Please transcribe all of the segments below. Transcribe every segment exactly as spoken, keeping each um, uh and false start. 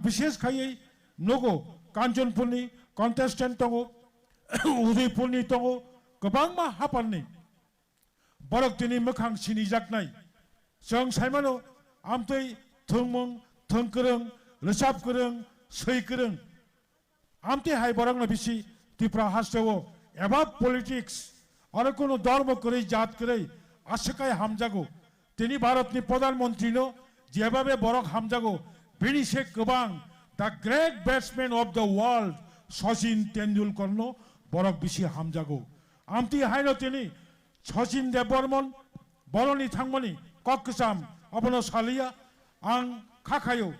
Bishesh khaiwi nugo Kanchanpurni contestant tongo, Udaipurni tongo, kwbangma haparni. Borok tini mwkhang sinijaknai. Chwng saimano, amtwi thwngmung, thwng kwrwng, rwchap kwrwng, swi kwrwng. Amtwi hai borokno bisi Tripura hasteo eba politics, aro kunu dhormo kwrwi, jat kwrwi, aswk hai hamjago. Tini Bharatni Pradhan Mantrino jebabe borok hamjago, bini se kwbang, the great batsman of the world, Sachin Tendulkarno borok bisi hamjago. Amtwi haino tini Sachin Debbarman, boroni thangmani kok kwcham, abono saliya, ang kha khayo,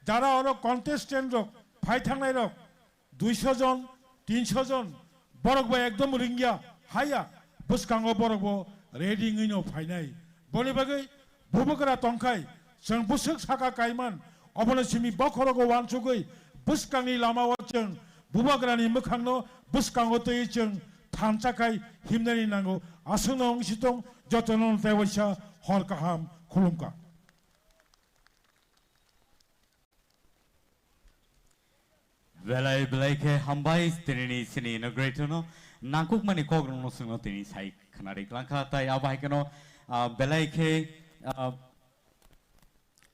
jara oro contestant rok, phai thangnai rok, duiso jon, tinso jon, borok bo ekdom ringya, haya, bwskango borok bo ready wngwino phainai. Boni bagwi bubagra tongkhai, chwng bwswk saka kaiman, obono simi bokhorogo uansugwi bwskangni lamao chwng bubagrani mwkhangno bwskango twiwi chwng thansa khai himnani nango. Aswkno wngsi tong, jotono tei waisa hor kaham khulumkha. Belai belai khe hambai tinini sini inaugurator no nangkukmani kokrokno chwngno tini sai khwnari klangkha, tai abo hai kheno, ah, belai khe, ah,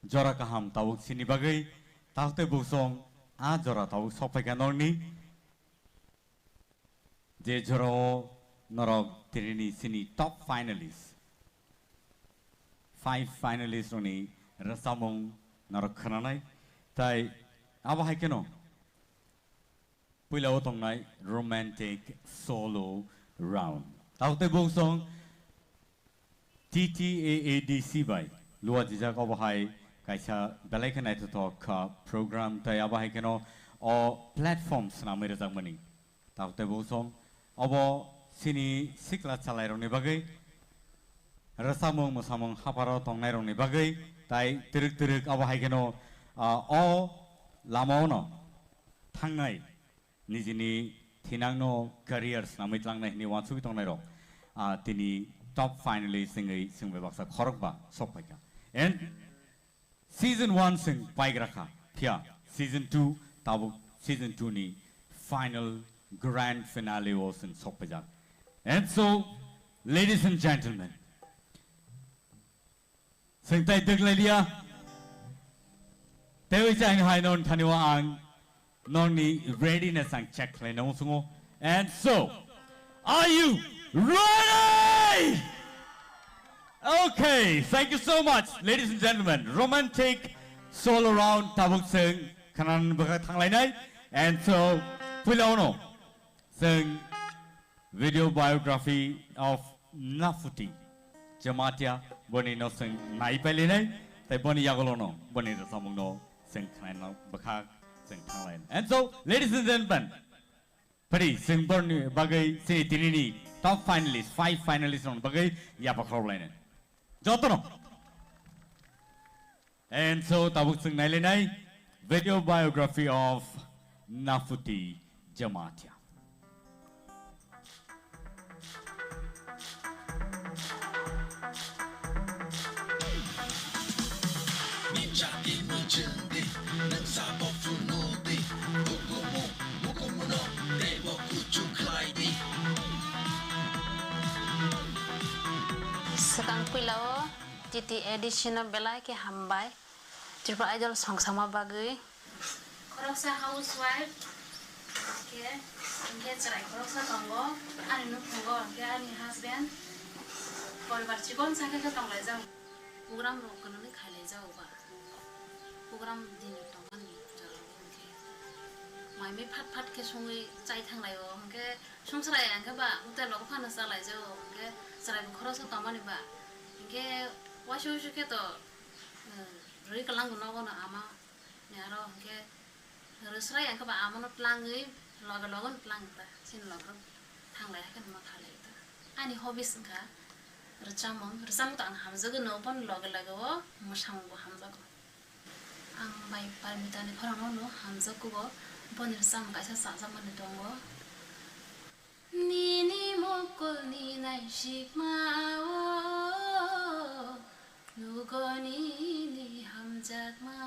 jora kaham tabuk sini bagwi tabuk tei buksong a jora tabuk sokphaikha norni. Je jorao norok tinini sini top finalist, five finalist rokni rwchapmung norok khwnanai, tai abo hai kheno puila o tongnai romantic solo round. Tabuk tei buksong T T A A D C bai luajijak obo hai kaisa belai khe naithothok kha program, tai abo hai kheno o platform swnamwi rwjakmani. Tabuk tei buksong obo sini sikla chalairokni bagwi, rwchapmung mwsamung hapharo tongnairokni bagwi, tai twrwk twrwk abo hai kheno, ah, o lamaono thangnai nijini thinangno career swnamwi tlangnai hwnwi uansugwi tongnairok, ah, tini top finalist wngwi chwng bai baksa khorokba sokphaikha. And season one chwng paigra kha, phiya season two, tabuk season two ni final grand finale o chwng sokphaijak. And so, ladies and gentlemen, Sengtai dwklailia. Tewi chai hai non thani wa ang noni readiness ang check khlai nang sungo. And so, are you ready? Okay, thank you so much, ladies and gentlemen. Romantic solo round tabuk seng khanan bwkha thanglainai. And so, puila ono seng Video biography of Nafuti Jamatia, boni no seng nai pailinai, tai boni yagolo no, boni rwchapmung no seng khnai no bwkha seng thanglai. And so, ladies and gentlemen, pari seng borni bagwi sini tinini top finalist, five finalist no bagwi yapa khorok lainai. Jotono. And so, tabuk chwng nailainai video biography of Nafuti Jamatia. Swkang puila o T T A D C no belai khe hambai. Tripura Idol song sama bagwi. Khoroksa housewife khe, hinkhe chwrai khoroksa tongo, ani nukhungo, hinkhe ani husband. Poribar chikon sa khe khe tonglaijak. Program rok kwnwi khailaijago ba. Program din tongmani jorao hinkhe. Mai mui phat phat khe songwi chai thanglaio, hinkhe songchwrai hinkhe ba hotel rogo phano chalaijago, hinkhe chwraibo khoroksa tongmani ba. Hinkhe waisa waisa khe to, eh, rwi kwlango nogo no ama ni aro hinkhe rwsrai ang khe ba amo no tlangwi loge loge no tlang ta chini loge rok thanglai hakhe no ma khalai ta. Ani hobbies wngkha rwchapmung, rwchapmung to ang hamjagwi no, boni loge loge o mwsamung bo hamjago. Ang bai Parmita ni khorang no hamjago, boni rwchapmung kaisa chajakmani tongo. Nini mukulni naisikmao nugo nini hamjakma.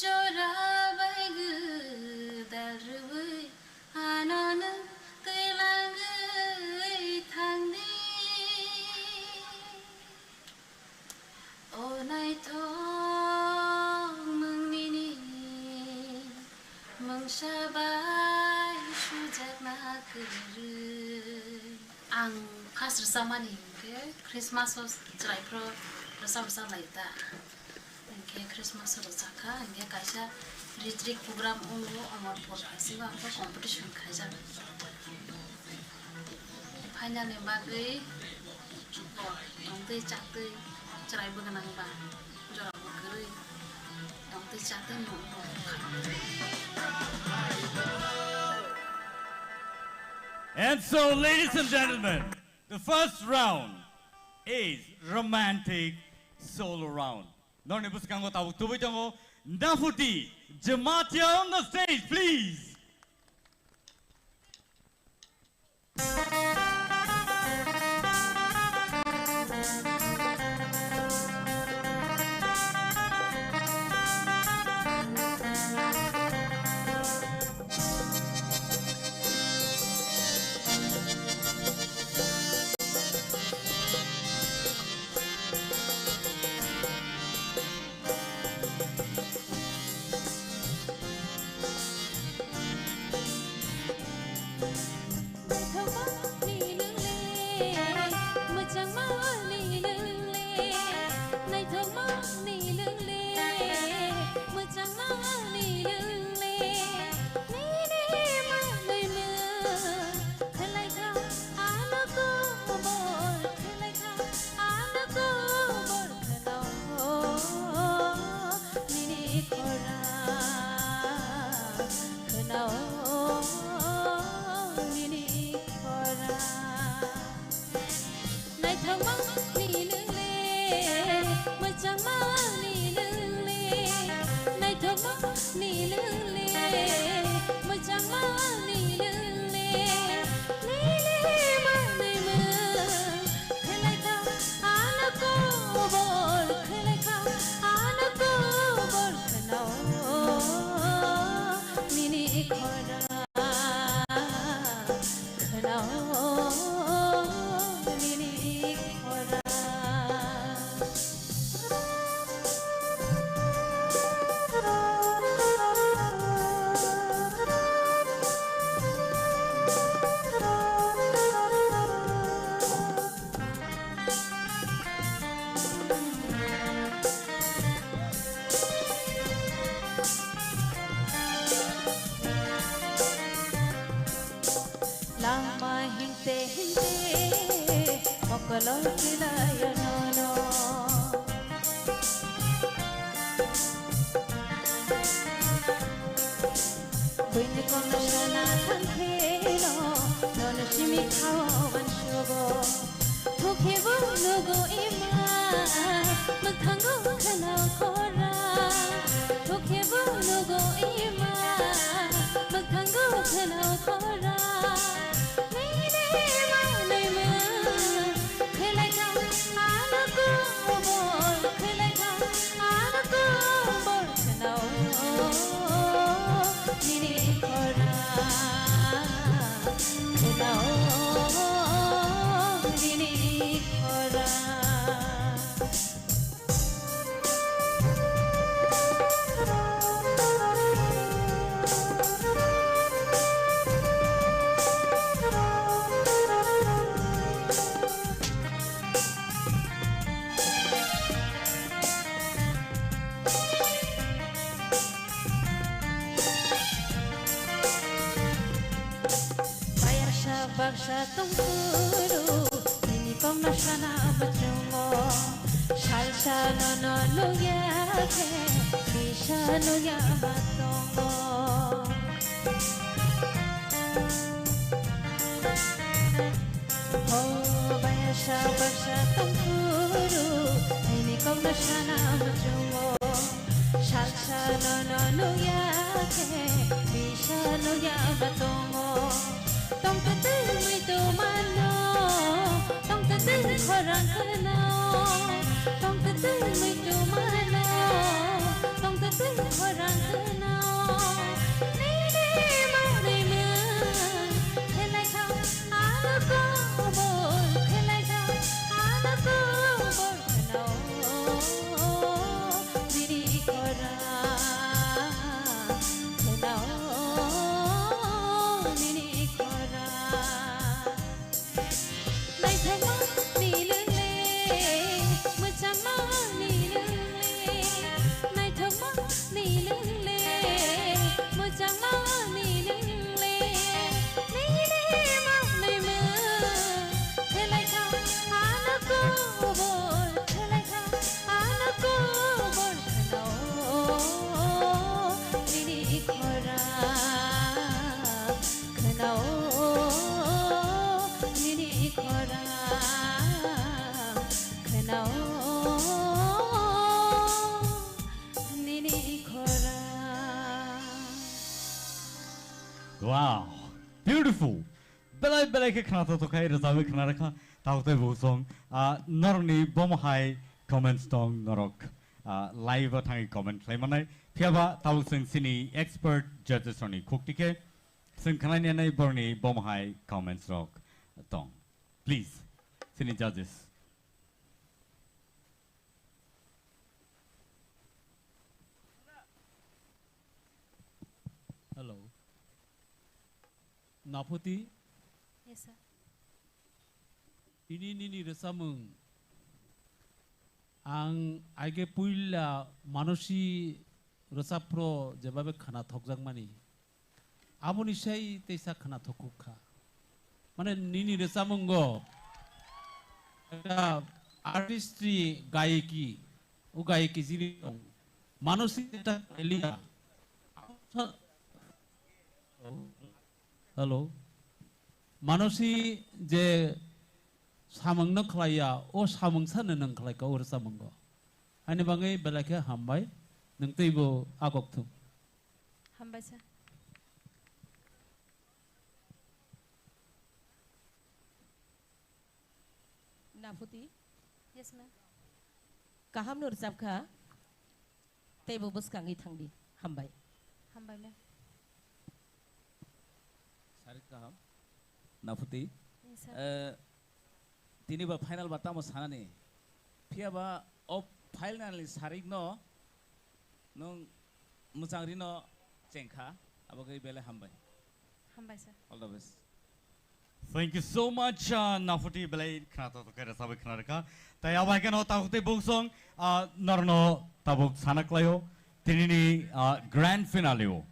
Jora bai gwdal rwui ano nwng twilangwi thangdi. O naithok nwng nini mungsa bai sujakna kwrwi. Ang first rwchapmani hinkhe Christmas o chwraipro rwchap rwchap lai ta. Hinkhe Christmas o rwchapkha, hinkhe kaisa ritrik program wngo, Amarpur High School o competition khaijak. Final ni bagwi bo tongtwi chaktwi chwrai bwgwnang ba jorabo kwrwi tongtwi chaktwi nukha. And so, ladies and gentlemen, the first round is romantic solo round. Norni bwskango tabuk tubui tongo Nafuti Jamatia on the stage, please. Khlaikha, ano kobor khlaikha, ano kobor khwnao nini khorang, khwnao nini khorang. Naithokma ni nwngle, mwchangma ni nwngle, naithokma ni nwngle, mwchangma ni nwngle, nini manwi mwng khlaikha, ano kobor khlaikha, ano kobor khwnao nini khorang. Khwnao nini khorang. Lama himte himte mokolo kilaya nono. Buini kono sana thangkheno nono simi khao wansugo. Thukhebu nugo ima, mwthango khwnao khorang. Thukhebu nugo ima, mwthango khwnao khorang. Nini manwi mwng khlaikha, ano kobor khlaikha, ano kobor khwnao nini khorang. Khwnao nini khorang. Bayaksa baksa tongphuru, nini kokno sana muchungo. Salsa nono nukya khe, kisa nukya ma tongo. O bayasa baksa tongphuru, nini kokno sana muchungo. Salsa nono nukya khe, bisa nukya ma tongo. Tongtwtwi muitu mano, tongtwtwi khorang kheno, tongtwtwi muitu Wow, beautiful. Belai belai khe khna to tokhai rwchapwi khna rwkha. Tabuk tei bosong, ah, norokni bomo hai comments tong norok, ah, live o thangwi comment khlai manai. Phiya ba tabuk chwng chini expert judges rokni khukti khe chwng khnai nanai borokni bomo hai comments rok tong. Please, chini judges. Hello. Naphuti? Yes, sir. Ini nini rwchapmung ang aige puila manosi rwchapro jebabe khana thokjakmani. Aboni sai teisa khana thokuk kha. Mane nini rwchapmungo ekta artistry gayiki, o gayiki jini tong. Manosi ekta khailiya. Hello. Manosi je samungno khlaiya, o samung sano nwng khlaika o rwchapmungo. Ani bagwi belai khe hambai, nwng teibo agok thung. Hambai sir. Naphuti? Yes, ma'am. Kaham no rwchap kha. Teibo bwskangwi thangdi. Hambai. Hambai, ma'am. Sarik kaham. Naphuti. Yes, sir. Eh, tini ba final ba tamo sanani. Phiya ba o final ni sarik no nwng mwchang rino chengkha. Abagwi belai hambai. Hambai, sir. All the best. Thank you so much, uh, Naphuti, belai khna to khe rwchapwi khna rwkha. Tai abo hai kheno tabuk tei bosong, uh, norno tabuk sana klaio. Tinini, uh, grand finale o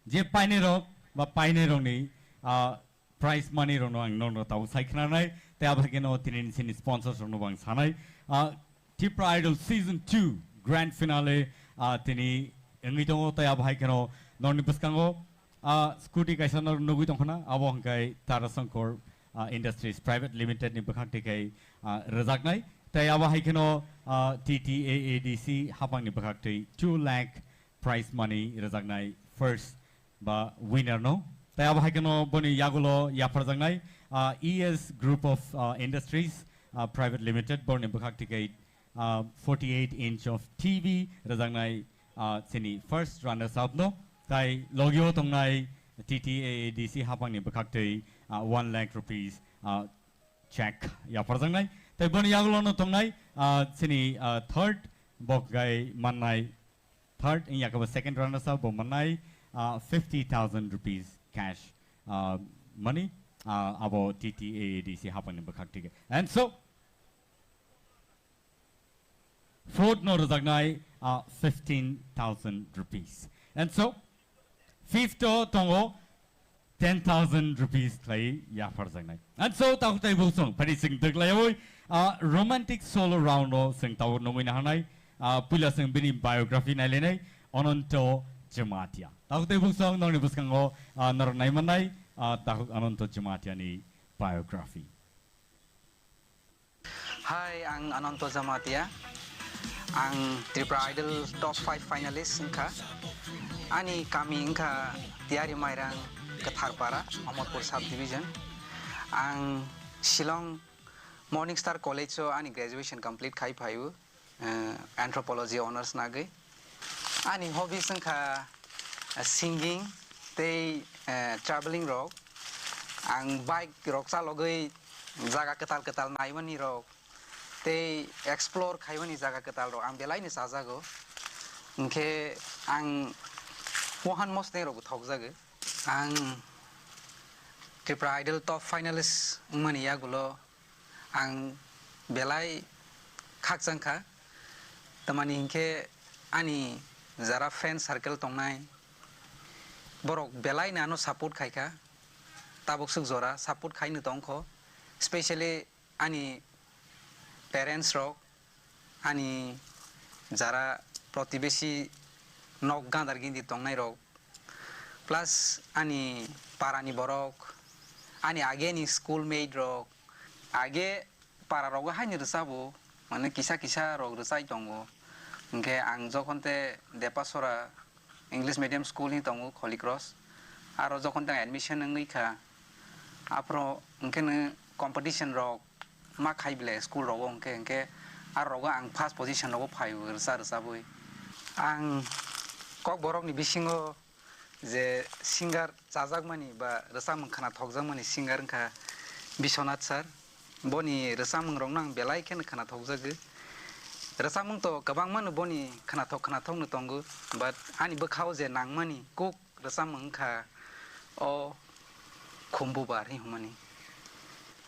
je painai rok ba painai rokni, uh, prize money rokno ang norno tabuk sai khna nai. Tai abo hai kheno tinini chini sponsors rokno bo ang sanai. Uh, Tipra Idol Season two Grand Finale, ah, tini wngwi tongo, tei abo hai kheno norni bwskango, ah, scooty kaisa nor nugwi tongkhana, abo hwnkhe Tara Sankor, ah, Industries Private Limited ni bwkhak twi khai, ah, rwjaknai. Tei abo hai kheno, ah, T T A A D C hapangni bwkhak twi two lakh prize money rwjaknai first ba winner no. Tai abo hai kheno boni yagulo yapharjaknai, ah, E S Group of, ah, Industries, ah, Private Limited, borni bwkhak twi khe, ah, forty-eight inch of T V rwjaknai, ah, chini first runners up no. Tai logio tongnai T T A A D C hapangni bwkhak twi, ah, one lakh rupees, ah, check yapharjaknai. Tai boni yagulo no tongnai, ah, chini, ah, third bok gai mannai, third wngya khe bo second runners up bo mannai, ah, fifty thousand rupees cash, ah, money, ah, abo T T A A D C hapangni bwkhak twi khe. And so, fourth no rwjaknai, ah, fifteen thousand rupees. And so, fifth o tongo ten thousand rupees khlai yapharjaknai. And so, takhuk tai bosong phari chwng twklaiwi, ah, romantic solo round o chwng tabuk nungwi nahanai, ah, puila chwng bini biography nailainai, Ananto Jamatia. Takhuk tai bosong norni bwskango, ah, norok naimannai, ah, takhuk Ananto Jamatia ni biography. Hi, ang Ananto Jamatia. Ang Tripura Idol top five finalist wngkha. Ani kami wngkha Tiari Mairang, Kwtharpara, Amarpur subdivision. Ang Shillong Morning Star College o ani graduation complete khai phaio, eh, anthropology honours nagwi. Ani hobbies wngkha, eh, singing tei, eh, travelling rok. Ang bike rok chalogwi jaga kwtal kwtal naimani rok tei explore khaimani jaga kwtal rok ang belai no chajago. Hinkhe ang wahan mosneng rokbo thokjago. Ang Tripura Idol top finalist wngmani yagulo ang belai khakchang kha. Tamani hinkhe ani jara friend circle tongnai, borok belai no ano support khai kha. Tabuk swk jora support khai no tong kho. Specially ani parents rok, ani jara protibesi nok gandar gindi tongnai rok, plus ani para ni borok, ani age ni school mate rok, age para rogo haino rwchabo, mane kisa kisa rok rwchai tongo. Hinkhe ang jokhon te Depasora English medium school ni tongo, Holy Cross. Aro jokon tang admission wngwi kha, aphuru hwnkhe no competition rok ma khai bile school rogo hwnkhe, hwnkhe aro rogo ang first position rogo phai rwsa rwsabwi. Ang Kokborokni bisingo je singer chajakmani ba rwchapmung khwnathokjakmani singer wngkha Biswanath sir. Boni rwchapmung rokno ang belai kheno khwnathokjago. Rwchapmung to kwbangmano boni khwnathok khwnathokno tongo, but ani bwkhao je nangmani kuk rwchapmung wngkha o Khumbubar hinwi hwnmani.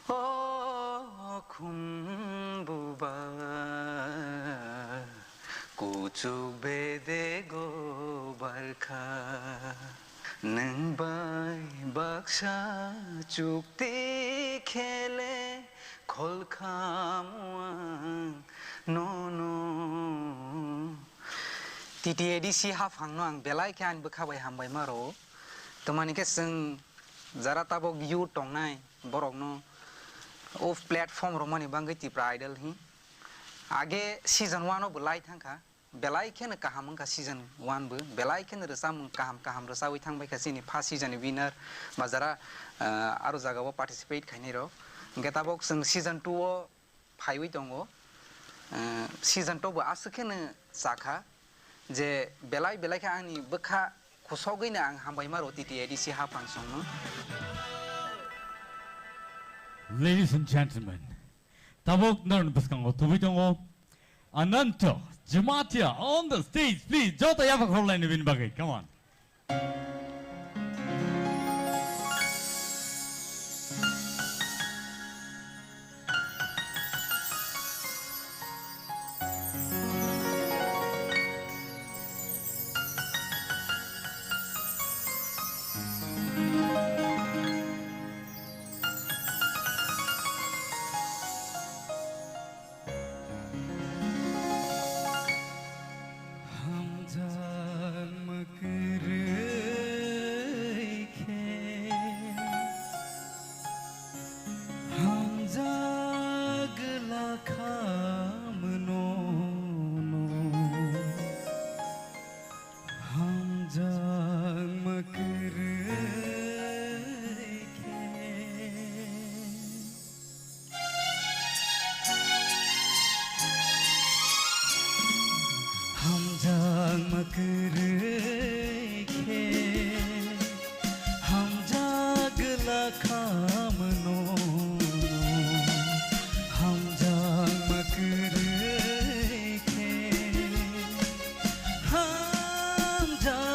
O Khumbubar, kuchuk bedego barkha, nwng bai baksa chukti khele kholkhamu ang nono. T T A D C haphangno ang belai khe ani bwkha bai hambai ma rwo. Tamani khe chwng jara tabok youth tongnai borokno o platform romani bagwi Tipra Idol hi. Age season one o bo lai thangkha. Belai kheno kaham wngkha season one bo. Belai kheno rwchapmung kaham kaham rwchawi thangbaikha chini first season ni winner ba jara, ah, aro jagao participate khainai rok. Hwnkhe tabok chwng season two o phaiwi tongo. Eh, season two bo aswk kheno chakha je belai belai khe ani bwkha khusogwino ang hambai ma rwo T T A D C haphang songno. Ladies and gentlemen, tabok norokni bwskango tubui tongo Ananto Jamatia on the stage, please. Joto yapha khorlaini bini bagwi, come on. Hamjakma kwrwi khe hamjak glakha mano no. Hamjakma kwrwi khe. Hamjakma kwrwi khe. Hamjak glakha mano. Hamjakma kwrwi khe. Hamjakma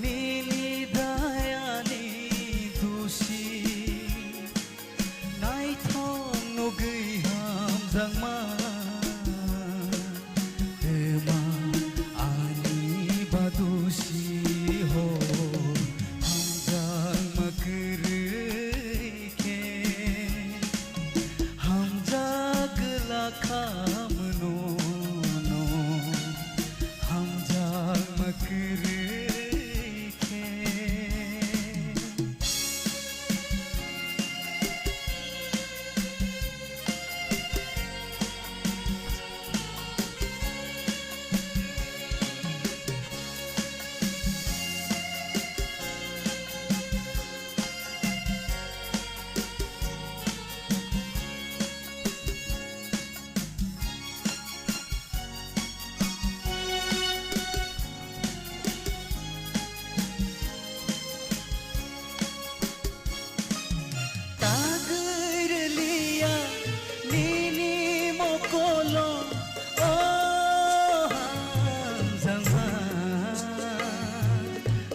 nini dayani dusi, naithok nugwi hamjakma twma ani badusi ho. Hamjakma kwrwi khe hamjak glakha mano no, hamjakma kwrwi khe. Tagwi rwliya nini mokolo, o hamjakma.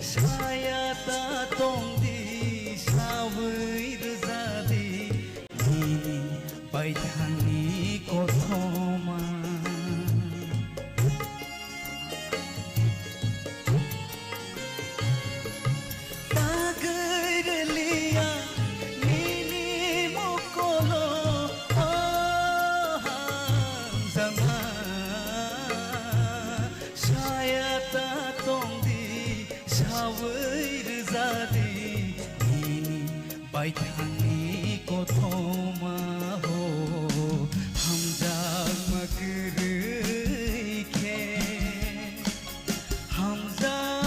Saya ta tongdi, sawi rwjadi, nini baithangni kothoma. Tagwi rwliya nini mokolo, o hamjakma. Saya ta tongdi, sawi rwjadi, nini baithangni kothoma ho. Hamjakma kwrwi khe, hamjak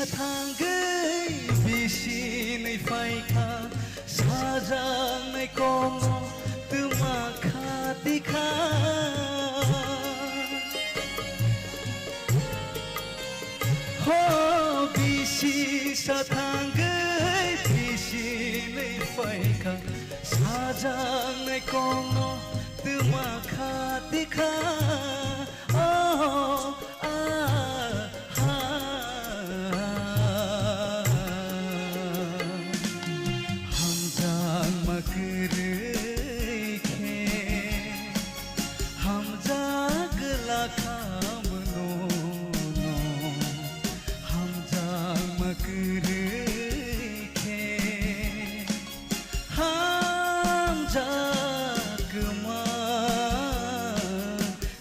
Thangwi bisinwi phaikha, sajaknai kokno twma kha tikha. Ho bisi sa thangwi bisinwi phaikha, sajaknai kokno twma kha tikha. Oh, ah, ha. Hamjakma kwrwi khe hamjak lakha mano no. Hamjakma kwrwi khe hamjakma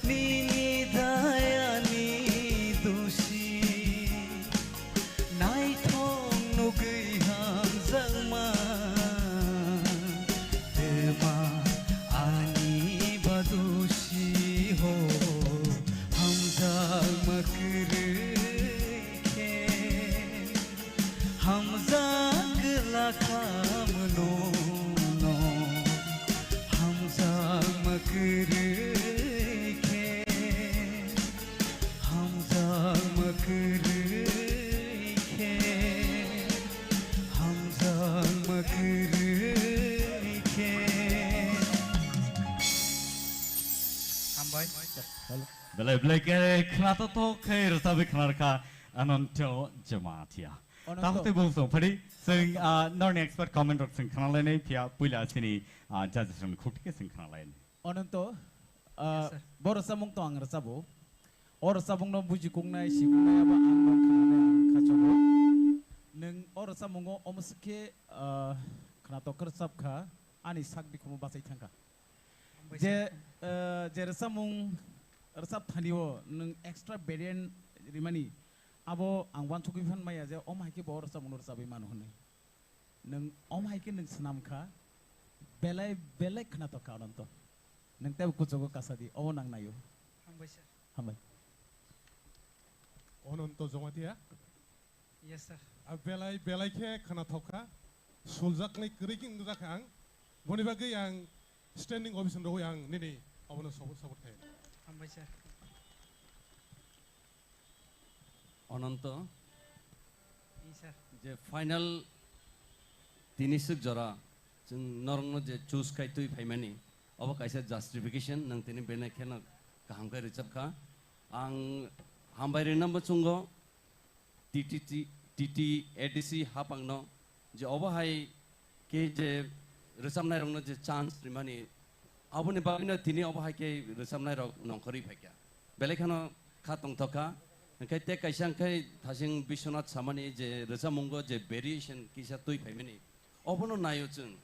nini dayani dosi. Naithok nugwi hamjakma twma ani badosi ho. Hamjakma kwrwi khe hamjak lakha mano no. Hamjakma kwrwi khe hamjakma kwrwi khe hamjakma kwrwi khe. Hambai. Belai belai khe khna to to khe rwchabwi khna rwkha Ananto Jamatia. Ananto. Takhuk tei bung song phadi, chwng, ah, norni expert comment rok chwng khna lainai, phiya puila chini, ah, judges rokni khukti khe chwng khna lainai. Ananto, ah, Yes, sir. Bo rwchapmung to ang rwchabo. O rwchapmung no buji kungnai, si kungnai abo ang no khnanai ang kha chongo. Nwng o rwchapmungo omo swk khe, ah, khna to khe rwchap kha, ani sak bikhumu bachai thang kha. Hambai Je, sir. Eh, je rwchapmung rwchap thani o nwng extra variant rimani abo ang uansugwi phan maya je omo hai khe bo rwchapmung no rwchabwi mano hwnwi. Nwng omo hai khe nwng swnam kha, belai belai khna to kha Ananto. Nwng teibo kuchugo kasa di, obo nang naio. Hambai sir. Hambai. Ananto Jamatia. Yes, sir. A belai belai khe khna thok kha, suljaknai kwrwi khe wngjak kha ang. Boni bagwi ang standing ovation rwui ang nini obono support, support khaio. Hambai sir. Ananto, Yes, sir. Je final tini swk jora chwng norokno je choose khai twi phaimani, obo kaisa justification, nwng tini bene kheno kaham khe rwchap kha. Ang hambai rwna muchungo T T T, T T A D C hapangno je obo hai khe je rwchapnairokno je chance rimani, aboni bagwino tini obo hai khe rwchapnairok nongkhorwi phaikha. Belai kheno kha tongthok kha. Hwnkhe tei kaisa hwnkhe thasing Biswanath samani je rwchapmungo je variation kisa twi phaimani, obono naio chwng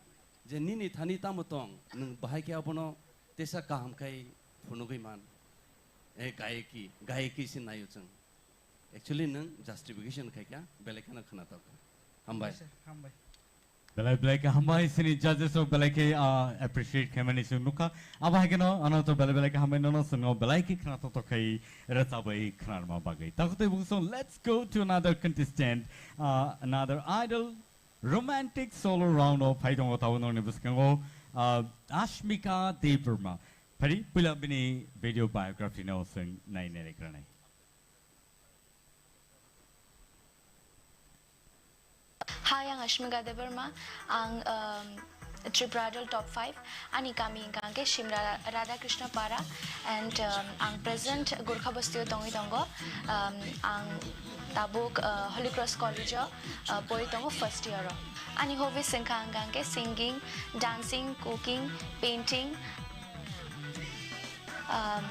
je nini thani tamo tong, nwng bahai khe abono tesa kaham khai phunugwi man. E gayeki, gayeki se naio chwng. Actually nwng justification khai kha, belai kheno khna tong kha. Hambai. Hambai sir, hambai. Belai belai khe hambai, chini judges rok belai khe, ah, appreciate khaimani chwng nukha. Abo hai kheno ano to belai belai khe hambai, nono chwngno belai khe khna tongthok khai rwchabwi khna rwma bagwi. Takhuk tei bung song, let's go to another contestant, ah, another idol, romantic solo round o phai tongo tabuk nokni bwskango, ah, Ashmika Debbarma. Phari puila bini video biography no chwng nai nai rwkranai. Hi, ang Ashmika Debbarma. Ang, um, Tripura Idol top five. Ani kami hingka hingke Simra Radhakrishna Para and, um, ang present Gurkha Basti o tongwi tongo. Um, ang tabuk, uh, Holy Cross College o, uh, pori tongo first year o. Ani hobbies hingka hingka hingke singing, dancing, cooking, painting, um,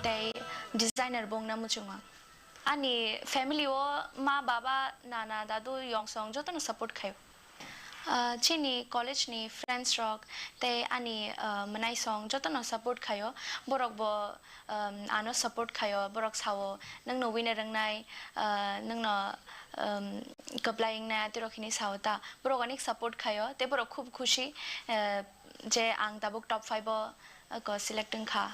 tei designer bo wngna muchungo. Ani family o ma, baba, nana, dadu, yongsong jotono support khaio. Ah, chini college ni friends rok tei ani, ah, mwnaisong jotono support khaio. Borok bo, um, ano support khaio. Borok sao, "Nwngno winner wngnai, ah, nwngno, um, kwplai wngnai," atirok hini sao ta. Borok onek support khaio tei borok khub khushi, eh, je ang tabuk top five o, eh, ko select wngkha.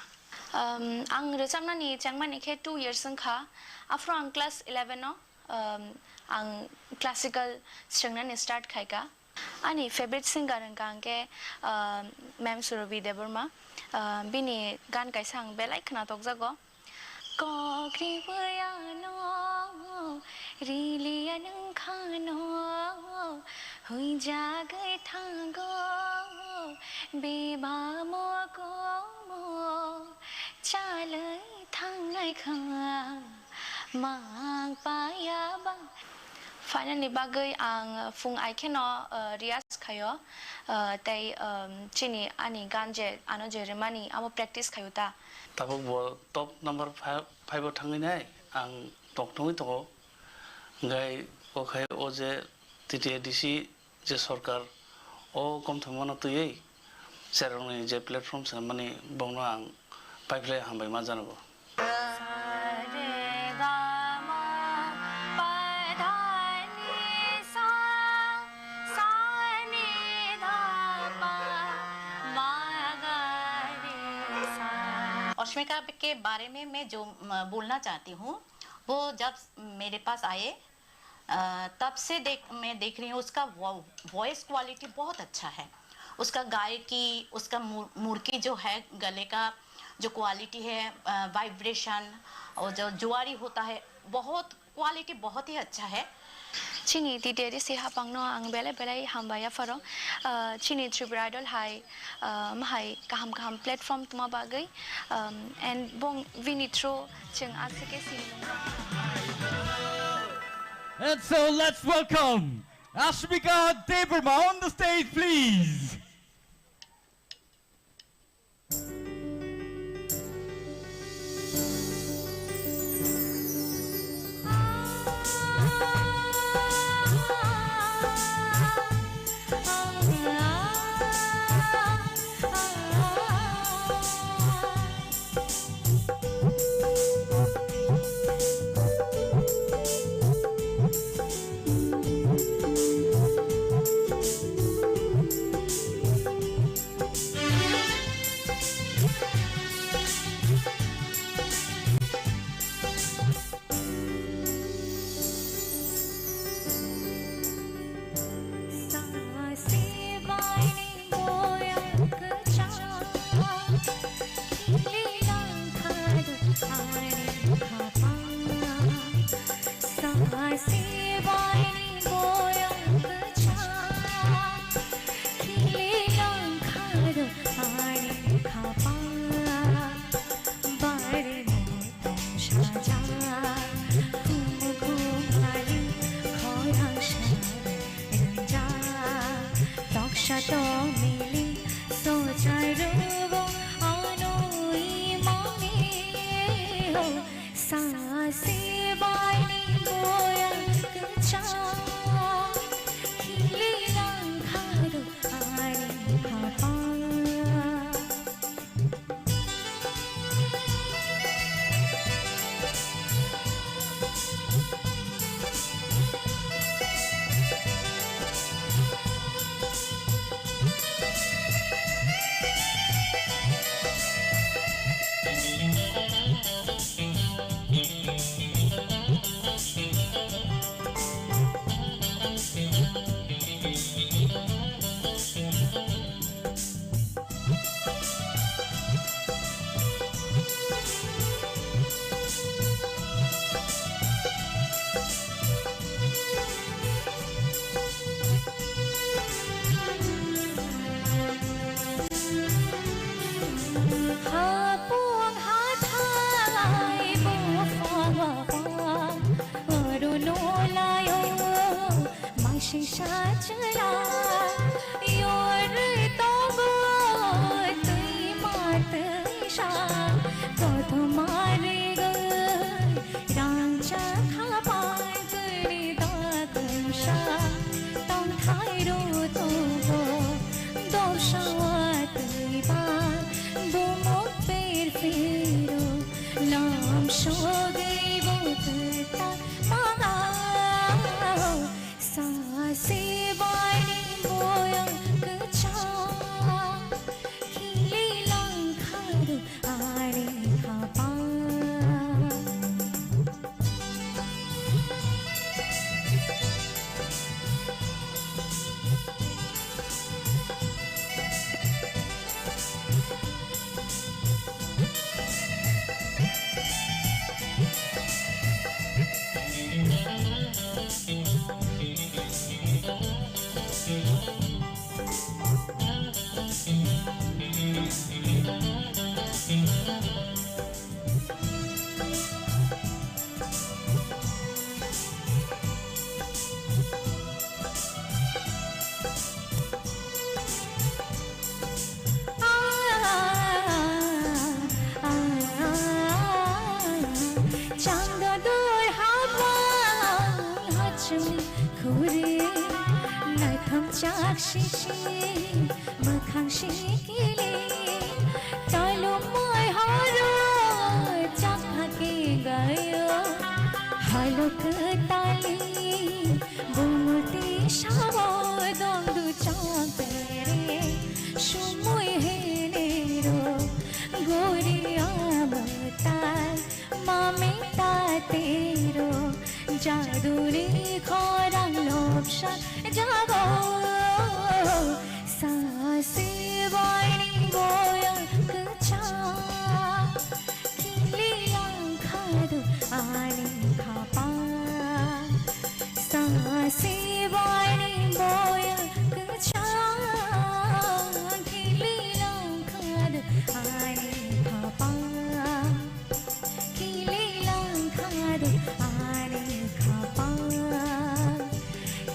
Um, ang rwchapnani chengmani khe two years wngkha. Aphuru ang class eleven o, um, Ang classical swngnani start khaika. Ani favorite singer wngkha hwnkhe, ah, Ma'am Surobi Debbarma. Ah, bini gan kaisa ang belai khwnatokjago. Kok riwi ano, rili anwng khano, huijagwi thango, bebamo komo, chalwi thangnai kha, mang paya ba. Final ni bagwi ang phung ai kheno, uh, riyaz khaio, uh, tei, um, chini ani gan je ano je rwmani amo practice khaio ta. Tabuk bo top number five, five o thangwi nai ang tok thangwi tongo. Hingkhai o khai o je T T A D C je sorkar o komthomano twiwi cherokni je platform swnamani bongno ang paiphlai hambai ma janago. अश्मिका के बारे में मैं जो, म, बोलना चाहती हूँ, वो जब मेरे पास आए, अ, तब से देख, मैं देख रही हूँ, उसका वो, वॉइस क्वालिटी बहुत अच्छा है। उसका गायकी, उसका मुर-, मुरकी जो है, गले का जो क्वालिटी है, अ, वाइब्रेशन और जो जुआरी होता है, बहुत क्वालिटी बहुत ही अच्छा है। Chini T T A D C hapangno ang belai belai hambai yapharo. Ah, chini Tripura Idol hai, ah, mahai kaham kaham platform tuma bagwi, um, and bong bini through chwng aswk khe sini nung. And so let's welcome Ashmika Debbarma on the stage, please. Sisi, mwkhang sikili, tolomoi horo, chakha ke gayo, halok tali, bumuti sawo dongdu chongtere, sumui henero, gori amatai, mami tatero, jaduni khorang lobsa jago. Sasi baini boya kecha, kili langkhadu ani khapa. Sasi baini boya kecha, kili langkhadu ani khapa. Kili langkhadu ani khapa,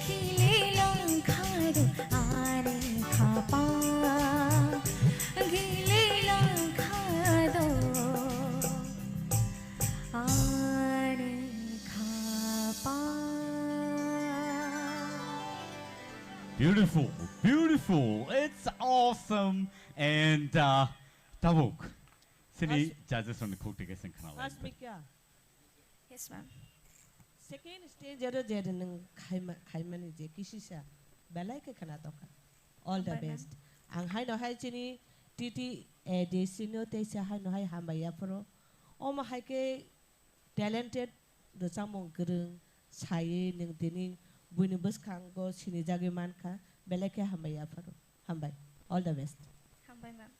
kili langkhadu ani khapa, kili langkhadu ani khapa. Beautiful, beautiful. It's awesome. And uh, Tabuk, sini As- judges rokni khuk tike sing khna lai. Asmika. Yes, ma'am. Second stage aro je nwng khaima-, khaimani je kisisa belai khe khna tongkha. All the Hambai, ma'am. Best. Ang haino hai chini T T A D C no teisa haino hai hambai yaphuru. Omo hai khe talented rwchapmung kwrwng sawi nwng tini buini bwskango sinijagwi mankha, belai khe hambai yaphuru. Hambai. All the best. Hambai, ma'am.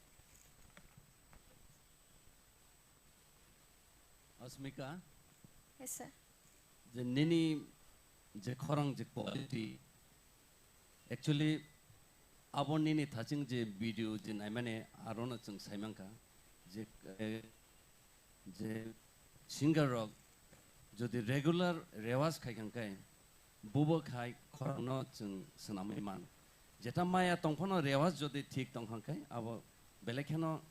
Asmika, Yes, sir. Je nini je khorang je quality, actually abo nini thaching je video je naimani arono chwng saimankha je, eh, je singer rok jodi regular rewaj khai kha khe, bubo khai khorangno chwng swnamwi man. Jeta maya tongphano rewaj jodi thik tongkha khe, abo belai kheno,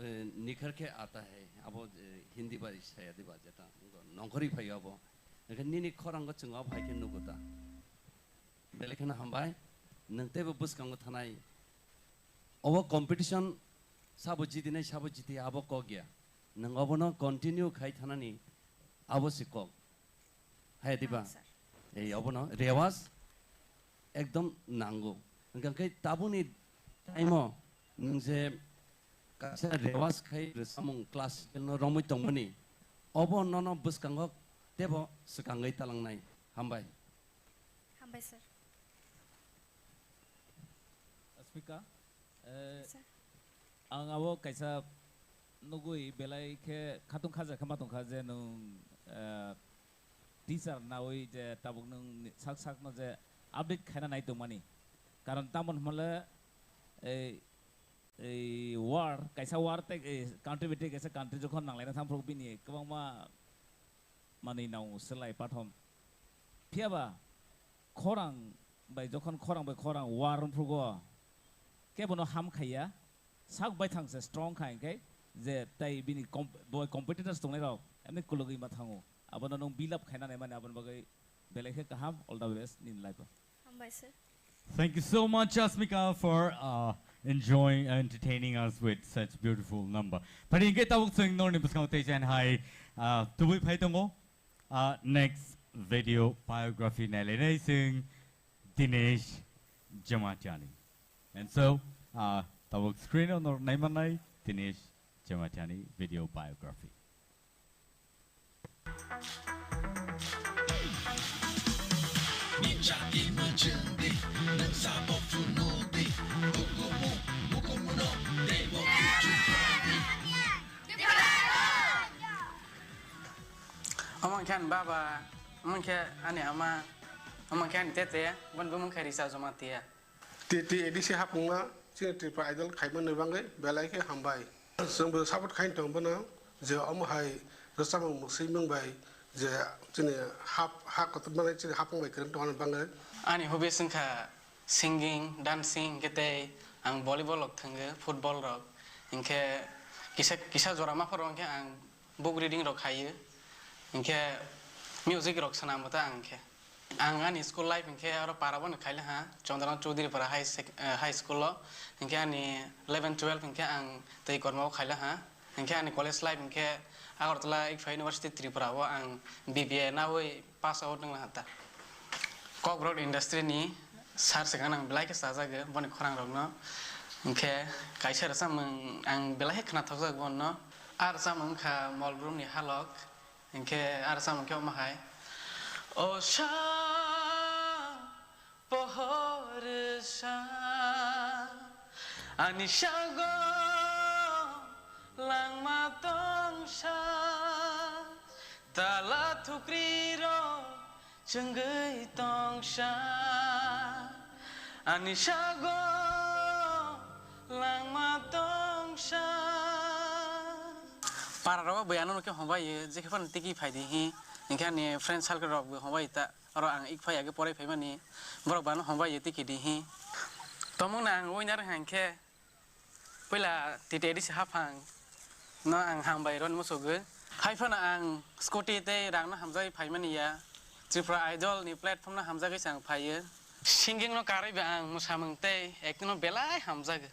eh, nikhar khe aata hai, abo, eh, Hindi bai saya diba jeta nongkhorwi phaio abo. Hwnkhe nini khorango chwng abo hai khe nugo ta. Belai kheno hambai, nwng teibo bwskango thanai. Obo competition, sabo jitinai, sabo jiti, abo kok ya. Nwng obono continue khai thanani, abo se kok. Hai diba? Hai, sir. Ei, obono rewaj ekdom nango. Hwnkhe tabukni time-o nwng je kaisa rewaj khai rwchapmung classical-no romwi tongmani, obo nono bwskango teibo swkangwi talangnai. Hambai. Hambai, sir. Asmika, eh, Sir. Ang abo kaisa nugwi belai khe khatung khaja khe ma tongkha je nwng, eh, teacher nawi je tabuk nwng ni sak sakno je update khaina nai tongmani. Karon tamoni hwnle ei, ei war, kaisa war tei, ei country bai tei kaisa country jokhon nanglaina thangphuru bini kwbangma manwi nang swlai pathom. Phiyaba khorang bai jokhon khorang bai khorang war wngphrugo kebono ham khaiya, sak baithang se strong kha hinkhe je tai bini com-, bo competitors tongnai rok emni kulugwi ma thango. Abono nwng build up khaina naimani aboni bagwi belai khe kaham, all the best nini life o. Hambai, sir. Thank you so much, Asmika, for uh, enjoying, entertaining us with such beautiful number. Phari hingke tabuk chwng norni bwskango tei chen hai, uh, tubui phai tongo. Uh, next video biography nailainai chwng Dinesh Jamatiani. And so, uh, tabuk screen o nor naimannai Dinesh Jamatiani video biography. Omo khe ani baba, omo khe ani ama, omo khe ani tete, boni bumung khe Risa Jamatia. T T A D C hapungma chini Tripura Idol khaimani bagwi belai khe hambai. Chwngbo support khaini tongo bono je omo hai rwchapmung mwswimung bai je chini hap, ha kotor mani chini hapung bai kwrwng tongna bagwi. Ani hobbies wngkha singing, dancing, hwnkhe tei ang volleyball rok thwngo, football rok. Hwnkhe kisa, kisa jora ma phoro hwnkhe ang book reading rok khaio. Hwnkhe music rok swnambo ta ang khe. Ang ani school life hinkhe oro para boni khaila ha, Chandranath Chowdhury para high sec-, eh, high school o. Hinkhe ani eleven twelve hinkhe ang tei Korma o khaila ha. Hinkhe ani college life hinkhe Agartala Ikpha University Tripura o ang B B A nawi pass out wngna ha ta. Kokborok industry ni sir se gana ang belai khe chajago boni khorang rokno. Hinkhe kaisa rwchapmung ang belai khe khna thokjak bono. A rwchapmung wngkha Molbrum ni Halok. Hinkhe a rwchapmung khe omo hai. O sa pohor sa ani sago langma tongsa tala thukri rok chwngwi tongsa ani sago langma tongsa. Para rok bai ano khe hombai jekhe phano tiki phai di hi. Hinkhe ani friend circle rok bo hombai ta. Oro ang Ikpha age porai phaimani borok bano hombai ye tiki di hi. Tomung na ang winner hang khe puila T T A D C haphang no ang hambai roni musugo. Hai phano ang scooty tei rang no hamjagwi phaimani ya. Tripura Idol ni platform no hamjagwi se ang phaiyo. Singing no karwi ba ang musamung tei acting no belai hamjago.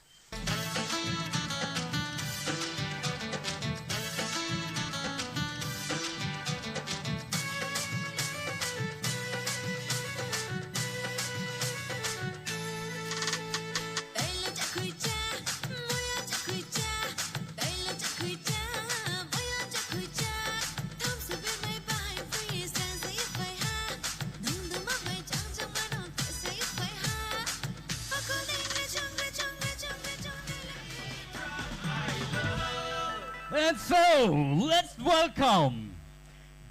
And so, let's welcome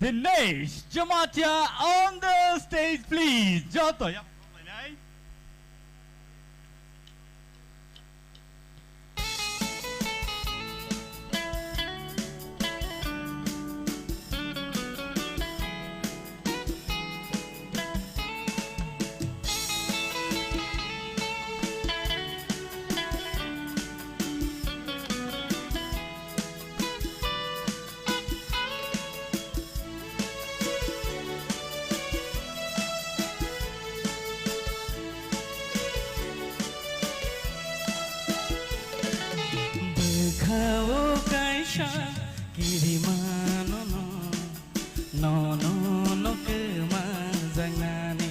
Dinesh Jamatia on the stage, please. Joto, yap. Bwkha-o kaisa kirima nono, nono no kwmajaknani.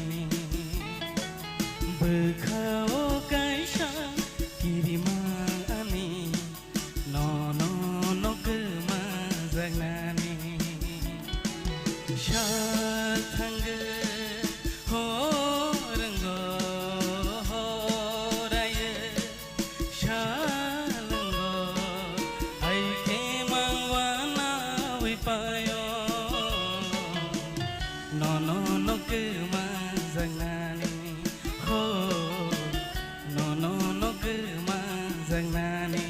Bwkha-o kaisa kirima ani, nono no kwmajaknani. Sal thangwi hor wngwi horayo, sal wngwi hai khe mang wanaui paio. Nono no kwmajaknani, ho, nono no kwmajaknani.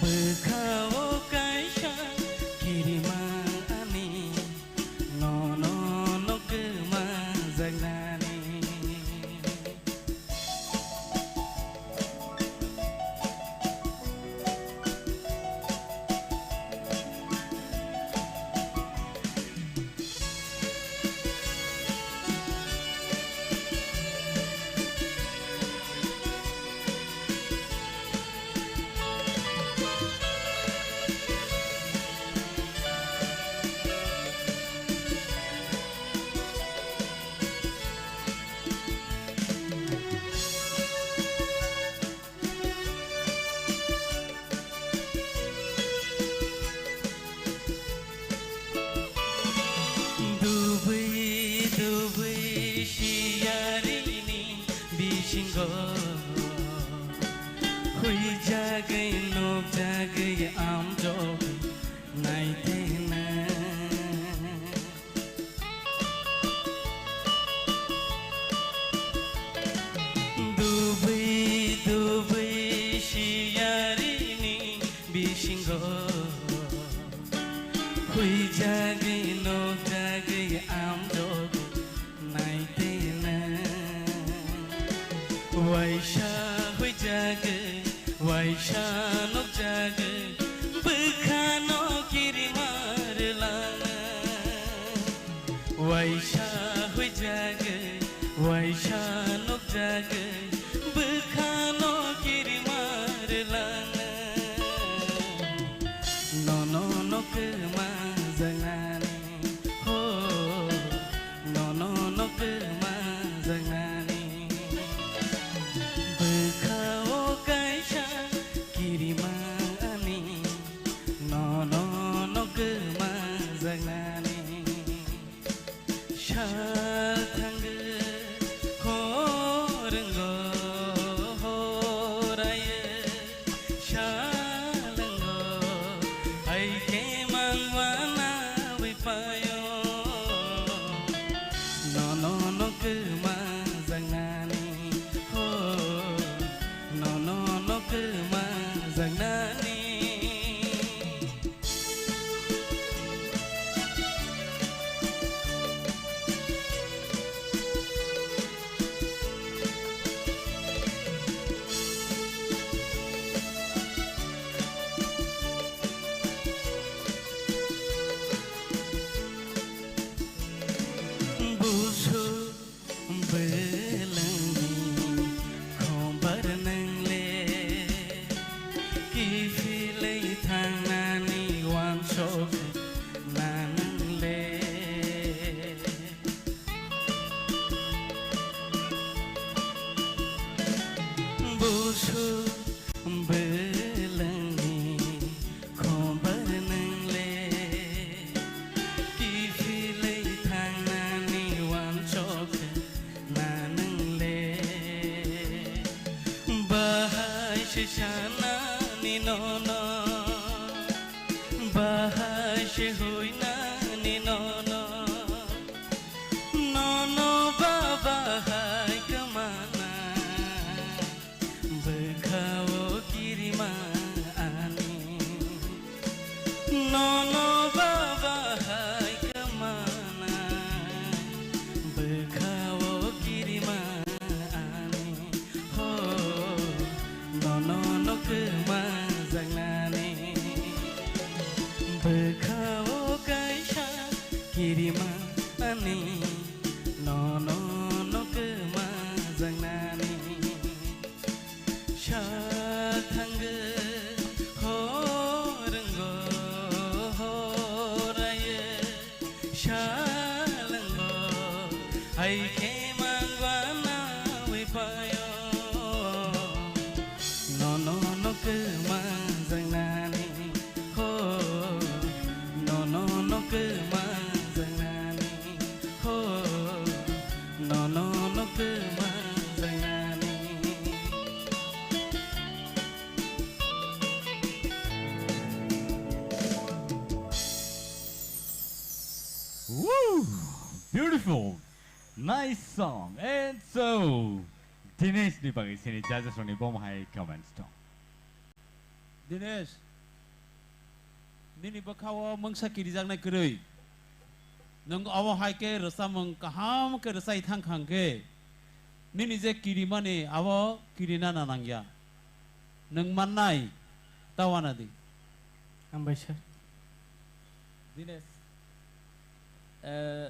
Bwkha-o kaisa kirima ani, nono no kwmajaknani. Dubui dubui siyarini bisingo huijagwi nukjagwi amjok naitena. Dubui dubui siyarini bisingo huijagwi nukjagwi amjok naitena. Waisa huijagwi waisa nukjagwi bwkhano kirima rwlana. Waisa Bwkhano kirima rwlangna, nono no kwma jangnani, ho, nono no kwma jangnani. Bwkhao kaisa kirima ani, nono no kwma jangnani. Sal thangwi hor wngo, horaye sal wngo, hai khe mangwana wi payo. Nono no kwma jangnani, ho, nono no kwma jangnani. Busu Bwlwngni khombar nwngle, kiphilwi thangnani wansok na nwngle. Busu Bwlwngni khombar nwngle, kiphilwi thangnani wansok na nwngle. Bahai se sanani nono, bahai se huinani nono, nono ba bahai kwmana. Bwkhao kirima ani, nono baba hai kwmana. Bwkhao kirima ani, ho, nono no kwma jangnani. Bwkhao kaisa kirima ani, nono no kwma jangnani. Sal thangwi hor wngo, horaye sal wngo, hai khe mangwana wi payo. Nono no kwma jangnani, ho, nono no kwma jangnani, ho, nono no kwma jangnani. Woo! Beautiful! Nice song! And so, Dinesh ni bagwi sini judges rokni bomo hai comments tong. Dinesh, nini bwkhao mungsa kirijaknai kwrwi. Nwng obo hai khe rwchapmung kaham khe rwchai thang kha hwnkhe, nini je kirimani abo kirina na nangya. Nwng mannai ta wana di. Hambai sir. Dinesh, eh,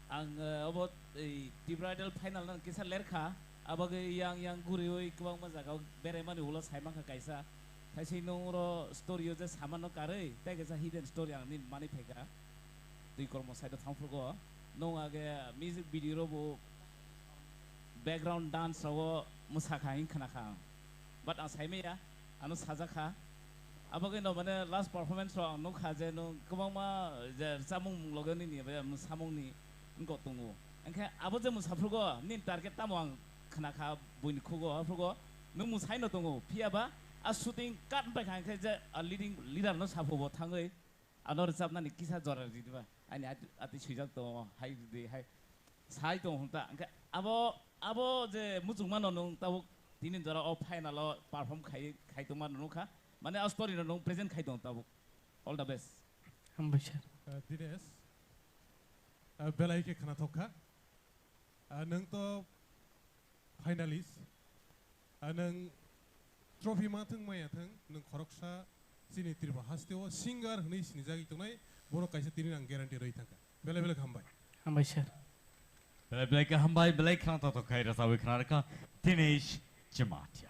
ang, eh, obo, ei, Tipra Idol final no kisa lerkha, abagwi yang yang guriwi kwbangma jaga o beraimani ulo saimankha kaisa. Thaising nung oro story o je samano karwi, tei kaisa hidden story ang nini manwi phaikha. Twi kormo side o thangphrugo. Nung age music video ro bo background dance rogo mwsakha hing khna kha ang. But ang saimaya, ano sajakha. Abagwi no mane last performance ro ang nukha je nung kwbangma je chamung mung loge nini abo samung ni wngkok tongo. Hwnkhe abo je mwsaphrugo nini target tamo ang khna kha buini khugo, aphrugo nung mwsai no tongo. Phiya ba a shooting cut pai kha hwnkhe je a leading leader no saphubo thangwi ano rwchapnani kisa jora ridi ba. Ani ati, ati swijak tongo, hai ridi, hai sai tongo hwn ta. Hwnkhe abo, abo je muchungmano nwng tabuk tini jora o final o perform khai, khai tongma nukha. Mane o story no nwng present khai tongo tabuk. All the best. Hambai sir. Uh, Dinesh, uh, belai khe khnathok kha. Ah, nwng to finalist. Ah, nwng trophy ma thwng maya thwng, nwng khoroksa chini Tripura hasteo singer hwnwi sinijagwi tongnai, bono kaisa tini ang guarantee rwi thangkha. Belai belai hambai. Hambai sir. Belai belai kaham bai, belai khna toktok khai rasawi khna rwkha Dinesh Jamatia.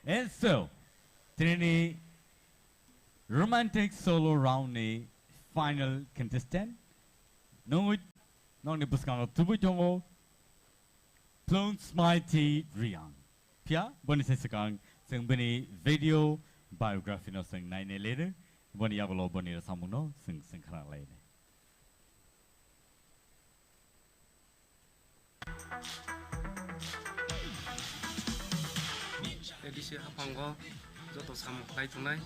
And so, tini romantic solo round ni final contestant, nungwi nokni bwskango tubui tongo Plungsmaiti Riang. Phiya boni se swkang chwng bini video biography no chwng nainai lere, boni yagulo boni rwchapmung no chwng chwng khna lainai. A D C haphango joto samung khlai tongnai,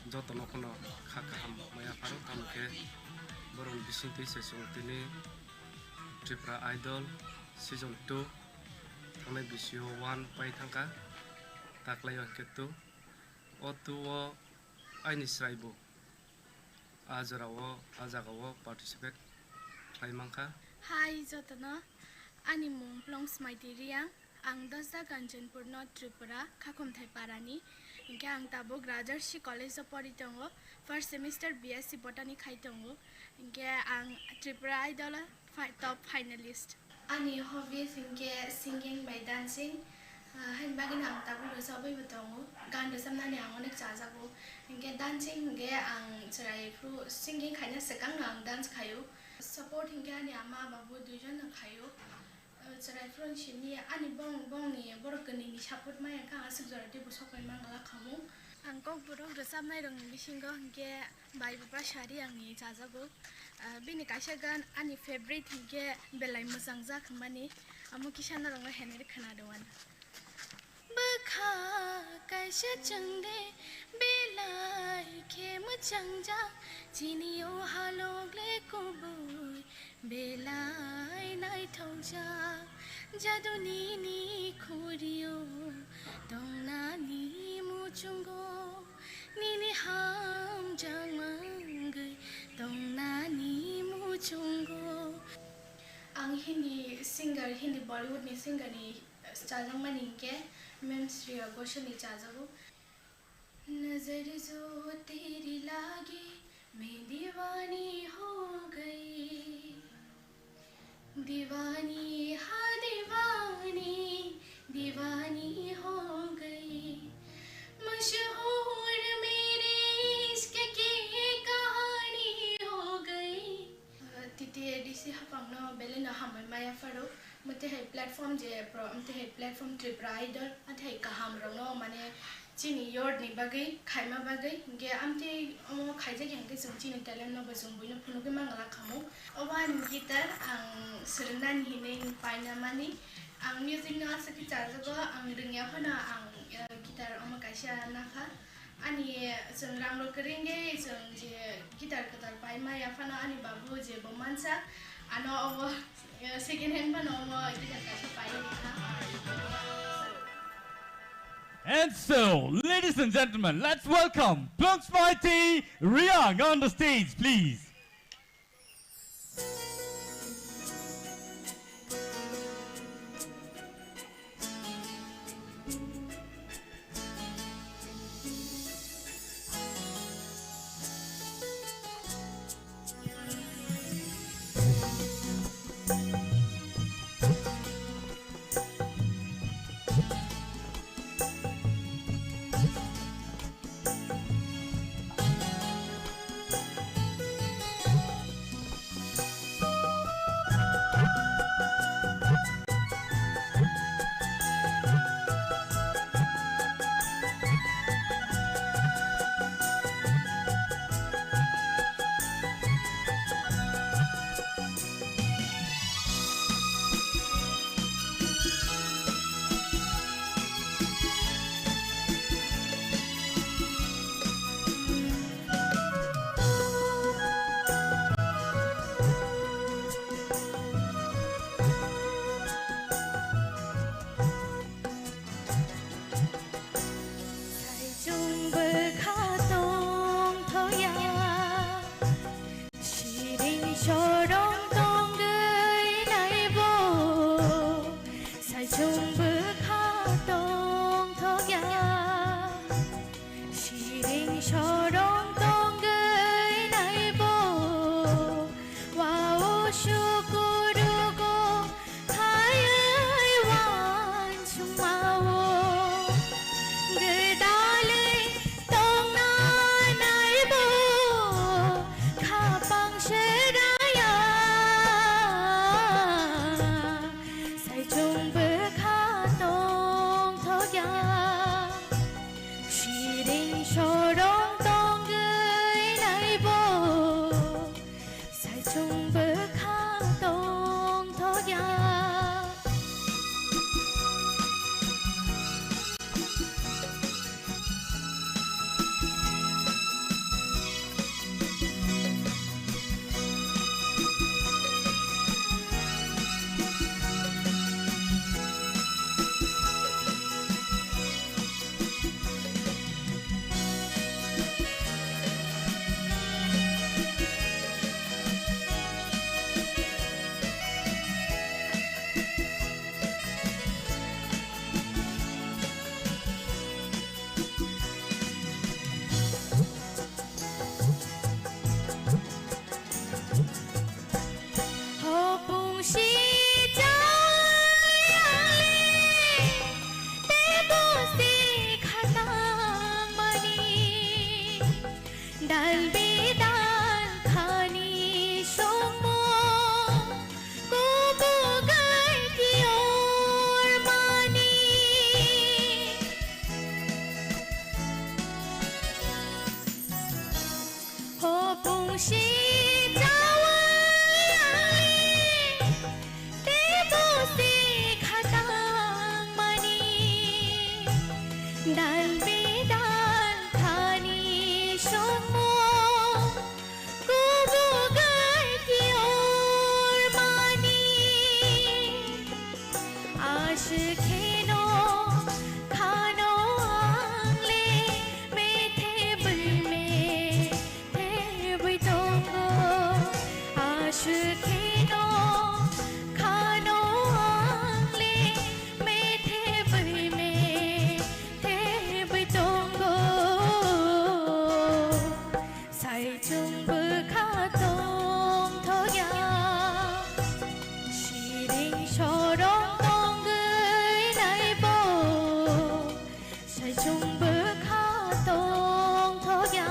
joto no phano kha kaham maya pharo, tamo khe borok ni bisingtwi se chwng tini Tripura Idol season two thangnai bisio one pai thangkha, taklai o hwnkhe two, o two o aini chwrai bo a jora o, a jaga o participate khlai mankha. Hi jotono, ani mung Plungsmaiti Riang, ang Dosda Kanchanpur no Tripura, Khakhumthai Parani. Hinkhe ang tabuk Rajarshi College o pori tongo, first semester B S C Botany khai tongo. Hinkhe ang Tripura Idol o fi-, top finalist. Ani hobbies hinkhe singing bai dancing. Ah, haini bagwino ang tabuk rwchapwi bo tongo. Gan rwchapnani ang onek chajago. Hinkhe dancing hinkhe ang chwrai phuru singing khaina swkangno ang dance khaio. Support hinkhe ani ama babu duijon no khaio. Ah, chwrai phuru simi ani bong-, bongni borok kwnwini support maya khe ang aswk jora teibo sokpai mangala khamung. Ang kokborok rwchapnairokni bisingo hinkhe Bai Bupasari angni chajago. Ah, bini kaisa gan ani favorite hinkhe belai mwchangjak hwnmani, amo kisa norokno heneri khwnadwano. Bwkha kaisa chwngde belai khe mwchangjak, chini o halok le kubui belai naithokjak, jadu nini khurio tongnani muchungo. Nini hamjak mangwi tongnani muchungo. Ang Hindi singer, Hindi Bollywood ni singer ni chajakmani hinkhe Ma'am Shreya Ghoshal ni chajago. नजर जो तेरी लागे, मैं दीवानी हो गई। दीवानी, हाँ दीवानी, दीवानी हो गई। मशहूर मेरे इश्क की कहानी हो गई। Titi A D C hapangno belai no hambai maya pharo. Mwtwi hai platform je pro, mwtwi hai platform Tripura Idol, mwtwi hai kaham rokno mane chini yard ni bagwi, khaima bagwi, hinkhe amtwi omo khaijak ya hinkhe chwng chini talent no bo chwng buino phunugwi mangala khamu. Obo ani guitar, ang swrwngnani hinwi paina mani. Ang music no aswk khe chajago, ang rwngya phano ang, eh, guitar omo kaisa nakha. Ani chwng rang rok kwrwi wngwi chwng je guitar kwtal pai maya phano ani babu je bo mansa, ano obo, eh, second hand phano omo guitar kaisa pai rwkha. And so, ladies and gentlemen, let's welcome Plungsmaiti Riang on the stage, please. Saichung bwkha tongthoya, siring sorong tongwi naibo. Saichung bwkha tongthoya, siring sorong tongwi naibo. Wao sukuru Si chawai ang le tebo se khatang mani. Dal bedal khani somo kubugai kior mani. Aswk kheno khano ang le methe bui methe bui tongo. Aswk kheno khano ang le methe bui methe bui tongo. Saichung bwkha tongthokya, siring sorong tongwi naibo. Saichung bwkha tongthokya.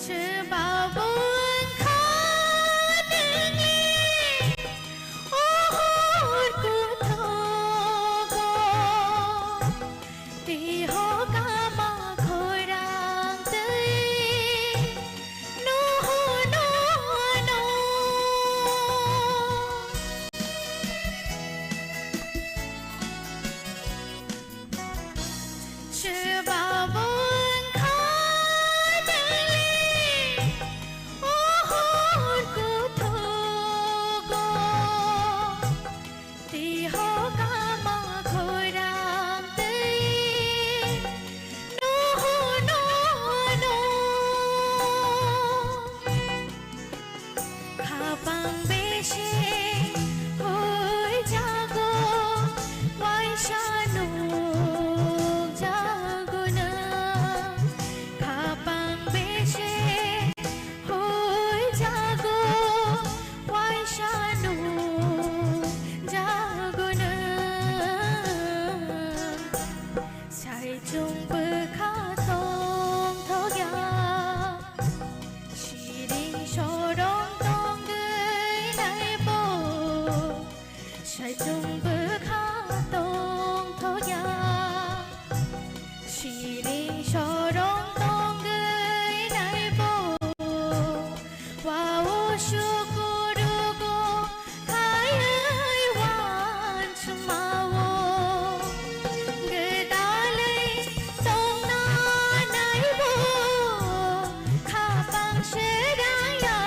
Sebabo wngkha nini o hor kuthogo, teiho kama khorang tei nuhur nuhur no. Sebabo wngkha nini o hor kuthogo, teiho kama khorang tei nuhur nuhur no. Khapang bese hoi jago, waisa nuk jago na. Khapang bese hoi jago, waisa nuk jago na. Saichung bwkha tongthokya, siring sorong tongwi naibo. Saichung bwkha tongthokya, siring sorong tongwi naibo. Wao sukurugo khaiwi wansukmao, gwdalwi tongna naibo khapang serang ya.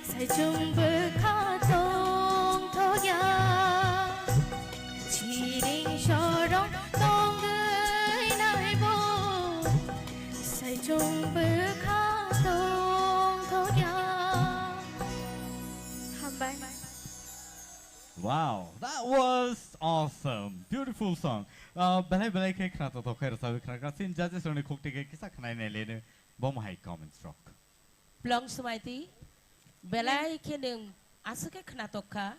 Saichung bwkha tongthokya, siring sorong tongwi naibo. Saichung bwkha tongthokya. Hambai. Wow, that was awesome. Beautiful song. Uh, belai belai khe khna to tokhai rwchapwi khna khna sin judges rokni khukti khe kisa khnai nai lene bomo hai comments rok. Plong Sumaiti, belai khe nwng aswk khe khna tok kha,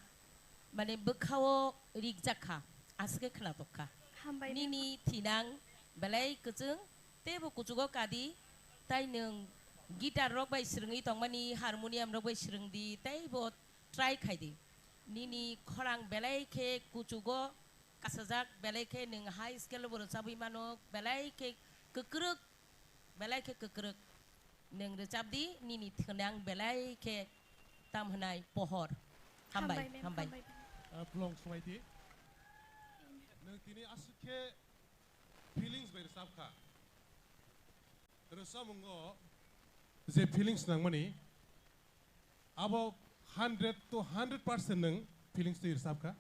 mane bwkhao rijak kha, aswk khe khna tok kha. Hambai. Nini thinang belai kwchwng, teibo kuchugo kadi, tai nwng guitar rok bai swrwngwi tongmani, harmonium rok bai swrwngdi, teibo try khaidi. Nini khorang belai khe kuchugo kasajak, belai khe nwng high scale bo rwchabwi mano, belai khe kwkrwk, belai khe kwkrwk. Nwng rwchapdi, nini thinang belai khe tam hwnai pohor. Hambai, hambai, ma'am, hambai. Hambai. Ah, Plong Sumaiti. Nwng tini aswk khe feelings bai rwchap kha. Rwchapmungo je feelings nangmani, abo hundred to hundred percent nwng feelings twi rwchap kha.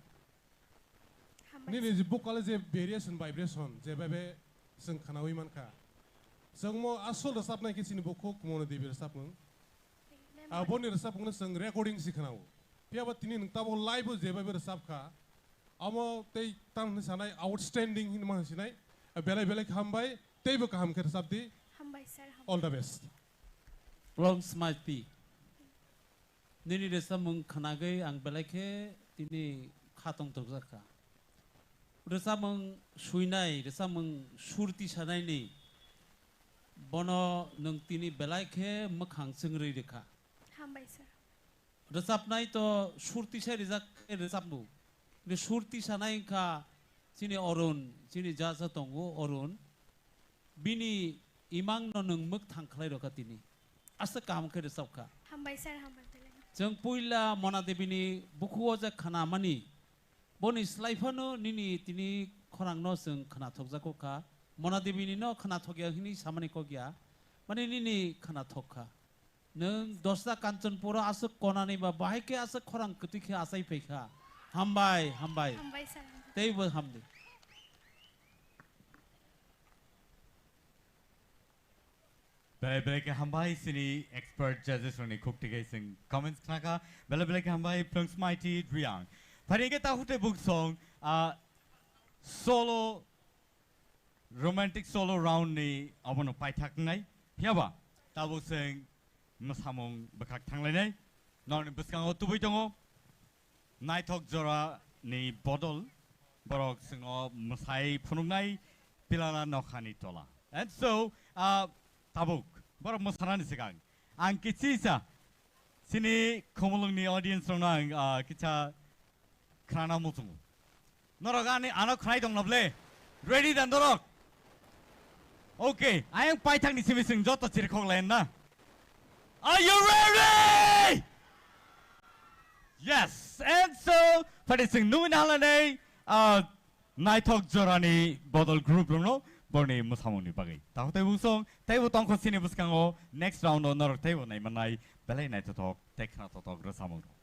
Hambai. Nini je vocal je variation, vibration, je bhabe chwng khnaui mankha. Chwngmo asol rwchapnai khe chini bukhuk Monu Devi rwchapmung. Ah, boni rwchapmungno chwng recording se khwnao. Phiya ba tini nwng tabuk live o jebai bai rwchap kha. Amo tei tamo hwnwi sanai outstanding hinwi ma sinai. Ah, belai belai khe hambai, teibo kaham khe rwchap di. Hambai sir, hambai. All the best. Long smile pi. Nini rwchapmung khwnagwi ang belai khe tini kha tongthokjak kha. Rwchapmung swinai, rwchapmung sur tisanaini bono nwng tini belai khe mwkhang chwngrwi rwkha. Hambai sir. Rwchapnai to sur tisai rijak khe rwchapmung. Hwnwi sur tisanai wngkha chini Arun, chini jaja tongo Arun. Bini imangno nwng mwkthang khlai rwkha tini. Aswk kaham khe rwchapkha. Hambai sir, hambai belai. Chwng puila Mona Debini bukhugo je khnamani, boni slai phano nini tini khorangno chwng khnathokjago kha. Mona Debini no khnathokya hwnwi samani kok ya. Mani nini khnathok kha. Nwng dosta Kanchanpuro aswk konani ba bahai khe aswk khorang kwtwi khe achai phai kha. Hambai, hambai. Hambai sir. Teibo hamdi. Belai belai khe hambai chini expert judges rokni khuk twi khe chwng comments khnakha. Belai belai khe hambai Phlwngsmaiti Reang. Phari khe takhuk tei buk song, ah, solo, romantic solo round ni obono paithak wngnai. Phiya ba tabuk chwng mwsamung bwkhak thanglainai. Norokni bwskango tubui tongo. Naithok jora ni bodol borok chwngno mwsai phunuknai Pilala Nokhani Tola. And so, ah, tabuk borok mwsanani swkang ang kichisa chini Khumulwngni audience rokno ang, ah, kisa khnana muchungo. Norok ani ano khnai tong na ble? Ready da norok? Okay, ayang paithakni simi chwng joto chirikhok lai na. Are you ready? Yes, and so, phari chwng nugwi nahalanai, ah, naithok jorani bodol group rokno borni mwsamungni bagwi. Takhuk tei buk song, teibo tongkho chini bwskango next round o norok teibo naimanai belai naithothok tei khnathothok rwchapmung rok.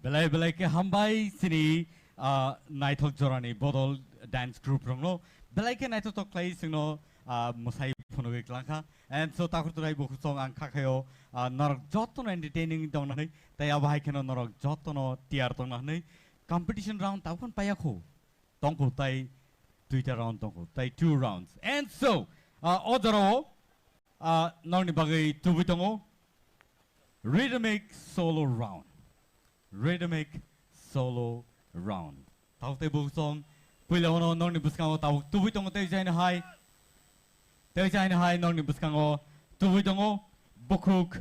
Belai belai khe hambai chini, ah, naithok jorani bodol dance group rokno. Belai khe naithotok khlai chwngno, ah, mwsai phunugwi klangkha. And so takhur turai bukhuk song ang khakhayo, ah, norok jotono entertaining tongna hwnwi, tei abo hai kheno norok jotono tiyar tongna hwnwi. Competition round tabukhan paiya kho. Tongkho tai duita round tongkho, tai two rounds. And so, ah, o jorao, ah, nokni bagwi tubui tongo rhythmic solo round. Rhythmic solo round. Tabuk tei bukhuk song puila ono nokni bwskango tabuk tubui tongo tei jaino hai. Tei jaino hai nokni bwskango tubui tongo bukhuk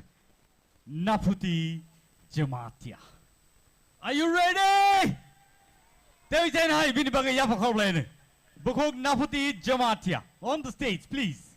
Naphuti Jamatia. Are you ready? Tei jaino hai bini bagwi yapha khorokhlaini. Bukhuk Naphuti Jamatia. On the stage, please.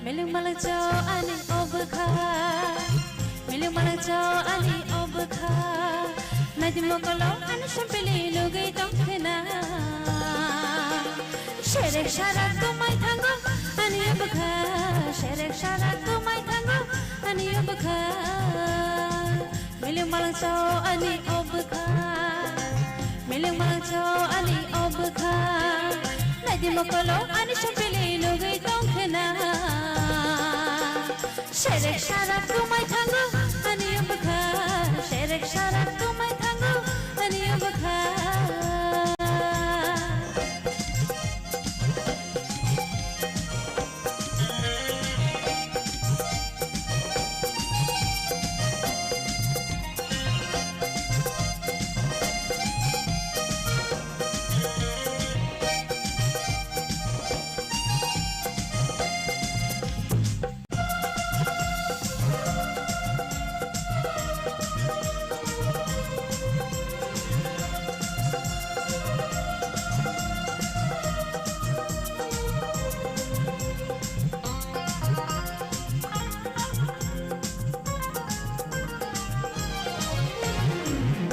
Miling malang chao ani obwkha, miling malang chao ani obwkha. Naidi mokolo ani sampili nugwi tongkhwna. Serek sarak tumai thango ani obwkha, serek sarak tumai thango ani obwkha. Miling malang chao ani obwkha, miling malang chao ani obwkha. Naidi mokolo ani sampili nugwi tongkhwna. Serek sarak tumai thango ani obwkha, serek sarak tumai thango ani obwkha.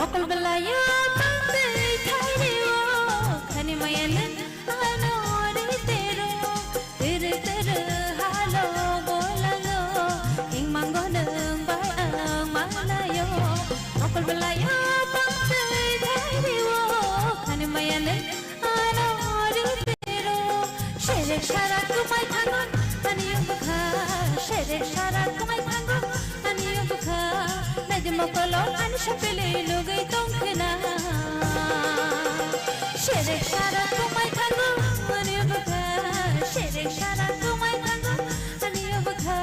Mokol belayo tangtwi thaireo khani maya nung ano ri tero. Tiri tiri halo bolango, hingmango nung bai ang malayo. Mokol belayo tangtwi thaireo khani maya nung ano ri tero. Serek sarak tumai thango ani obwkha, serek sarak tumai thango ani obwkha. Naidi mokolo ani sampili nugwi tongkhwna. Serek sarak tumai thango ani obwkha, serek sarak tumai thango ani obwkha.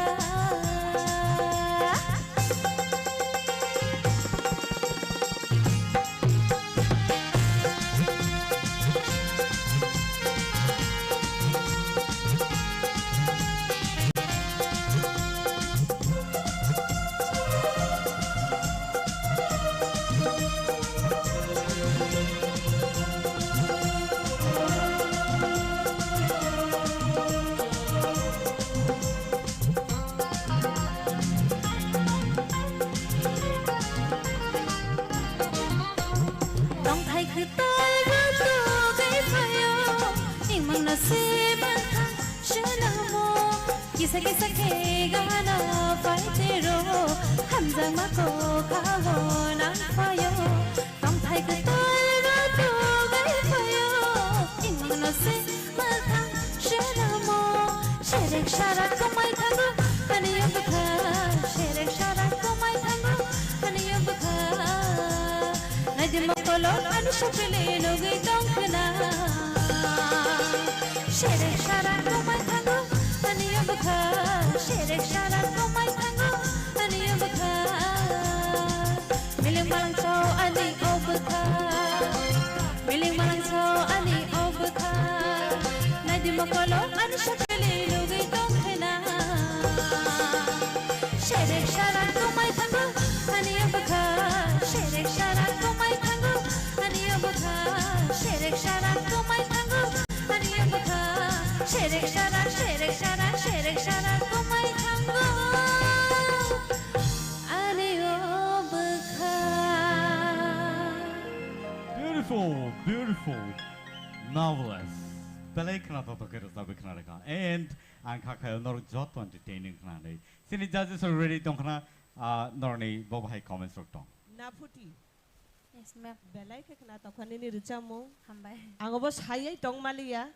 Tongthai kwtal rwtugwi phaio, himungno se bwkha swnamo. Kisa kisa khe gana phaitero, hamjakma kokhao nang phaio. Tongthai kwtal rwtugwi phaio, himungno se Mwkhang swnamo, serek sarak kwmai thango, ani o bwkha. Serek sarak kwmai thango, ani o bwkha. Naidi mokolo ani sokili nugwi tongkhwna. Serek sarak kwmai thango, ani o bwkha. Serek sarak kwmai Mokolo ani sakali lugui tongkhena. Serek sara tumai thango ani bwkha. Serek sara tumai thango ani bwkha. Serek sara tumai thango ani bwkha. Serek sara, serek sara, serek sara tumai thango ani bwkha. Beautiful, beautiful. Marvelous. Belai khna to to khe rwchapwi khna rwkha. And ang kha khayo norok joto entertaining khna nai. Chini judges are ready tong khna, ah, norni bo bahai comments rok tong. Naphuti. Yes, ma'am. Belai khe khna to kha nini rwchapmung. Hambai. Ang bo sayai tong maliya.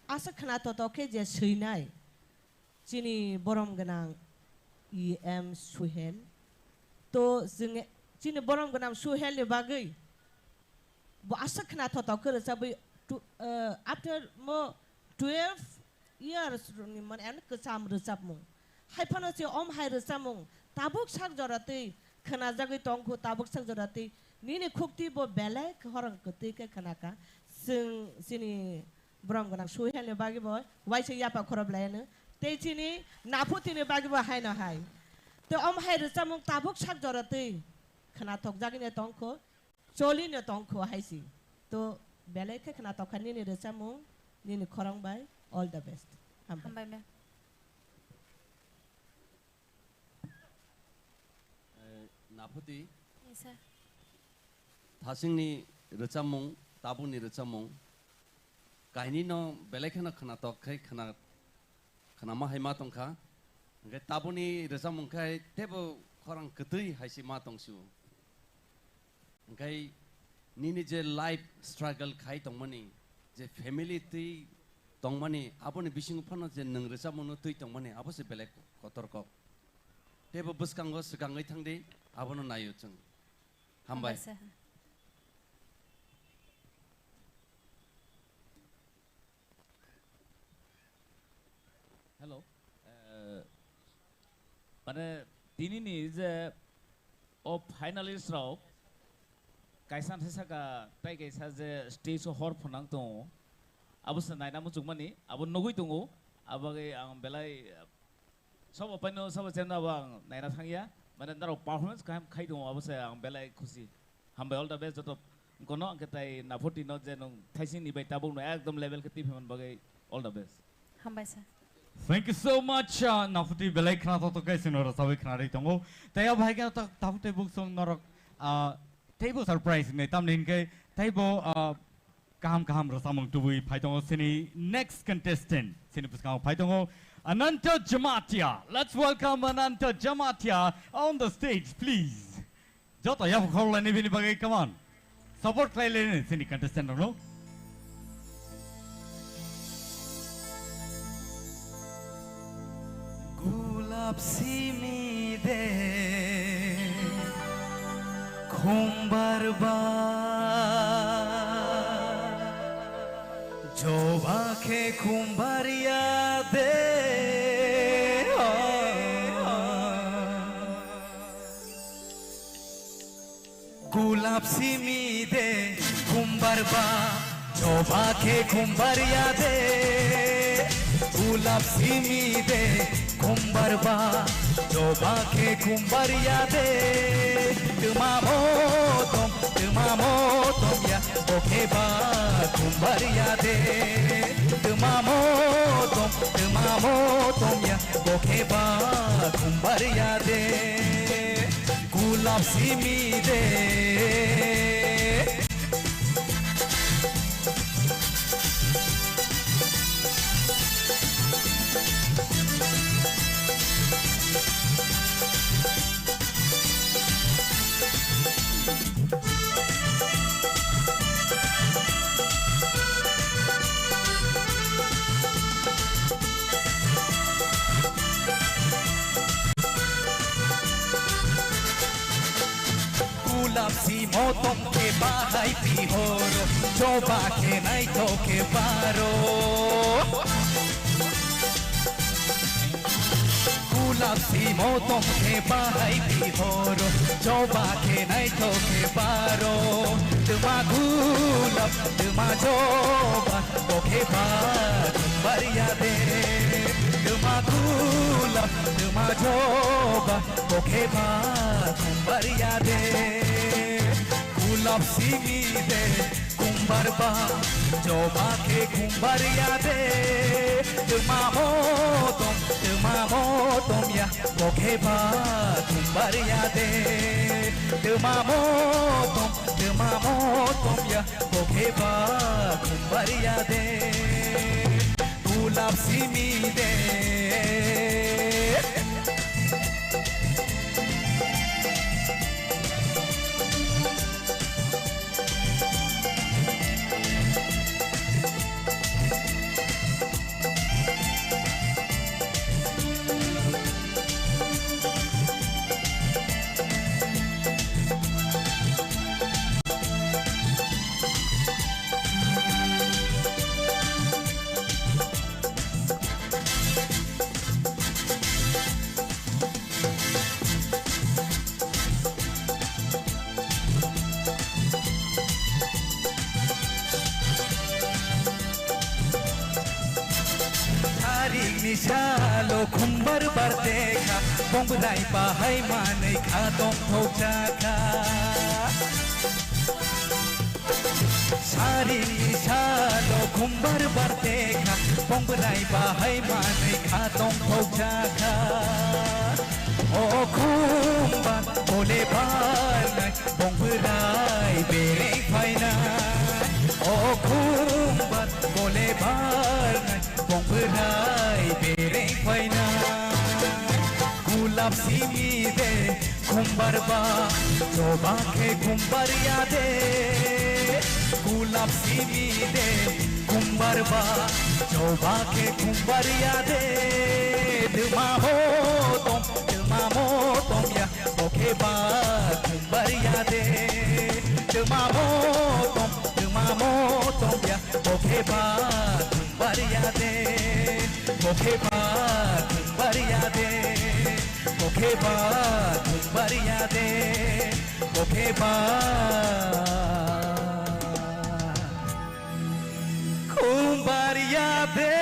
Asa khna to to khe je swinai. Chini borom gwnang E M Suhel. To chwng chini borom gwnang Suhel ni bagwi bo aswk khna thotok khe rwchabwi tu-, eh, after mo twelve years ni mane ano kwcham rwchapmung. Hai phano se om hai rwchapmung tabuk sak jora twi khna jagwi tong kho, tabuk sak jora twi nini khukti bo belai khorang kwtwi khe khna kha. Chwng chini Borom gwnang Suhelni bagwi bo waisa yapha khorop laiano. Tei chini Naphutini bagwi bo haino hai. Tei om hai rwchapmung tabuk sak jora twi khnathok jagwino tong kho, cholino tong kho hai si. To belai khe khnathok kha nini rwchapmung, nini khorang bai. All the best. Hambai. Hambai, ma'am. Eh, Naphuti. Yes, sir. Thasingni rwchapmung, tabukni rwchapmung, kainwino belai kheno khnatok khai khna, khnama hai ma tongkha. Hwnkhe tabukni rwchapmung khai teibo khorang kwtwi hai se ma tong sio. Hwnkhe nini je life struggle khai tongmani, je family twi tongmani, aboni bisingo phano je nwng rwchapmungno twi tongmani, abo se belai kotor kok. Teibo bwskango swkangwi thangdi, abono naio chwng. Hambai. Hambai sir. Hello. Eh, mane, tinini je o finalist rok kaisa thai saka tai kaisa je stage o hor phwnang tongo, abo se naina muchungmani, abo nugui tongo, abagwi ang belai, eh, Sabo paino sabo chemda bo ang naina thangya. Mane norok performance kaham khai tongo, abo se ang belai khusi. Hambai, all the best joto kono, angkhe tai Naphuti no je nwng thaising ni bai tabuk no ekdom level khe twi phaimani bagwi all the best. Hambai sir. Thank you so much, uh, Naphuti, belai khna to to kai sino rwchabwi khna ri tongo. Tai abo hai khe ta-, tabuk tei buk song norok, uh, teibo surprise ni tamni hinkhe teibo, uh, Kaham kaham rwchapmung tubui phai tongo chini next contestant. Chini bwskango phai tongo Ananta Jamatia. Let's welcome Ananta Jamatia on the stage, please. Joto yapha khorlaini bini bagwi, come on. Support khlai laini chini contestant rokno. Gulap simi de khumbar ba, joba khe khumbar ya de. Gulap simi de khumbar ba, joba khe khumbar ya de. Gulap simi de khumbar ba, joba khe khumbar ya de. Twma mo tom, twma mo tom ya, bo khe ba khumbar ya de. Twma mo tom, twma mo tom ya, bo khe ba khumbar ya de. Gulap simi de. Gulap simo tong khe bahai pihor, joba khe naithok khe baro. Gulap simo tong khe bahai pihor, joba khe naithok khe baro. Twma gulap, twma joba, bo khe ba khumbar Eba kumbar yade, gulab simi de, kumbar ba, joba ke kumbar yade, tuma motom, tuma motom ya, bokhe ba kumbar yade, tuma motom, tuma motom ya, bokhe ba kumbar yade, gulab simi de. Tarik ni salo khumbar bar tekha, bongbai bahai manwi kha tongthok jakha. Sari salo khumbar bar tekha, bongbai bahai manwi kha tongthok jakha. O khumbar bole barnai, bongbai bereng phainai. O khumbar bole barnai, bongbai bereng phainai. Gulab simi de, khumbar ba, joba khe khumbar yade. Gulab simi de, khumbar ba, joba khe khumbar yade. Duma ho tom, duma mo tom ya, bokhe ba khumbar yade. Duma mo tom, duma mo tom ya, bokhe ba khumbar yade. Bokhe ba khumbar yade. Bokhe ba khumbar yade, bokhe ba khumbar yade.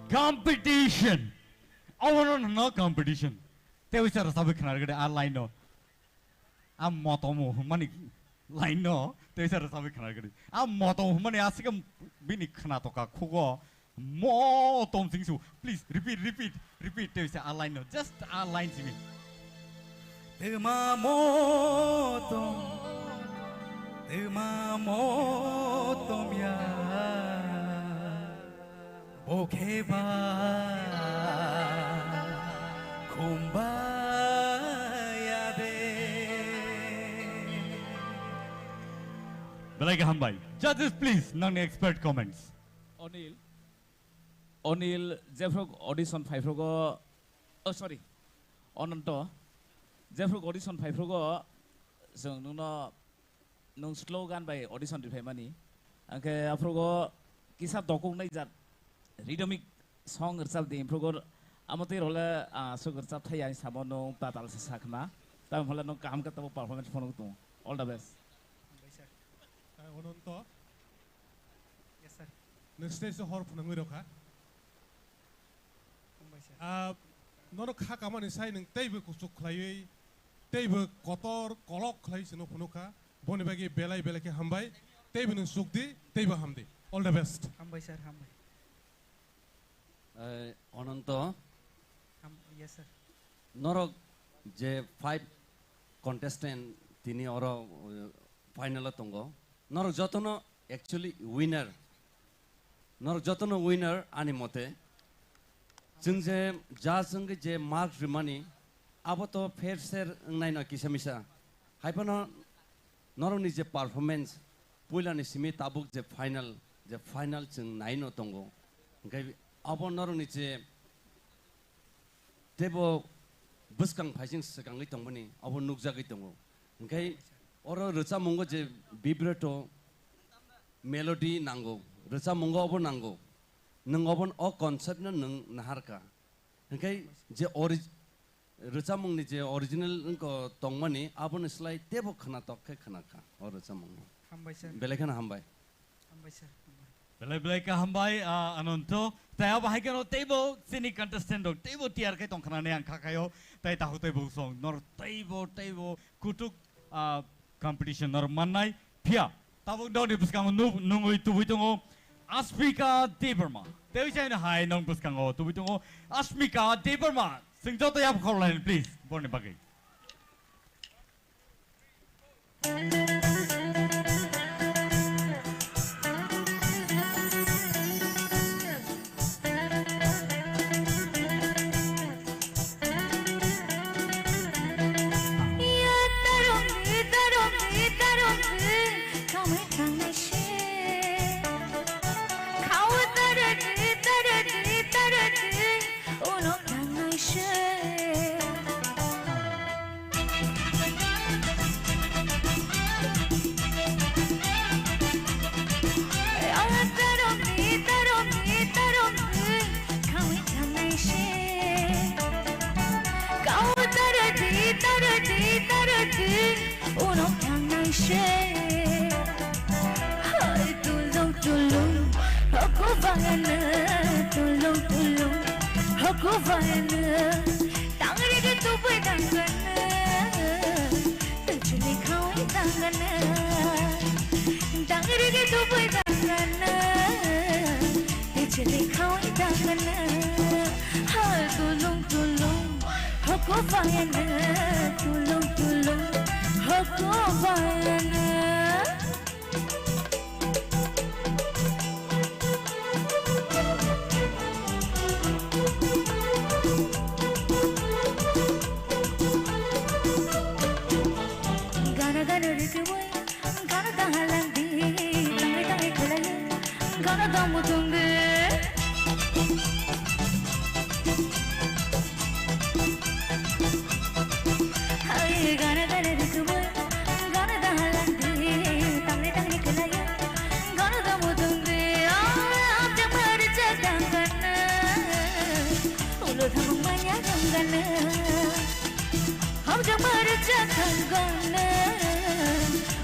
Competition. Obono no competition. Tei uisa rwchapwi khna rwgwdi a line no. A motom hwnmani line no tei sa rwchapwi khna rwgwdi. A motom hwnmani aswk bini khna toka khugo motom singsu. Please repeat, repeat, repeat tei sa a line no. Just a line simi. Twma motom, twma motom ya. Bo khe ba khum ba ya de. Belai khe hambai. Judges, please, nangni expert comments. Onil, Onil, jephru audition phaiphrugo, oh, sorry, Ononto, jephru audition phaiphrugo, chwng nwngno nwng slogan bai audition riphaimani. Hwnkhe aphrugo kisa dokoknai jat rhythmic song rwchapdi, aphrugo amotwi role, ah, aswk rwchap thai ani samo nwng tatal se sakhna. Tamoni hwnle nwng kaham khe tabuk performance phunuk tongo. All the best. Hambai sir. Ah, Ononto. Yes, sir. Nwng stage o hor phunangwi rwkha. Hambai sir. Ah, nono kha kamani sai nwng teibo kuchuk khlaiwi, teibo kotor kolok khlaiwi chwngno phunukha. Boni bagwi belai belai khe hambai. Teibo nwng chukdi, teibo hamdi. All the best. Hambai sir, hambai. Eh, Ononto. Ham-, yes, sir. Norok je five contestant tini oro, eh, final o tongo. Norok jotono actually winner. Norok jotono winner ani mote. Chwng je judge wngwi je mark rwmani, abo to fair share wngnaino kisa misa. Haiphano norokni je performance, puilani simi tabuk je final, je final chwng naino tongo. Hwnkhe abo norokni je teibo bwskang phaising swkangwi tongmani abo nukjagwi tongo. Hwnkhe oro rwchapmungo je vibrato, melody nango, rwchapmungo obo nango. Nwng obo, o concept no nwng naharkha. Hwnkhe je ori-, rwchapmungni je original wngkha tongmani, aboni slai teibo khwnatok khe khwnakha o rwchapmungno. Hambai sir. Belai kheno hambai. Belai belai kaham bai, ah, Ananto. Tai abo hai kheno teibo chini contestant rok teibo tiyar khe tongkha nani ang kha khaio. Tai takhuk tei bwsong nor teibo, teibo kutuk, ah, competition nor mannai. Phiya tabuk nokni bwskango nu-, nungwi tubui tongo Asmika Debbarma. Tei chaino hai nong bwskango tubui tongo Asmika Debbarma. Chwng joto yap khorlaini please borni bagwi. Hai tulung tulung, hoko vayana, tulung tulung, hoko vayana. Tangri ke tupai tangana, tuchuli khawi tangana. Tangri ke tupai tangana, tuchuli khawi tangana. Hai tulung tulung, hoko vayana, tulung tulung, hoko vayana. Gana gana rikui, gana tahalang di, tangai tangai khulai, gana damu tungde. Hai gana gana rikui, gana tahalang di, tangai tangai khulai, gana damu tungde. Ah, amjak mari chadang gana, ulo thamung maya gana. Hamjak mari chadang gana,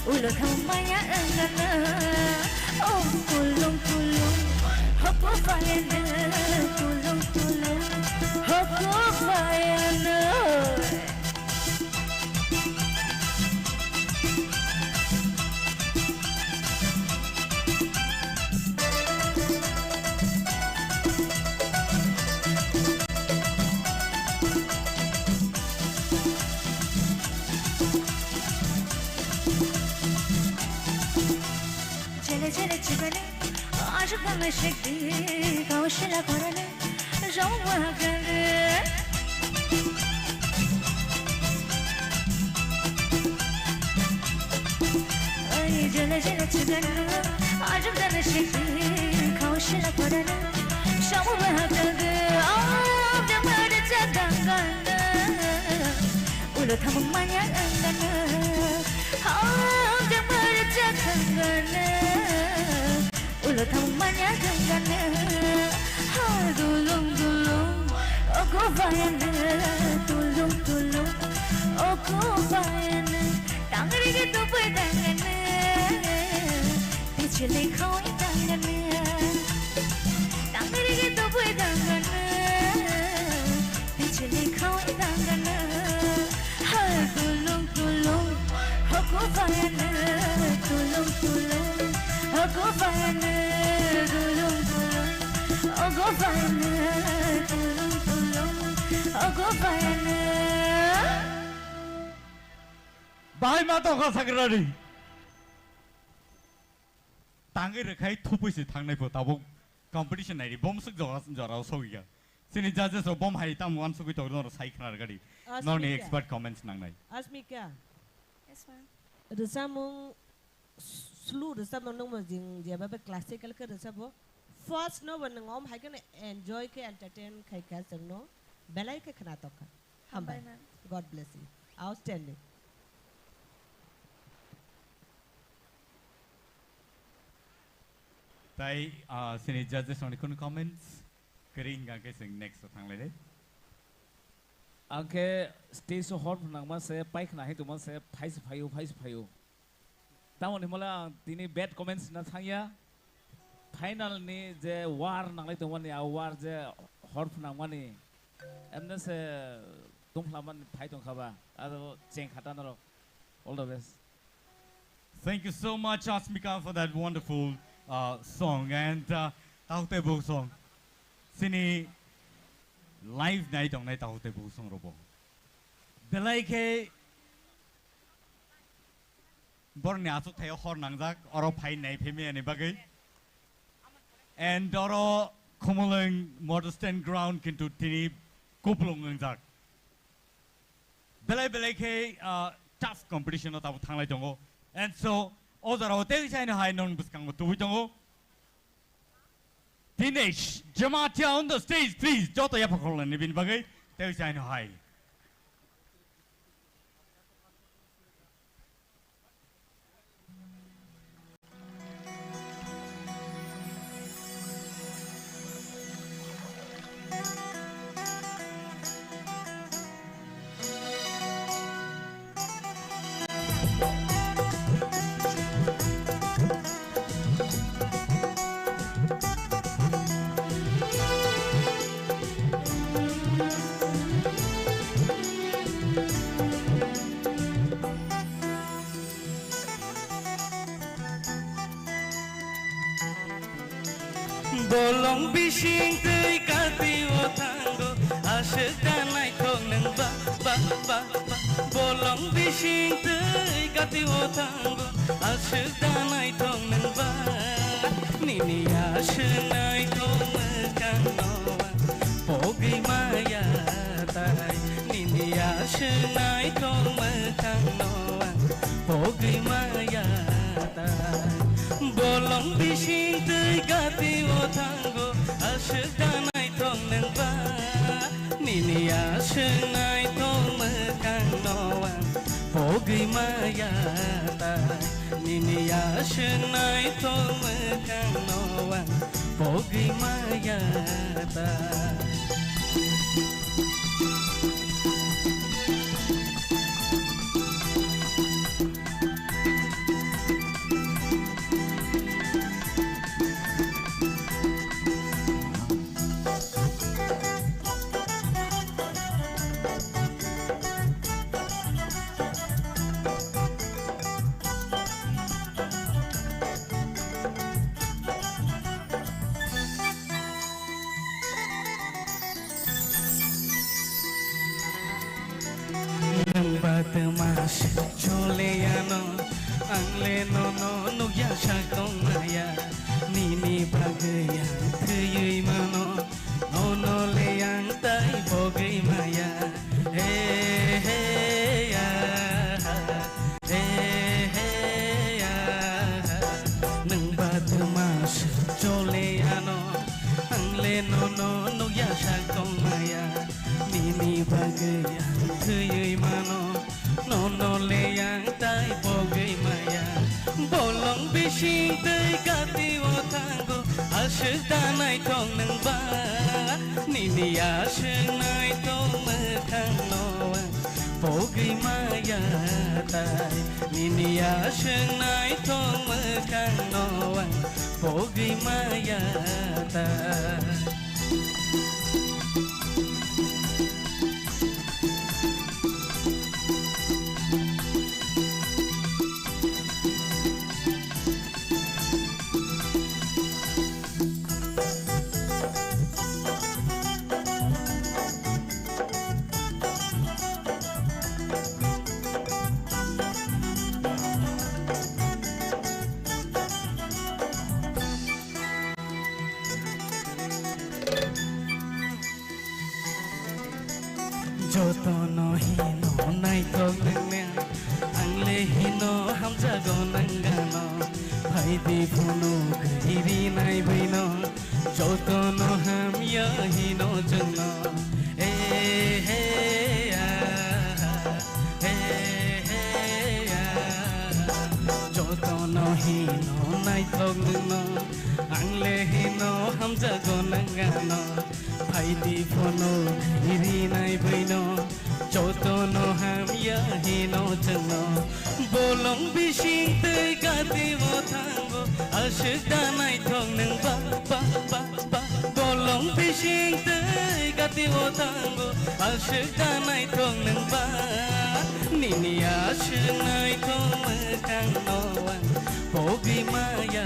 ulo thamung maya gana. Oh, tulung tulung, hoko vayana, tulung tulung, hoko vayana. Chele chele chibane, ashuk dame shikti, kaushila korane, jong wahagale. Ai jele jele chibane, ashuk dame shikti, kaushila korane, jong wahagale. Ah, jamare chadangana. Ulo thamung maya wngana, hamjak mari chakangana. Ulo thamung maya wngana, ha dulung dulung, ogo bayana, tulung tulung, ogo bayana. Tangri ke tupai tangana, pichile khoi tangana. Tangri ke tupai tangana, pichile khoi tangana. Hai tulung tulung, hoko bayana, tulung tulung, hoko bayana, tulung tulung, ogo bayana, tulung tulung, ogo bayana. Bahai ma tongkha sakrari. Tangwi rwkhai thupui se thangnai pho tabuk competition naidi bom swk jora, jorao sogwikha. Chini judges rok bom hai tamo uansugwi tongo norok sai khna rwgadi. Norni Asmika. Expert comments nangnai. Asmika. Yes, ma'am. Rwchapmung slu rwchapmung nungmo jing jeba be classical khe rwchapbo. First no bo nwng om hai kheno enjoy khe entertain khai kha chwngno belai khe khna tokha. Hambai. Hambai, ma'am. God bless you. Outstanding. Tai, ah, sini judges rokni kunu comments? Kering hingka khe chwng next o thanglainai. Ang khe stage o hor nangma se, paikha hai tongma se, phai se phaio, phai se phaio. Tamoni hwnle ang tini bad comments na thangya. final ni je war nanglai tongmani, a war je hor phnangmani, emne se tongphlamani phai tongkha ba, aro cheng kha ta norok. All the best. Thank you so much, Asmika, for that wonderful, uh, song. And, uh, Taote Bo song. Sini live nai tong nai Taote Bo song robo. Belai khe borni asuk thayo hor nangjak, oro phai nai phai maya ni bagwi. And oro Khumulwng Model Stand Ground kintu tini kuplung wngjak. Belai belai khe, ah, tough competition no tabuk thanglai tongo. And so, o jora o tei saino hai non bwskango tubui tongo. Dinesh Jamatia on the stage, please. Joto yapha khorlani bini bagwi tei saino hai. Bolong bising twi kati o thango, aswk da naithok nwng ba, ba, ba, ba. Bolong bising twi kati o thango, aswk da naithok nwng ba. Nini aswk naithok mwkhang no ang pogwi maya tai. Nini aswk naithok mwkhang no ang pogwi maya tai. Bolong bising twi kati o thango, aswk da naithok nwng ba. Nini aswk naithok mwkhang no ang pogwi maya ta. Nini aswk naithok mwkhang no ang pogwi maya ta. Nwng ba twma se chole ano, ang le nono nukya sak tong maya. Nini bagwi ang thwiwi mano, nono le ang tai pogwi maya. He, he, ya, ha. He, he, ya, ha. Nwng ba twma se chole ano, ang le nono nukya sak tong maya. Nini bagwi ang thwiwi mano, nono le ang tai pogwi maya. Bolong bising twi kati o thango, aswk da naithok nwng ba. Nini aswk naithok mwkhang no ang pogwi maya tai. Nini aswk naithok mwkhang no ang pogwi maya tai. Jotono hino naithok nangmya, ang le hino hamjago nangano. Phaidi phunuk iri nai bwino, jotono hamya hino chwngno. E he ya, e he ya, jotono hino naithok nwngno, ang le hino hamjago nangano. Phaidi phono iri nai bwino, jotono hamya hino chwngno. Bolong bising twi kati o thango, aswk da naithok nwng ba. O tango, aswk da naithok nwng ba, nini aswk naithok mwkhang no ang pogwi maya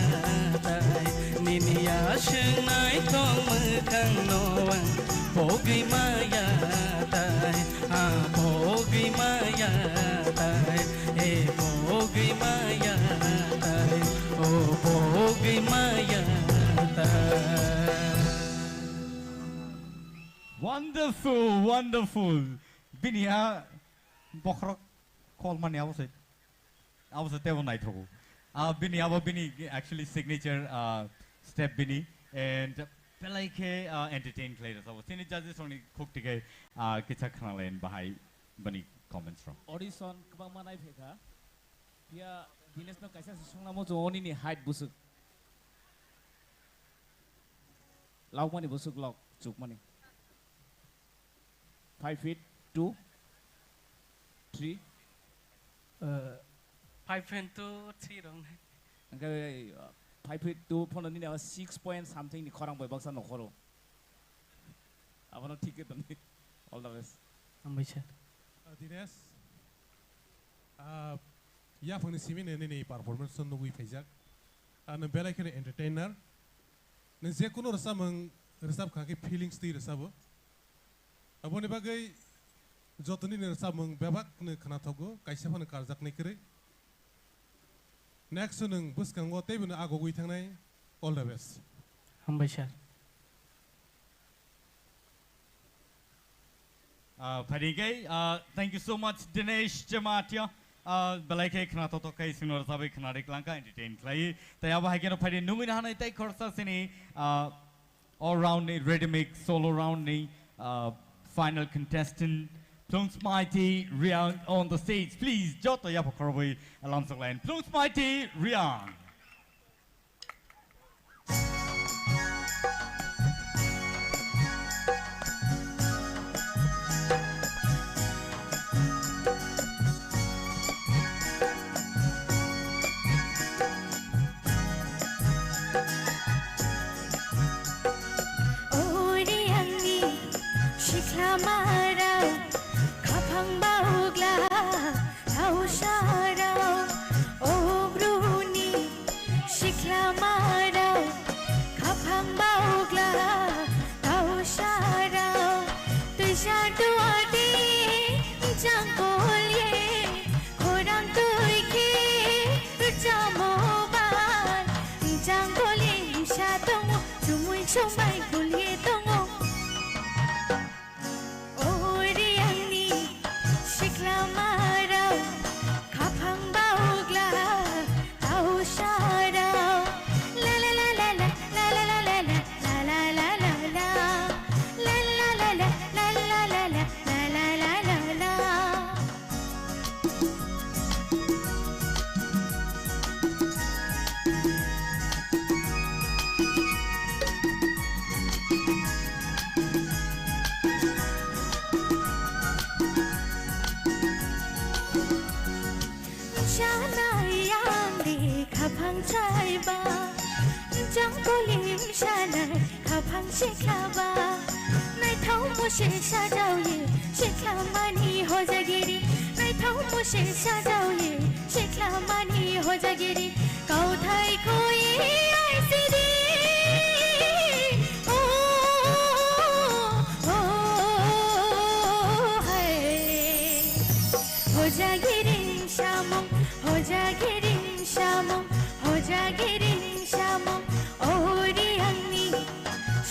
tai, nini aswk naithok mwkhang no ang pogwi maya tai, ha pogwi maya tai, e pogwi maya tai, o pogwi maya tai. Wonderful, wonderful. Bini a bokhorok kolmani abo se, abo se tebo naithogo. Ah, bini abo bini actually signature, ah, step bini and belai khe, ah, entertain khlai rwsabo. Chini judges rokni khuk tikhe, ah, kicha khnalayan bahai bani comments rok. Audition kwbangma naiphekha. Phiya Dinesh no kaisa se swngnamo chwng oni ni height bwswk. Laukmani bwswk lok chukmani. Five feet two, three. Uh, five feet two, three rong. Hwnkhe, uh, five feet two phano nini abo six point something ni khorang bai baksa nokhoro. Abono thik khe tongdi. All the best. Hambai sir. Uh, Dinesh, uh, yaphangni simi nini performance no nugwi phaijak. Ano belai kheno entertainer. Nang je kunu rwchapmung rwchap kha khe feelings twi rwchabo. Aboni bagwi joto nini rwchapmung bebak no khna thogo, kaisa phano karjaknai kwrwi. Next nwng bwskango teibo no agogwi thangnai. All the best. Hambai sir. Ah, phaidi khe, ah, thank you so much, Dinesh Jamatia. Ah, belai khe khna totok khai singno rwchapwi khna ri klangkha, entertain khlai. Tai abo hai kheno phaidi nungwi nahanai tai khorsa sini, ah, all round ni ready mix solo round ni, ah, final contestant Plungsmaiti Riang on the stage, please. Joto yapha khorobwi lamsok line Plungsmaiti Riang. Ori angni sikhlamarao, khaphang baogla tausarao, o bruni sikhlamarao, khaphang baogla tausarao, twisa duati jangkol ye, khorang twi khe rwchamo bai, jangkol ye misa tongo, chumui chumai gul ye tongo. Ori angni sikhlamarao, khaphang baogla tausarao. La la la la la, la la la la la, la la la la la. La la la la la, la la la la la, la la la la la. Chanai yang di khaphang chaiba, jang kolim chanai khaphang sikhlaba, naithok musi sajao ye sikhlama ni hojagiri, naithok musi sajao ye sikhlama ni hojagiri, kauthai koi aisidi. O, o, o, hai. Hojagiri samung, hojagiri samung, hojagiri samung, ori angni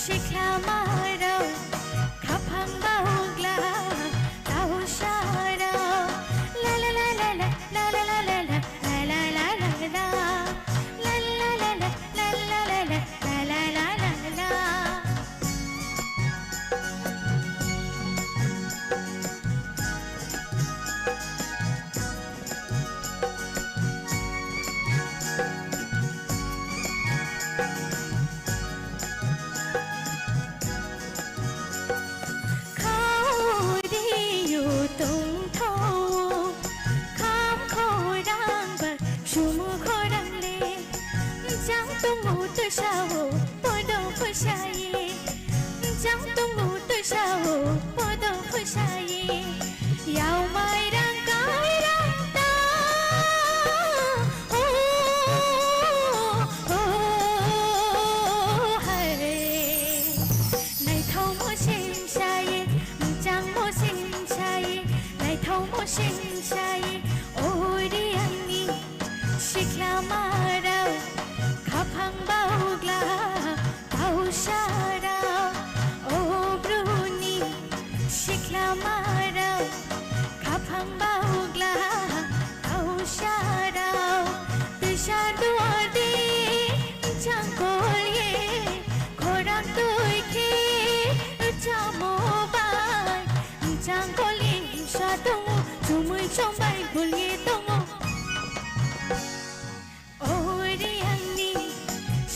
sikhlamarao, khaphang baogla tausarao. La la la la la, la la la la la, la la la la la. La la la la la, la la la la la, la la la la la. Khauriyo tongthao, kham khorang ba sumu khorang le, jang tongo twsao podo phusaye, jang tongo Sao podo phusaye, yao mai rang kai rang ta. O, o, hai. Naithao mo sing saye, mchang mo sing saye, naithao mo sing saye, o ri angni sikla marao, khaphang baogla, Kausara, o bruni sikla marao, khaphang baogla, kausara, tisa duardi, changkolye, khorang tuikhe, chamo bai, changkolye, satungo, chumui chombai, gulye tongo. O ri angni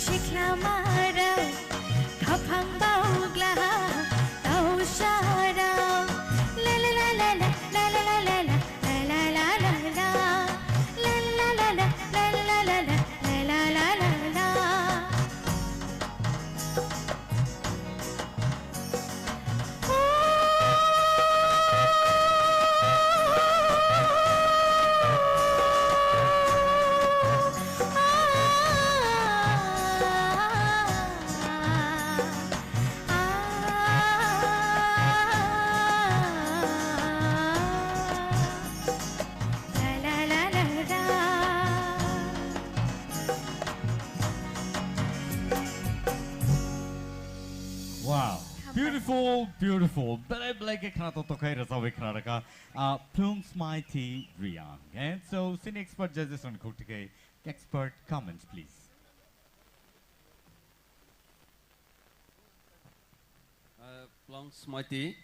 sikla marao, khaphang baogla, kausarao. La la la la la, la la la la la, la la la la la. La la la la la, la la la la la, la la la la la. Wow. Beautiful, beautiful. Belai belai khe khna tok tok khai rwchabwi khna rwkha. Ah, Plung Smaiti Riang. And so, sini expert judges on khuk tikai expert comments, please. Ah, Plung Smaiti.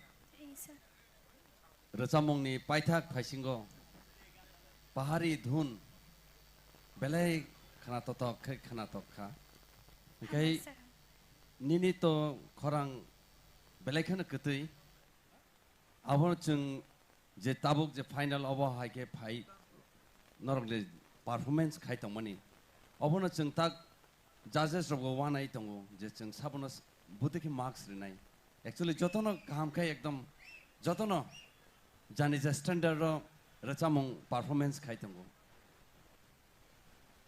Rwchapmungni paithak phaisingo pahari dhun belai khna totok khe khna tok kha. Hinkhe nini to khorang belai kheno kwtwi. Abono chwng je tabuk je final obo hai khe phai norok le performance khai tongmani. Obono chwng tak judges rokbo wanai tongo je chwng sabono s-, bwtwi khe marks rinai. Actually jotono kaham khai ekdom jotono jani je standard ro rwchapmung performance khai tongo.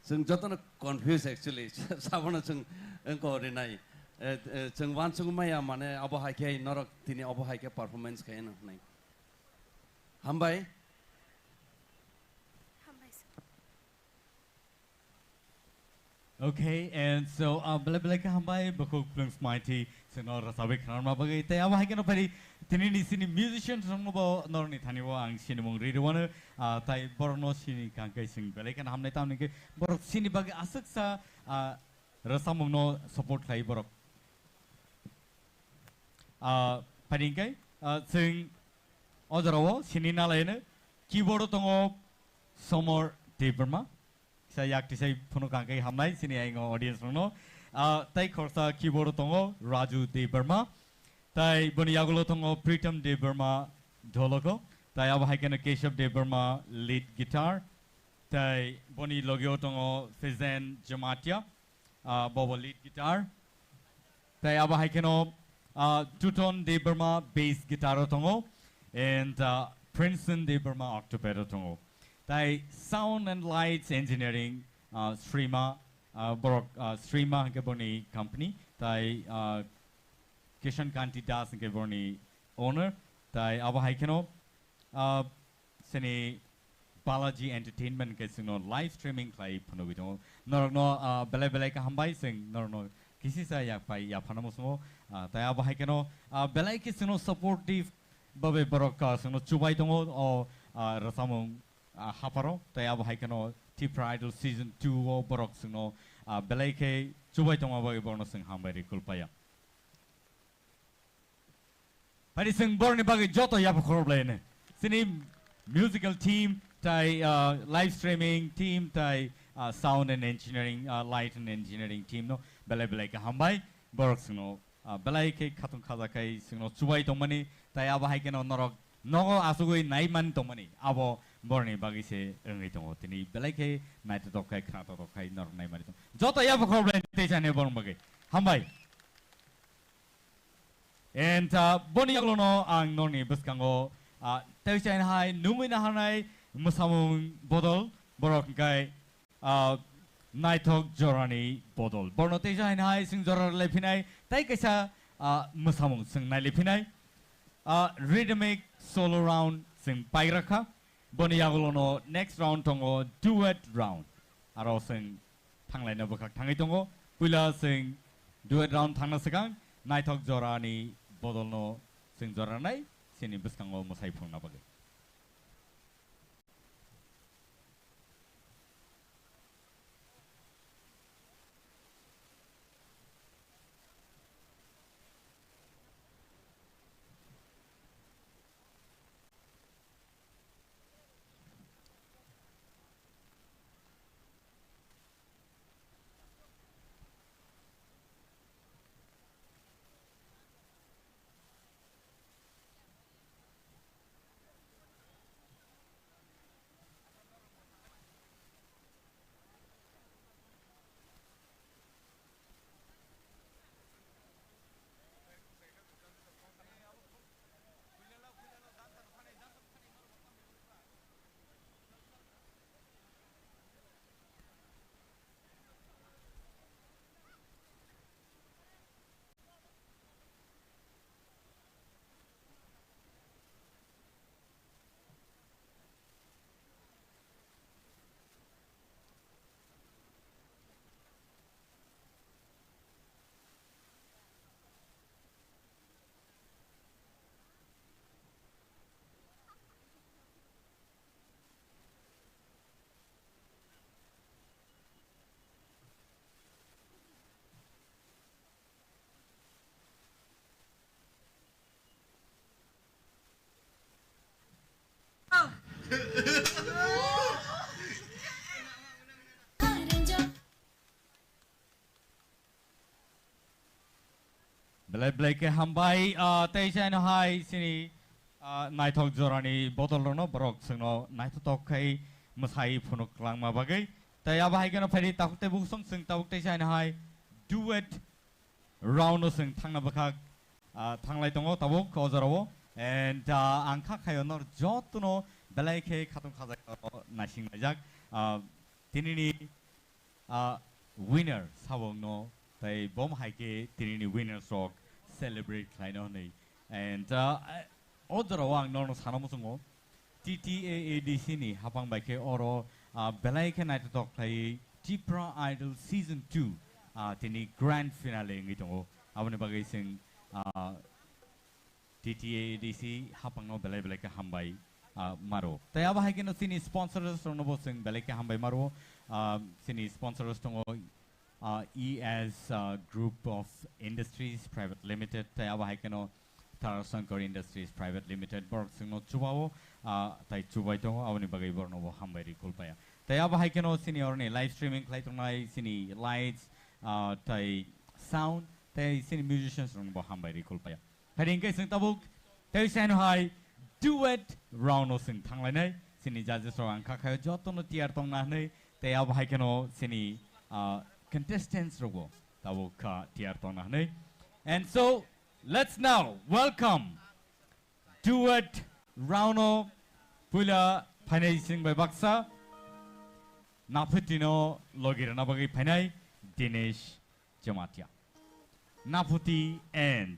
Chwng jotono confuse actually. Sabono chwng wngko rinai. Eh, eh, chwng uansukmaya mane abo hai khe norok tini obo hai khe performance khai hwnwi. Hambai. Hambai sir. Okay, and so, uh, belai belai khe hambai, bukhuk Plung Smaiti, chwngno rwchabwi khna rwna bagwi. Tei abo hai kheno phaidi, tini ni sini musicians rokno bo norokni thani o ang sinimung ri rwano, uh, tai borokno sini kangkhe chwng belai kheno hamnai, tamni khe borok sini bagwi aswksa, uh, rwchapmungno support khlai borok. Ah, phaidi hwnkhe, ah, chwng o jorao sini nalaino keyboard o tongo Somor Debbarma. Kisa yak tisai phunuk ang khe hamnai sini ayang audience rokno. Ah, tai khoroksa keyboard o tongo Raju Debbarma. Tai boni yagulo tongo Pritam Debbarma dholoko. Tai abo hai kheno Keshav Debbarma lead guitar. Tai boni logio tongo Fizen Jamatia. Ah, bobo lead guitar. Tai abo hai kheno, ah, Tuton Debbarma bass guitar o tongo, and, ah, Princeton Debbarma octopad o tongo. Tai sound and lights engineering, ah, Srima, ah, borok, ah, Srima hwnkhe borni company, tai, ah, Kishan Kanti Das hwnkhe borni owner, tai abo hai kheno, ah, sini Balaji Entertainment khe chwngno live streaming khlai phunugwi tongo. Norokno, ah, belai belai khe hambai, chwng norokno kisisa yak pai yapharna muchungo. Ah, tai abo hai kheno, ah, belai khe chwngno supportive babe borok, ah, chwngno chubai tongo o, ah, rwchapmung, ah, hapharo. Tai abo hai kheno Tipra Idol season two o borok chwngno, ah, belai khe chubai tongma bagwi borokno chwng hambai rwi kulpaya. Phaidi chwng borokni bagwi joto yapha khorop laino. Chini musical team, tai, ah, live streaming team, tai, ah, sound and engineering, ah, light and engineering team no belai belai khe hambai. Borok chwngno, ah, belai khe khatung khaja khai chwngno chubai tongmani, tai abo hai kheno norok nogo asugwi naimani tongmani, abo borokni bagwi se wngwi tongo. Tini belai khe naithotok khai, khnathotok khai norok naimani tongo. Joto yapha khorop laino tei sani borok bagwi. Hambai. And, ah, boni yagulono ang noni bwskango, ah, tei chaina hai nungwi naharnai mwsamung bodol, borok hwnkhe, ah, naithok jorani bodol. Borno tei chaina hai chwng jora rwlai phinai, tei kaisa, ah, mwsamung chwng nailai phinai. Ah, rhythmic solo round chwng paigra kha. Boni yagulono next round tongo duet round. Aro chwng thanglaina bwkhak thangwi tongo. Puila chwng duet round thangna swkang naithok jorani bodolno chwng jora rwnai chini bwskango mwsai phunukna bagwi. Belai belai khe hambai, ah, tei chaino hai chini, ah, naithok jorani bodol rokno borok chwngno naithotok khai mwsai phunuk langma bagwi. Tei abo hai kheno phaidi takhuk tei bukhuk song chwng tabuk tei chaino hai duet round o chwng thangna bwkhak, ah, thanglai tongo tabuk o jorao. And, ah, ang kha khaio nor jotono belai khe khatung khajak naising laijak. Ah, tinini, ah, winner sabo wngno, tei bom hai khe tinini winners rok celebrate khlaino hwnwi. And, ah, o jorao ang norno sana muchungo, T T A A D C ni hapang bai khe oro, ah, belai khe naithotok khlaiwi Tipra Idol Season two, ah, tini grand finale wngwi tongo. Aboni bagwi chwng, ah, T T A A D C hapangno belai belai khe hambai, ah, maro. Tei abo hai kheno chini sponsors rokno bo chwng belai khe hambai maro. Ah, chini sponsors tongo, ah, E S, ah, Group of Industries Private Limited, tei abo hai kheno Tarashankar Industries Private Limited, borok chwngno chubao, ah, tei chubai tongo, aboni bagwi borokno bo hambai rwi khulpaya. Tei abo hai kheno chini oroni live streaming khlai tongnai chini lights, ah, tei sound, tei chini musicians rokno bo hambai rwi khulpaya. Phaidi hwnkhe chwng tabuk tei saino hai duet round o chwng thanglainai. Chini judges rok ang kha khaio jotono tiyar tongna hwnwi, tei abo hai kheno chini, ah, contestants rokbo tabuk kha tiyar tongna hwnwi. And so, let's now welcome duet round o puila phainai chwng bai baksa Naphuti no logi rwna bagwi phainai Dinesh Jamatia. Naphuti and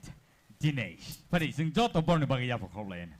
Dinesh. Phari, chwng joto borni bagwi yapha khoroklayani.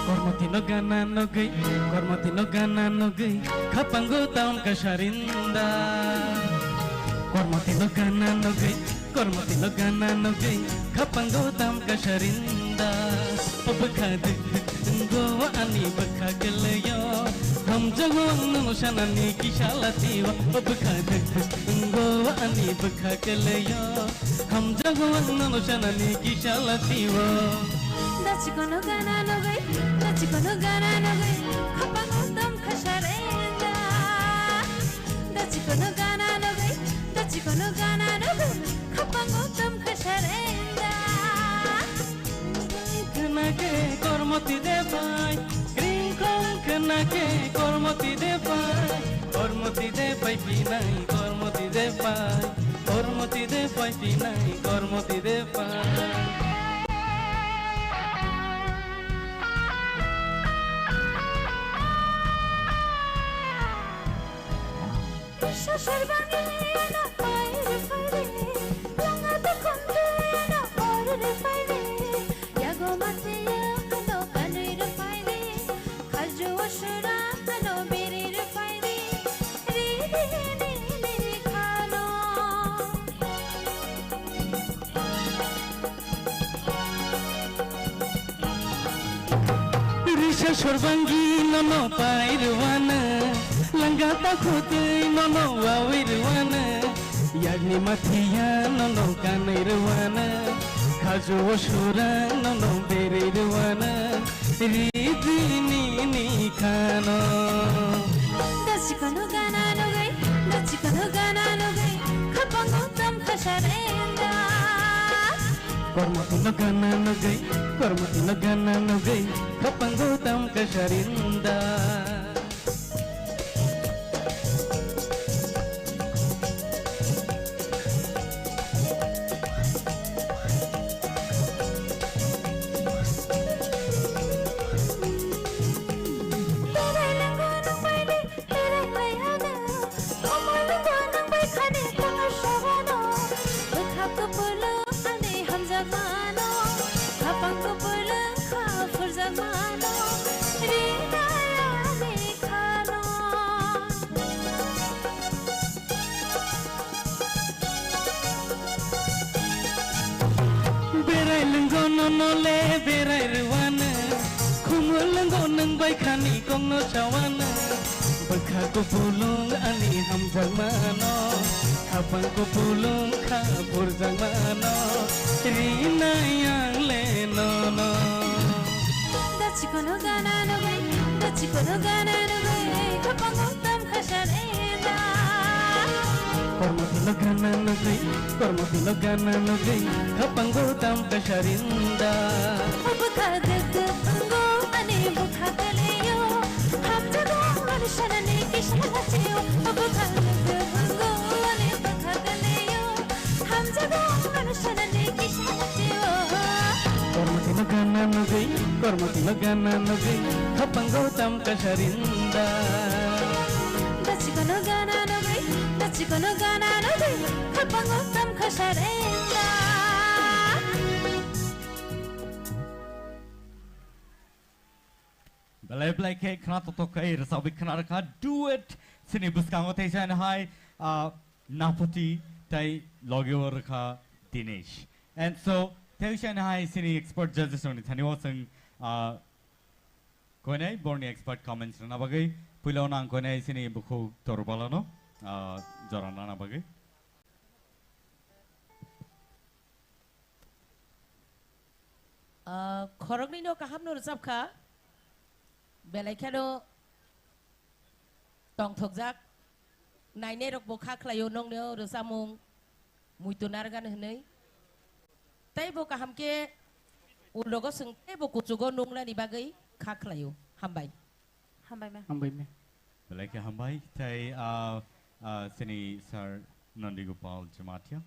Kormoti no gana nogwi, kormoti no gana nogwi, khapango taun kasarinda. Kormoti no gana nogwi, kormoti no gana nogwi, khapango taun kasarinda. Pabakha dik dik Wnggo ani bwkha kwlwio, hamjago ang nono sanani kisa lachio. O bwkha dek dek, wnggo ani bwkha kwlwio, hamjago ang nono sanani kisa lachio. Dachikono gana nugwi, dachikono gana nugwi, khapango tongkha sarenda. Dachikono gana nugwi, dachikono gana nugwi, khapango tongkha sarenda. Khwnake kormoti de pai, kringkong khwnake kormoti de pai, kormoti de pai pinai, kormoti de pai, kormoti de pai pinai, kormoti de pai. Sasar bangwi ano pai rw phaidi, langa dokhon twi ano or rw phaidi, yago matiya ano kanwi rw phaidi, khaju asura ano biri rw phaidi, ri ri ni ni khano. Risa sorbangi nono pai rwano, langa ta khutwi nono wawi rwano, yagni mathiya nono kanwi rwano, khaju o sura nono berwi rwano, ri ri ni ni khano. Dachikono gana nugwi, dachikono gana nugwi, khapango tongkha sarenda. Kormoti no gana nugwi, kormoti no gana nugwi, khapango tongkha sarenda. Berai lango nang bai di, berai lai ano. Omo lango nang bai khani kono sogano. Bwkha kupulung ani hamjakmano. Khapang kupulung kha phurjakmano. Rinai ani khano. Berai lwngo nono le berai rwano, khumul lwngo nwng bai khani kongno sawano. Bwkha kupulung ani hamjakmano, khapang kupulung kha phurjakmano, rinai ang le nono. Dachikono gana nugwi, dachikono gana nugwi, khapango tongkha sarenda. Kormoti no gana nugwi, kormoti no gana nugwi, khapango tongkha sarenda. O bwkha duk duk wngo ani bwkha kwlwio, hamjago ang manu sanani kisa lachio. O bwkha duk duk wngo ani bwkha kwlwio, hamjago ang manu sanani kisa lachio. Kormoti no gana nugwi, kormoti no gana nugwi, khapango tongkha sarenda. Dachikono gana nugwi, dachikono gana nugwi, khapango tongkha sarenda. Belai belai khe khna totok khe rwchapwi khna rwkha duet sini bwskango tei chani hai, ah, Naphuti tei logio rwkha Dinesh. And so tei chani hai sini expert judges rokni thani o chwng, ah, koinai borni expert comments rwna bagwi puila o nang koinai sini bukhuk Torbalano, ah, jora nana bagwi. Ah, khoroknwi no kaham no rwchap kha, belai kheno tongthokjak, nainai rok bo kha khlaio nongno rwchapmung muitu narwkani hwnwi. Tei bo kaham khe ulrogo chwng tei bo kuchugo nungnani bagwi kha khlaio. Hambai. Hambai ma. Hambai ma. Belai khe hambai. Tei, ah, ah, sini Sir Nandi Gopal Jamatia.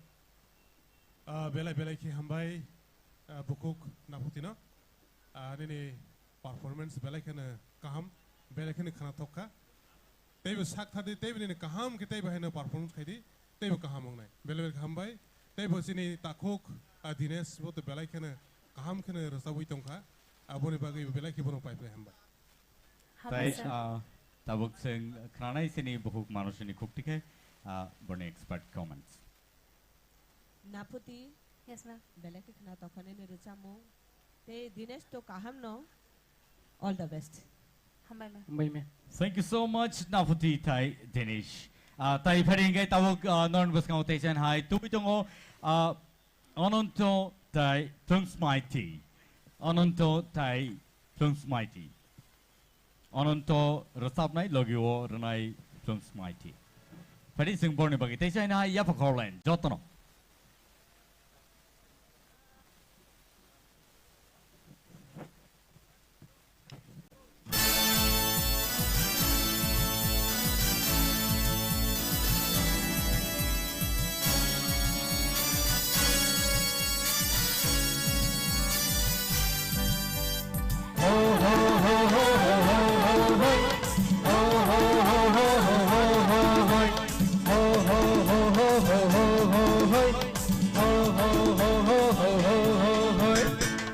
Ah, belai belai khe hambai, ah, bukhuk Naphutino. Ah, nini performance belai kheno kaham, belai kheno khna thok kha. Teibo sak thadi, teibo nini kaham khe teibo haino performance khaidi, teibo kaham wngnai. Belai belai khe hambai. Teibo chini takhuk, ah, Dinesh bo to belai kheno kaham kheno rwchabwi tongkha. Aboni bagwi belai khe bono pai pai hambai. Hambai. Tai, sir. Ah, tabuk chwng khwnanai chini bukhuk manusini khukti khe, ah, boni expert comments. Naphuti. Yes, ma'am. Belai khe khna tokha nini rwchapmung. Tei Dinesh to kaham no. All the best. Hambai ma. Hambai ma. Thank you so much, Naputi tai Danish. Ah, tai phari hingke tabuk, ah, norok bwskango teisa hai tubui tongo, ah, Ananto tai Plungsmaiti. Ananto tai Plungsmaiti. Ananto rwchapnai logi o rwnai Plungsmaiti. Phari chwng borni bagwi teisa hai yapha khorlen jotono.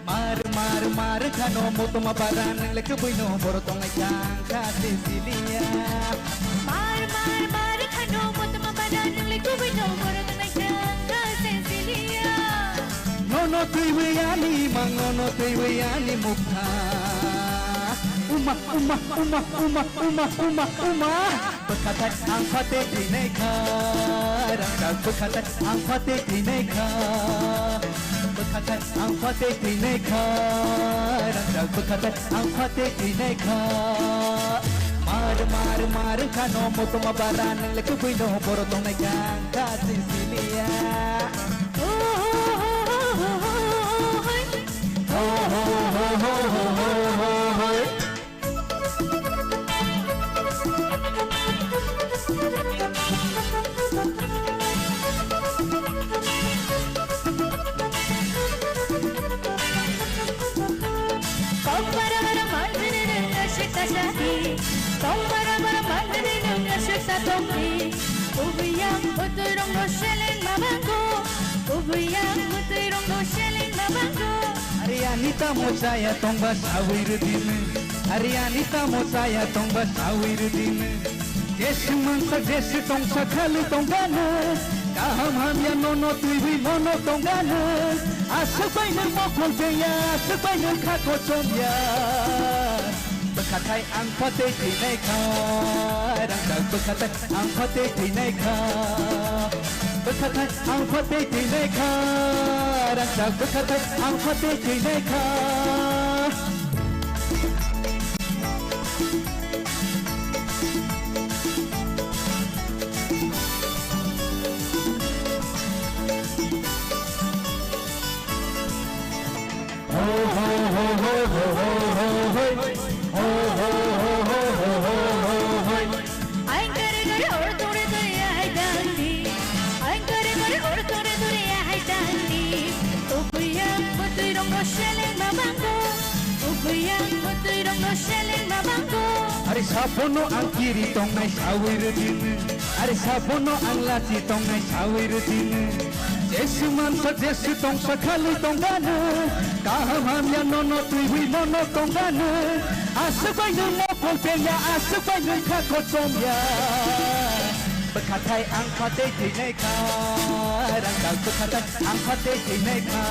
Mar, mar, mar khano motoma bara nang le kubui no boro tongnai kang kha se siliya. Mar, mar, mar khano motoma bara nang le kubui no boro tongnai kang kha se siliya. Nono twiwi ani mang, nono twiwi ani mukha. Uma, uma, uma, uma, uma, uma, uma. Bwkhathai ang phatwi thwinai kha, rangchak bwkhathai ang phatwi thwinai kha. Bwkhathai ang phatwi thwinai kha, rangchak bwkhathai ang phatwi thwinai kha. Mar, mar, mar khano motoma bara nang le kubui no boro tongnai kang kha se siliya. Tong bara bara manjini nung aswk ta sadi. Tong bara bara manjini nung aswk ta tongdi. Kubui yang bwtwi rong no seleng ma bango. Kubui yang bwtwi rong no seleng ma bango. Ari ani tamo chaya tongba sawi rwdini. Ari ani tamo chaya tongba sawi rwdini. Jesu mansa, Jesu tongsa khali tongganw. Kaham hamya nono twiwi mono tongganw. Aswk bai nwng mokol beya, aswk bai nwng kha kochom ya. Bwkhathai ang phatwi thwinai kha, rangchak bwkhathai ang phatwi thwinai kha. Bwkhathai ang phatwi thwinai kha, rangchak bwkhathai ang phatwi thwinai kha. Ang kare kare or tore dore ya hai dandi. Ang kare kare or tore dore ya hai dandi. Ubuyang bwtwi rong no seleng ma bango. Ubuyang bwtwi rong no seleng ma bango. Ari sabono ang kiri tongnai sawi rwdini. Ari sabono ang lachi tongnai sawi rwdini. Jesu mansa, Jesu tongsa khali tongganw. Kaham hamya nono twiwi mono tongganw. Aswk bai nwng mokol pengya, aswk bai nwng kha kochom ya. Bwkhathai ang phatwi thwinai kha, rangchak bwkhathai ang phatwi thwinai kha.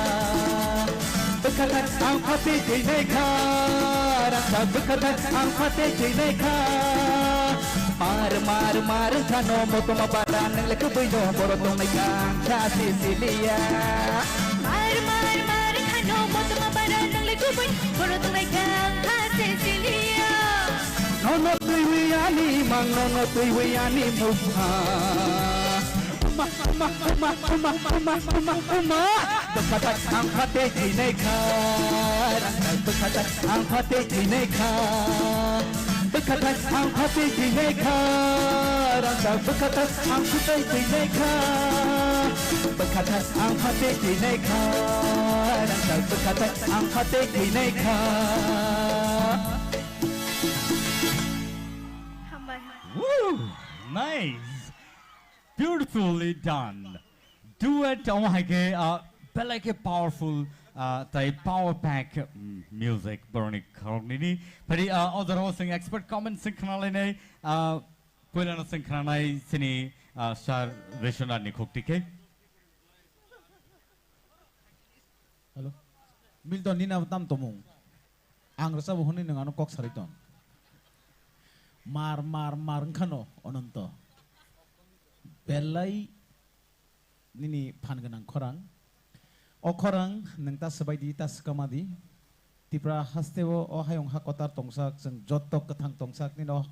Bwkhathai ang phatwi thwinai kha, rangchak bwkhathai ang phatwi thwinai kha. Mar, mar, mar khano motoma bara nang le kubui no boro tongnai kha ang kha se siliya. Mar, mar, mar khano motoma bara nang le kubui boro tongnai kha ang kha se siliya. Nono twiwi ani mang, nono twiwi ani mukha. Uma, uma, uma. Bwkhathai ang phatwi thwinai kha, rangchak bwkhathai ang phatwi thwinai kha. Bwkhathai ang phatwi thwinai kha, rangchak bwkhathai ang phatwi thwinai kha. Bwkhathai ang phatwi thwinai kha, rangchak bwkhathai ang phatwi thwinai kha. Hambai. Woo! Nice! Beautifully done. Duet omo hai khe, ah, belai khe powerful, ah, tai power pack, mm, music boroni khoroknwini. Phari, ah, o jorao chwng expert comment chwng khna lainai, ah, puilano chwng khnanai chini, ah, Sir Vishwanath ni khukti khe. Hello. Milton, nini abo tamo tongmung? Ang rwchabo hwnwi nwng ano kok sarwi tong. Mar, mar, mar wngkhano Ononto. Belai nini phan gwnang khorang. O khorang nwng ta swbai di, ta swkama di. Tipra hasteo o hayung ha kotor tongsak, chwng joto kwthang tongsak nini o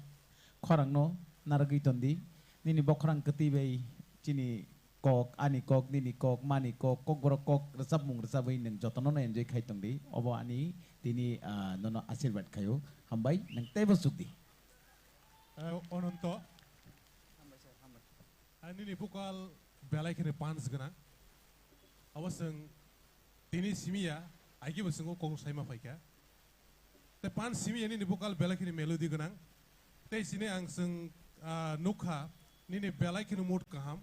khorangno narwgwi ton di. Nini bokhorang kwtwi bai chini kok, ani kok, nini kok, mani kok, kokborok kok rwchapmung rwchabwi nwng jotono no enjoy khai tong di. Obo ani tini, ah, nono asirwad khaio. Hambai, nwng teibo chuk di. Eh, Ononto. Hambai sir, hambai. Ah, nini bokal belai kheno punch gwnang. Abo chwng tini simi ya, aikibo chwng o kok saima phaikha. Tei punch simi ya nini bokal belai kheno melody gwnang. Tei chini ang chwng, ah, nukha nini belai kheno mood kaham.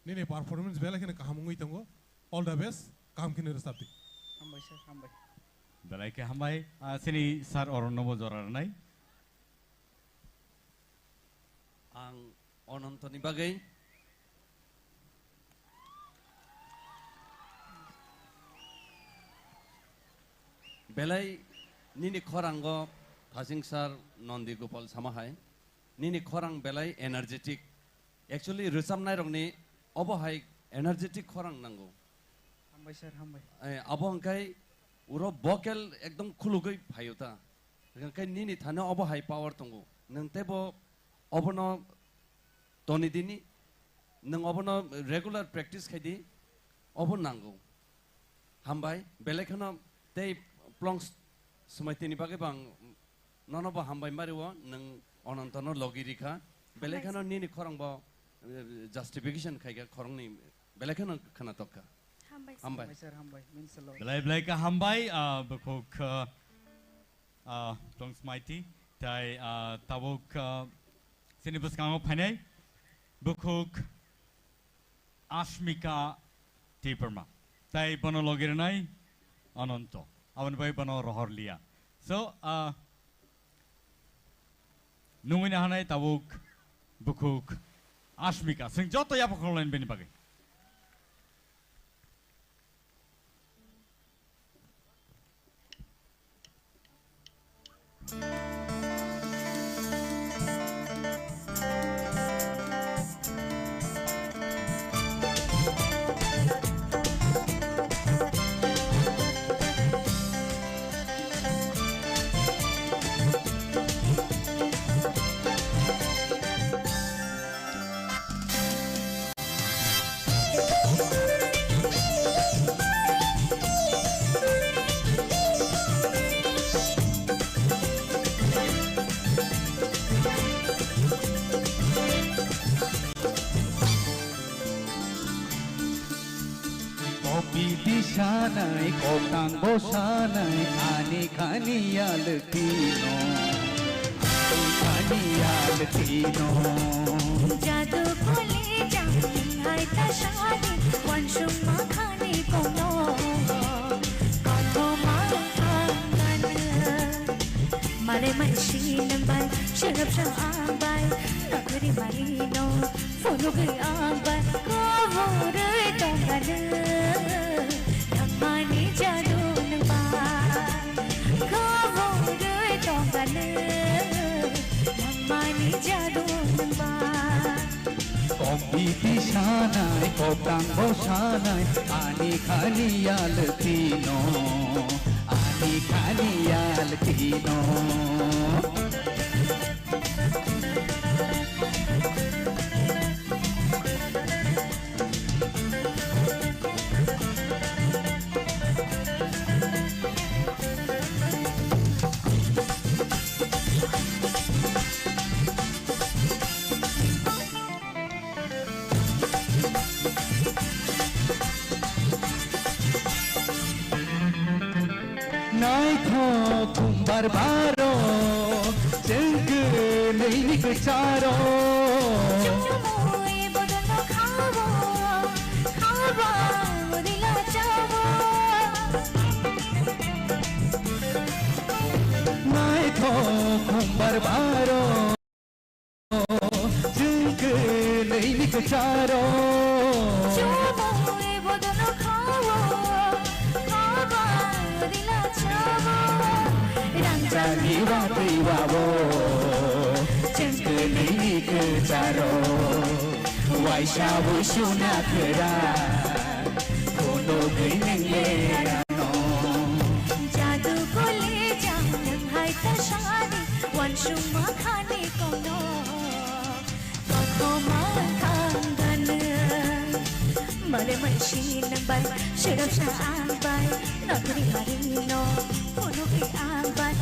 Nini performance belai kheno kaham wngwi tongo. All the best, kaham kheno rwchap di. Hambai sir, hambai. Belai khe hambai, ah, chini sir Oronno bo jora rwnai. Ang Onontoni bagwi belai nini khorango Thasing sir Nondi Gopal sama hai, nini khorang belai energetic. Actually, rwchapnairokni obo hai energetic khorang nango. Hambai sir, hambai. Eh, abo hwnkhe uro vocal ekdom khulugwi phaio ta. Hwnkhe nini thani obo hai power tongo. Nwng teibo obono toni dini, nwng obono regular practice khai di, obo nango. Hambai, belai kheno tei plongs swmai tini bagwi bo ang nono bo hambai mari o, nwng Onontono logi rikha. Belai kheno nini khorang bo, eh, justification khaikha khorangni, belai kheno khwnatok kha. Hambai sir. Hambai. Hambai sir, hambai. Means a lot. Belai belai khe hambai, ah, bukhuk, ah, ah, tong smaiti, tai, ah, tabuk, ah, chini bwskango phainai bukhuk Ashmika Debbarma. Tai bono logi rwnai Ananto. Aboni bai bono rohor liya. So, ah, nungwi nahanai tabuk bukhuk Ashmika. Chwng joto yapha khoroknai bini bagwi. Kopiti sanai, kotang bo sanai, ani khani yaltino. Ani khani yaltino. Jadu kholi jang hai ta shadi, wansung ma khani kono. Kono ma angan. Male mai shin bai, sharap sa ang bai, nakri mari no. Phunugwi ang bai koborwi tongkha nwng, nangmani jadu nwng bai. Koborwi tongkha nwng, nangmani jadu nwng bai. Kok biti sanai, kok tangbo sanai, ani khani yaltino, ani khani yaltino. Naithok khumbar baro, chwng kwnwi ni kwcharo. Chumui bodolno khawo, khaba udila chawo. Naithok khumbar baro. Chwng kwnwi ni kwcharo. Chumui bodolno khawo, khaba udila chawo. Ani watwi wabo, chwng kwnwi ni kwcharo, waisa wisuna kwra, phunugwi nwng le ano. Jadu kuli jang nwng hai ta sadi, wansukma khani kono. Kothoma wngkha ang ganw. Male mansi nwng bai, swrapsa ang bai, nokri mari no phunugwi ang bai,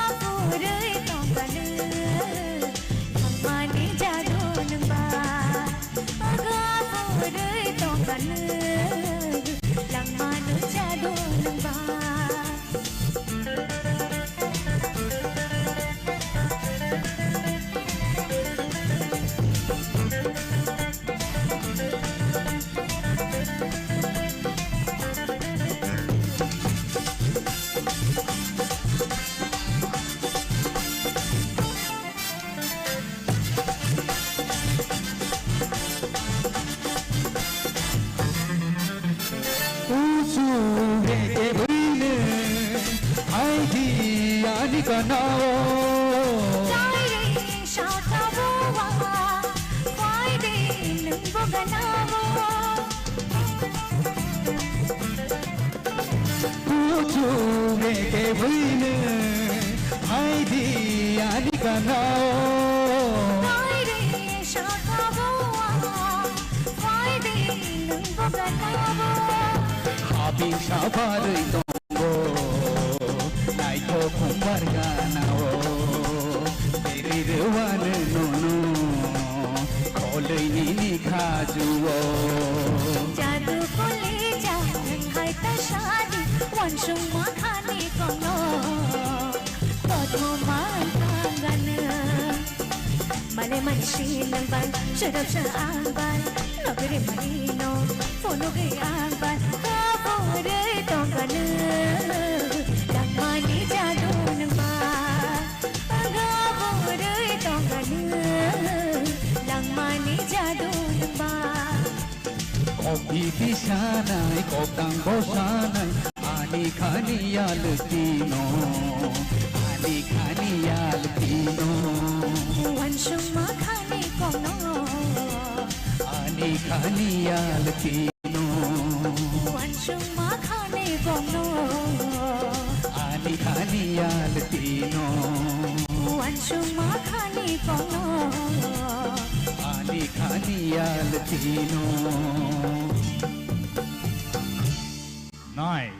aphurwi tong ganw. Thangmani jadu nwng bai, aga aphurwi tong ganw. Langmani jadu nwng bai. Kuchuk reke bwino hai di ani kanao. Chai ring saka buwa, kwai di nwng bo ganao. Kuchuk reke bwino hai di ani kanao. Kwai ring saka buwa, kwai di nwng bo ganao. Habing sabarwi tongo, naithok khumbar ganao. Beri rwano nono, kholwi nini khajuo. Jadu kuli jang hai ta sadi, wansukma khani kono. Kothoma wngkha ang ganw. Male mansi nwng bai, swrapsa ang bai, nokri mari no phunugwi ang bai, aphurwi tong ganw. Langmani jadu nwng bai, aga aphurwi tong ganw. Langmani jadu nwng bai. Kok bibi sanai, kok tang bo sanai, ani khani yaltino, ani khani yaltino. Wansukma khani kono. Ani khani yaltino. Wansukma khani kono. Ani khani yaltino. Wansukma khani kono. Ani khani yaltino. Nice.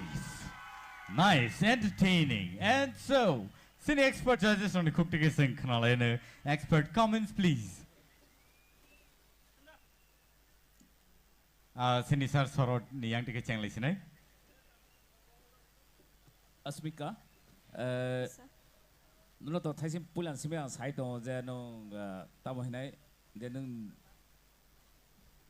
Nice. Entertaining. And so, sini expert judges rokni khuk tike sing khnalaino. Expert comments, please. Ah, sini sir Sorot ni yang tike chenglai sinai. Asmika, eh, Sir. Nono to thaising puilan simi ang sai tongo je nwng, eh, tamo hinai je nwng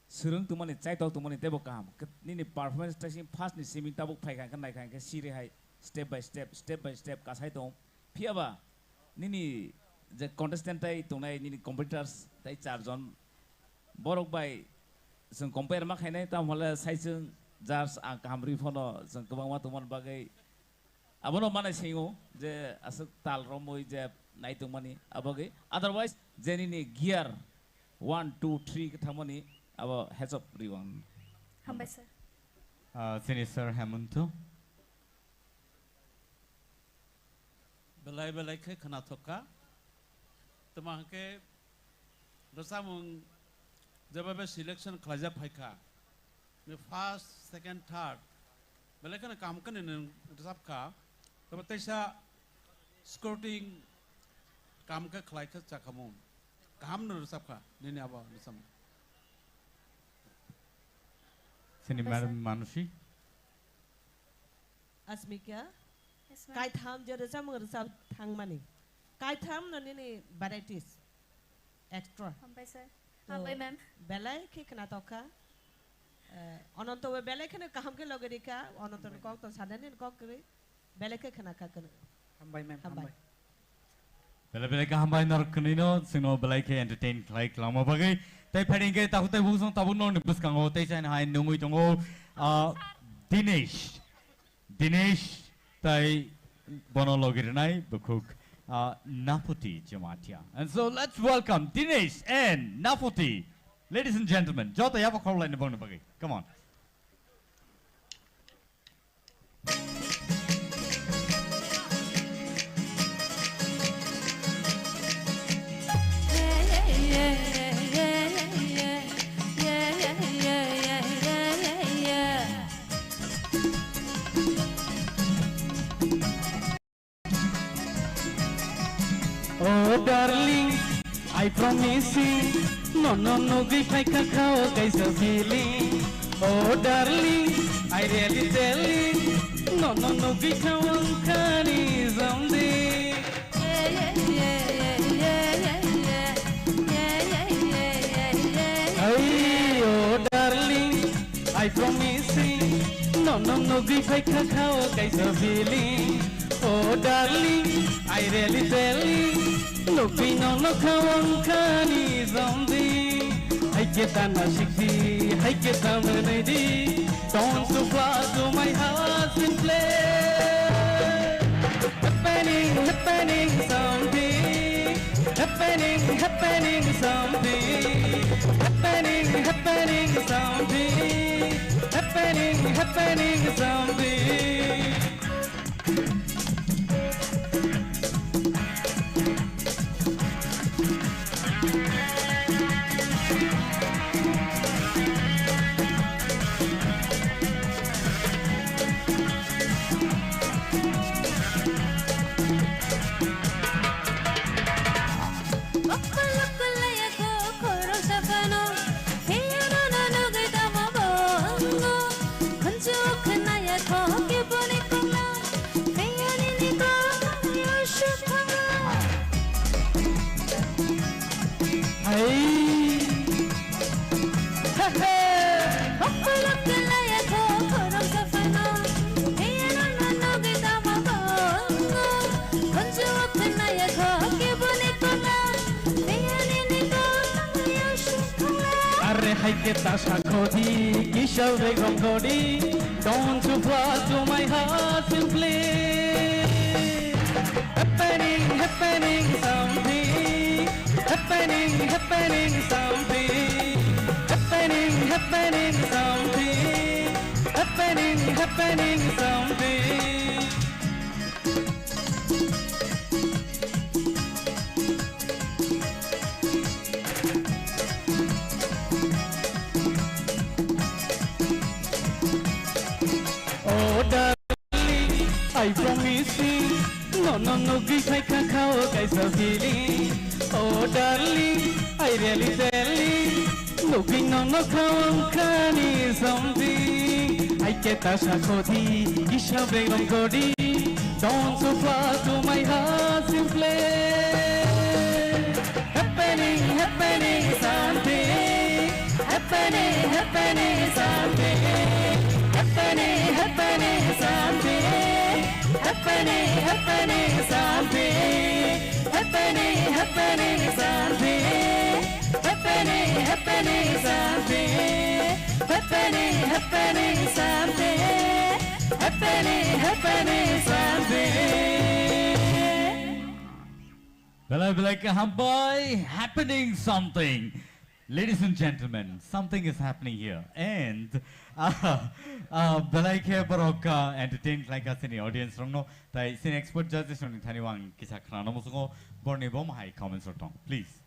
swrwng tongmani, chaitok tongmani teibo kaham. Ke-, nini performance thaising first ni simi tabuk phaikha hwnkhe naikha hwnkhe siri hai step by step, step by step kasai tongo. Phiyaba nini je contestant tai tongnai nini competitors tai char jon borok bai chwng compare ma khainai, tamo hwnle sai chwng judge ang kaham rwi phano chwng kwbangma tongmani bagwi abono manai singo je aswk tal romwi je nai tongmani abagwi. Otherwise je nini gear one, two, three khe thangmani abo heads up rwi ang. Hambai sir. Ah, sini sir Hemanto. Belai belai khe khwnathok kha. Tamo hwnkhe rwchapmung jeba be selection khlaijak phai kha. Ni first, second, third. Belai kheno kaham khe nini rwchap kha. Tamo teisa scouting kaham khe khlai khe chakhamu. Kaham no rwchap kha nini abo rwchapmung. Sini Hambai sir. Madam Manushi. Asmika, Yes, ma'am. Kaitham je rwchapmung rwchap thangmani. Kaitham no nini varieties, extra. Hambai sir. To, Hambai, ma'am. Belai khe khwnathok kha. Eh, Ananto bo belai kheno kaham khe logi rikha. Ananto ni kok to sadani kok kwrwi. Belai khe khwna kha kwrwi. Hambai, ma'am. Hambai. Hambai. Belai belai khe hambai norok kwnwino chwngno belai khe entertain khlai kwlangma bagwi. Tei phaidi hwnkhe takhuk tei bukhuk song tabuk norokni bwskango tei chaini hai nungwi tongo, ah, Dinesh. Dinesh tai bono logi rwnai bukhuk. uh, Naputi Jamatia. And so let's welcome Dinesh and Naputi. Ladies and gentlemen, joto yabo khorlaini bongni bagwi. Come on. Oh darling, I promising, nono nugwi phaikha khao kaisa feeling. Oh darling, I really telling, nono nugwi khao wngkhani someday. Hey, oh darling, I promising, nono nugwi phaikha khao kaisa feeling. Oh darling, I really telling, nugwi nono khao wngkhani someday. Hai khe tana sikdi, hai khe tana naidi, don't you fly to my heart and play. Happening, happening something. Happening, happening something. Happening, happening something. Happening, happening something. Hai. He, he. Are hai khe ta sakho di, kisa beg rong kho di, don't you fly to my heart simply. Happening, happening something. Happening, happening something. Happening, happening something. Happening, happening something. Oh, darling, I promising, nono nugwi phaikha khao kaisa feeling. Oh darling, I really telling, nugwi nono khao wngkhani something. Hai khe ta sakho di, kisa beg rong kho di, don't you fly to my heart simply. Happening, happening something. Happening, happening something. Happening, happening something. Happening, happening something. Happening, happening something. Happening, happening something. Happening, happening something. Happening, happening something. Belai belai kaham bai, happening something. Ladies and gentlemen, something is happening here. And, uh, uh, belai khe borok, uh, entertain khlai kha chini audience rokno. Tai chini expert judges rokni thani ang kisa khnana muchungo, borni bo mahai comments rok tong. Please.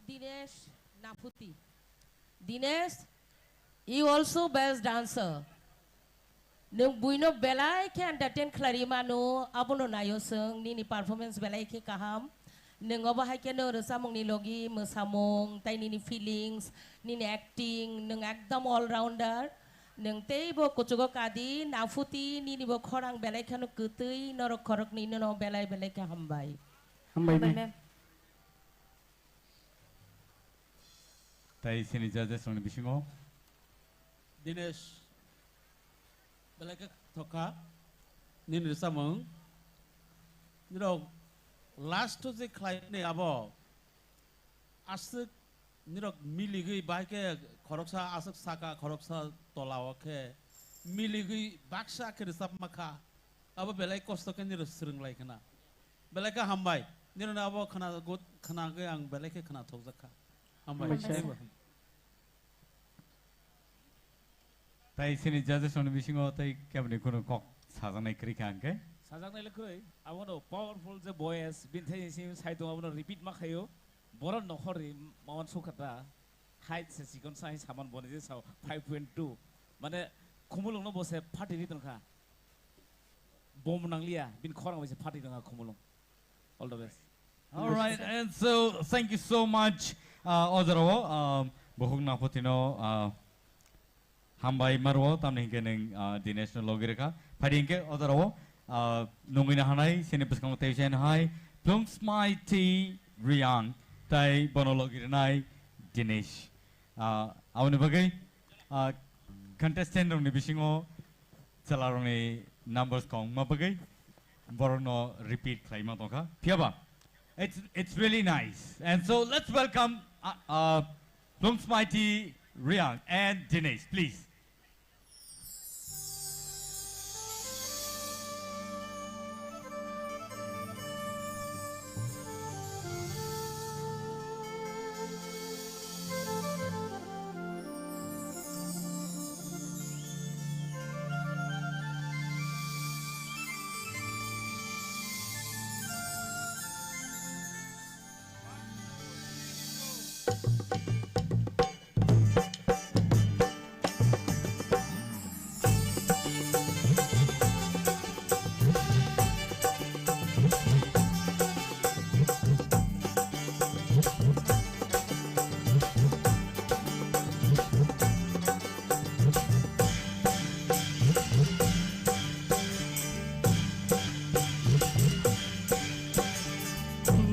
Dinesh Naputi. Dinesh, you also best dancer. Nwng buino belai khe entertain khlai mano, abono naio chwng, nini performance belai khe kaham. Nwng obo hai khe nwng rwchapmungni logi mwsamung, tai nini feelings, nini acting, nwng ekdom all rounder. Nwng teibo kuchugo kadi, Naputi, nini bo khorang belai kheno kwtwi, norok khoroknwi nono belai belai khe hambai. Hambai, ma'am. Tai chini judges rokni bisingo. Dinesh, belai khe thokha, nini rwchapmung. Nirok last o je khlaimani abo aswk nirok miligwi bahai khe khoroksa aswk saka khoroksa tola o khe miligwi baksa khe rwchapma kha. Abo belai kosto khe nini swrwng lai khna. Belai khe hambai. Nini abo khna gut, khna khe ang belai khe khna thokjak kha. Hambai. Hambai sir. Thank you. Tai sini judges rokni bisingo tai keboni kunu kok sajaknai kwrwi kha hwnkhe? Sajaknai le kwrwi, abono powerful je voice, bini thani simi sai tongo, abono repeat ma khaio. Borok nokhorni mawan sukha ta, height se chikon sa hai saman boni je sao five point two. Mane khumulwngno bo se phatiri tongkha. Bom nangliya, bini khorang bai se phatiri tongkha khumulwng. All the best. All right, and so thank you so much, uh, Ojaro, um, Bohuk Napotino, uh, Hambai maro, tamni hinkhe nwng, ah, Dinesh no logi rwkha. Phaidi hinkhe o jora o, ah, nungwi na hanai, sini bwskango tei chaino hai, Plungsmai T Riang, tai bono logi rwnai Dinesh. Ah, aboni bagwi, ah, contestant rokni bisingo chwla rokni numbers kong ma bagwi borokno repeat khlaima tongkha. Phiyaba, it's, it's really nice. And so let's welcome, uh, uh, Plungsmai T Riang and Dinesh, please.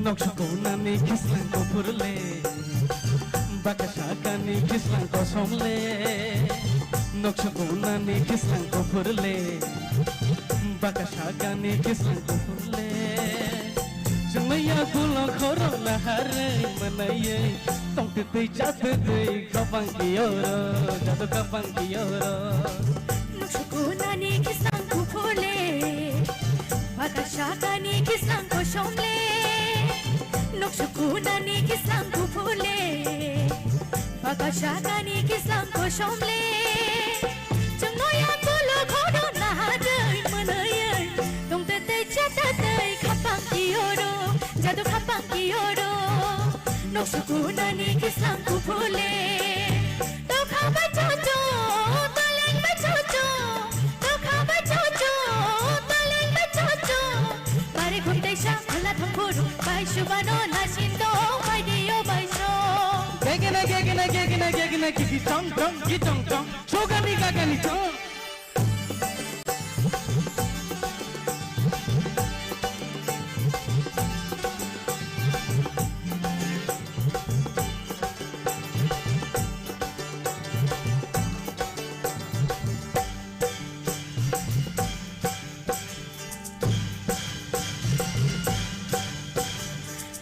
Nok sukunani kislang kuphur le, baka sakani kislang kosom le. Nok sukunani kislang kuphur le, baka sakani kislang kuphur le. Chwngmaya gulo khoro naharwi mwnaiwi, tongtwtwi chatwtwi khapang kiyoro, jadu khapang kiyoro. Nok sukunani kislang kuphur le, baka sakani kislang kosom le. Nok sukunani kislang kuphur le, baka sakani kislang kosom le. Chwngno ya kolo khodo naharwi mwnaiwi, tongtwtwi chatwtwi khapang kiyoro, jadu khapang kiyoro. Nok sukunani kislang kuphur le. Tokha bai chocho, toleng bai chocho, tokha bai chocho, toleng bai chocho. Bare khum teisa phala thangphuru, bai subano nasin dong, bai dio bai so. Gegena, gegena, gegena, gegena, gigi chong chong, gi chong chong, sogani gagani chong.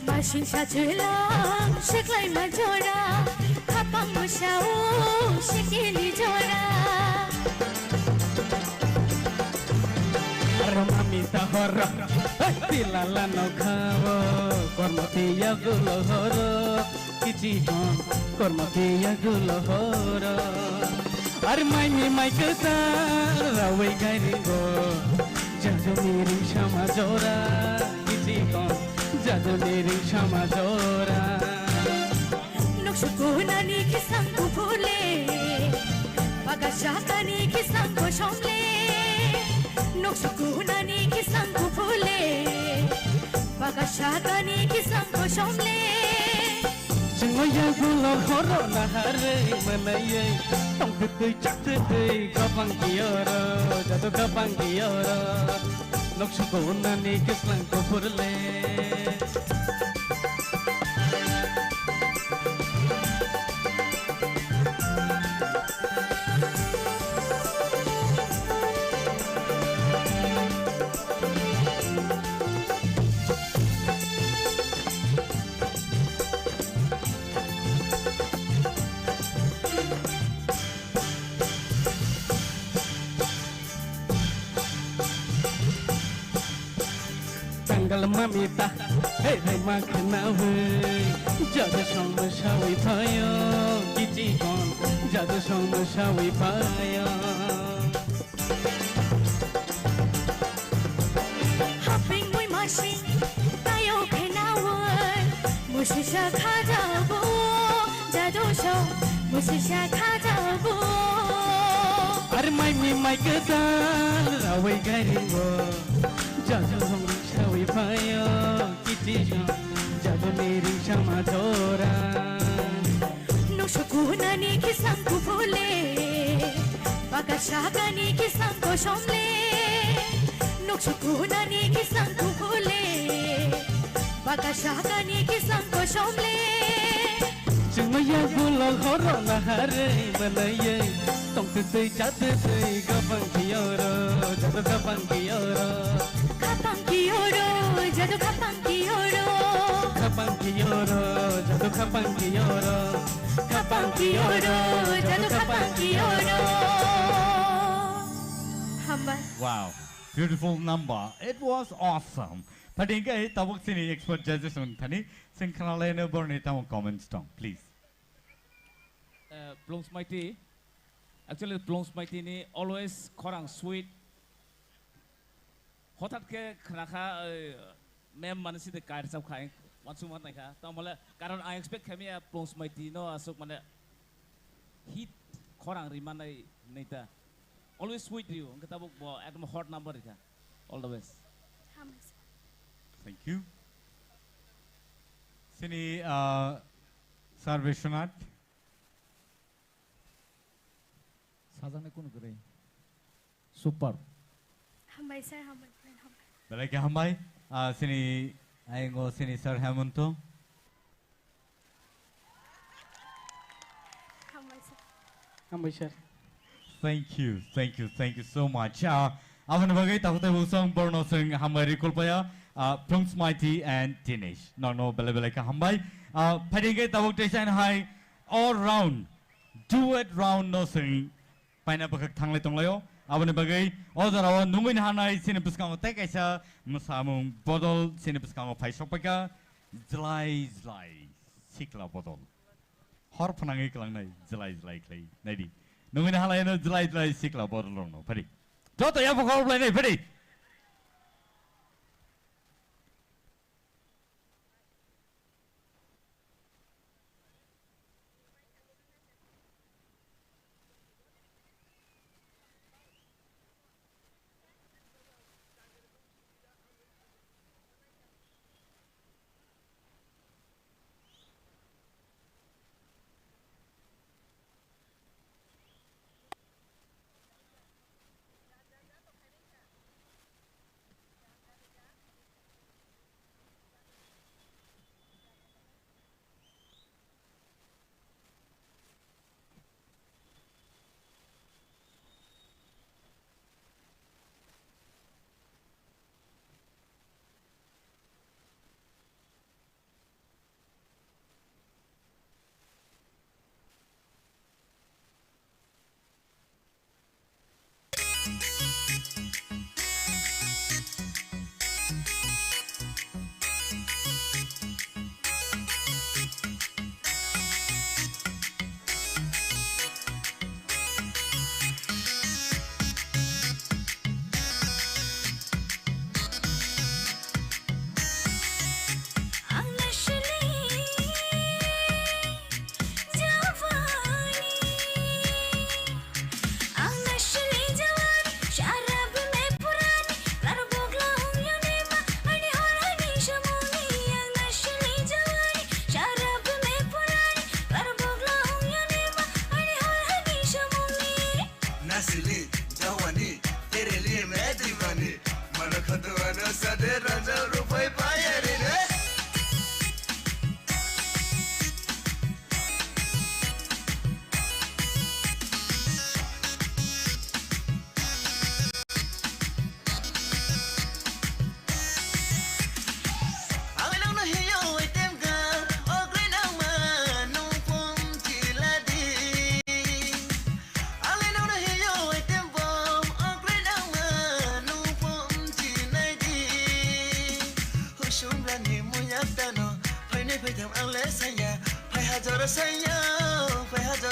Masin sa chwlang siklai ma jora, khapang bwsao sikili jora. Aro mami ta horo, hey, tilala no khao, kormo tiya gulo horo. Kichikon kormo tiya gulo horo. Ar mai ni mai kwtal rawi gairingo. Jajoni ring sama jora. Kichikon jajoni ring sama jora. Nok sukunani kislang kuphur le. Baka sakani kislang kosom le. Nok sukunani kislang kuphur le. Baka sakani kislang kosom le. Chwngno yagulo horo naharwi mwnaiwi, tongtwtwi chaktwtwi gabang kiyoro, jadu gabang kiyoro. Nok sukunani kislang kuphur le. Mami ta, hey, hey, ma khna wi, jadu song ma sawi phayo, kiti kon, jadu song ma sawi phayo. Haping mui masi, tayo khna wi, musisa khajabu, jadu song, musisa khajabu. Ar mai mi mai kedal, rawi gairingo, jadu song sawi phayo, kiti song, jadu ni ring sama dora. Nuksukunani kisang kupule, bakasakani kisang kosomle. Nuksukunani kisang kupule, bakasakani kisang kosomle. Chwngno yagulo horo naharwi manaywi, tongtwtwi chatwtwi gabang kiyoro, jadu gabang kiyoro. Khapang kiyoro, jadu khapang kiyoro. Khapang kiyoro, jadu khapang kiyoro. Khapang kiyoro, jadu khapang kiyoro. Hambai. Wow, beautiful number. It was awesome. Phaidi hwnkhe tabuk chini expert judges wng thani, chwng khnalaino borni tamo comments tong, please. Eh, Plungsmaiti, actually Plungsmaiti ni always khorang sweet. Hothat khe khna kha, eh, mem mani side kair chap kha, wansuk ma nai kha. Tamo le, karon ang expect khaimaya Plungsmaiti no aswk mane hit khorang ri manai nai ta. Always sweet rio, hwnkhe tabuk bo ekdom hot number ri kha. All the best. Hambai sir. Thank you. Chini, ah, Sir Vishwanath. Sajani kunu kwrwi. Super. Hambai sir, hambai, hambai. Belai khe hambai. Ah, chini, ayungo chini Sir Hemonto. Hambai sir. Hambai sir. Thank you, thank you, thank you so much. Ah, aboni bagwi tabuk tei bukchang borno chwng hambai rikul paya, ah, Plungsmaiti and Dinesh. Nokno belai belai khe hambai. Ah, phaidi hwnkhe tabuk tei chain hai all round, duet round no chwng paina bwkhak thanglai tonglaio. Aboni bagwi o jorao nungwi naharnai chini bwskango tei kaisa mwsamung bodol chini bwskango phai sokpaikha, jlai jlai sikla bodol. Hor phnangwi kwlangnai jlai jlai khlai naidi. Nungwi naharlaino jlai jlai sikla bodol rokno phaidi. Joto yapha khorok lainai phaidi.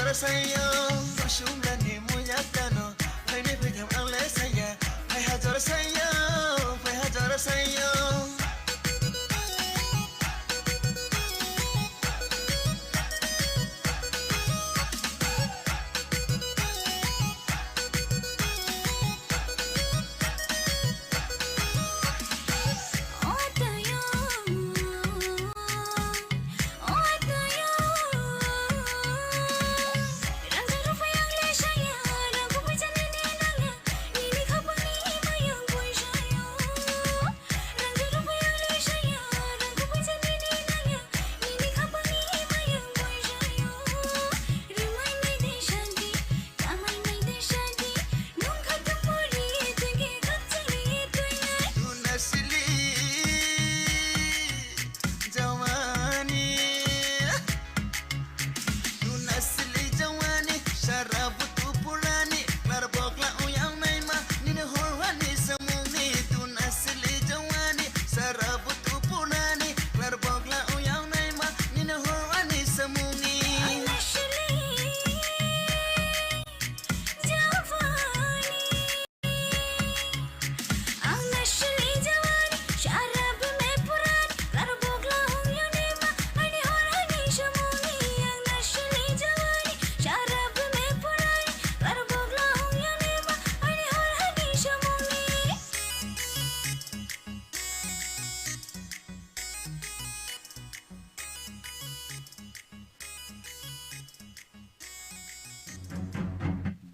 Sayo, sumlani muya tano, phaini phaitham ang le saya, phai hajar sayo, phai hajar sayo. Asli jawani, tun asli jawani, sara butu purani, klar bokla uyang naima, nini horwani samungni, tun asli jawani, sara butu purani, klar bokla uyang naima, nini horwani samungni. Asli jawani.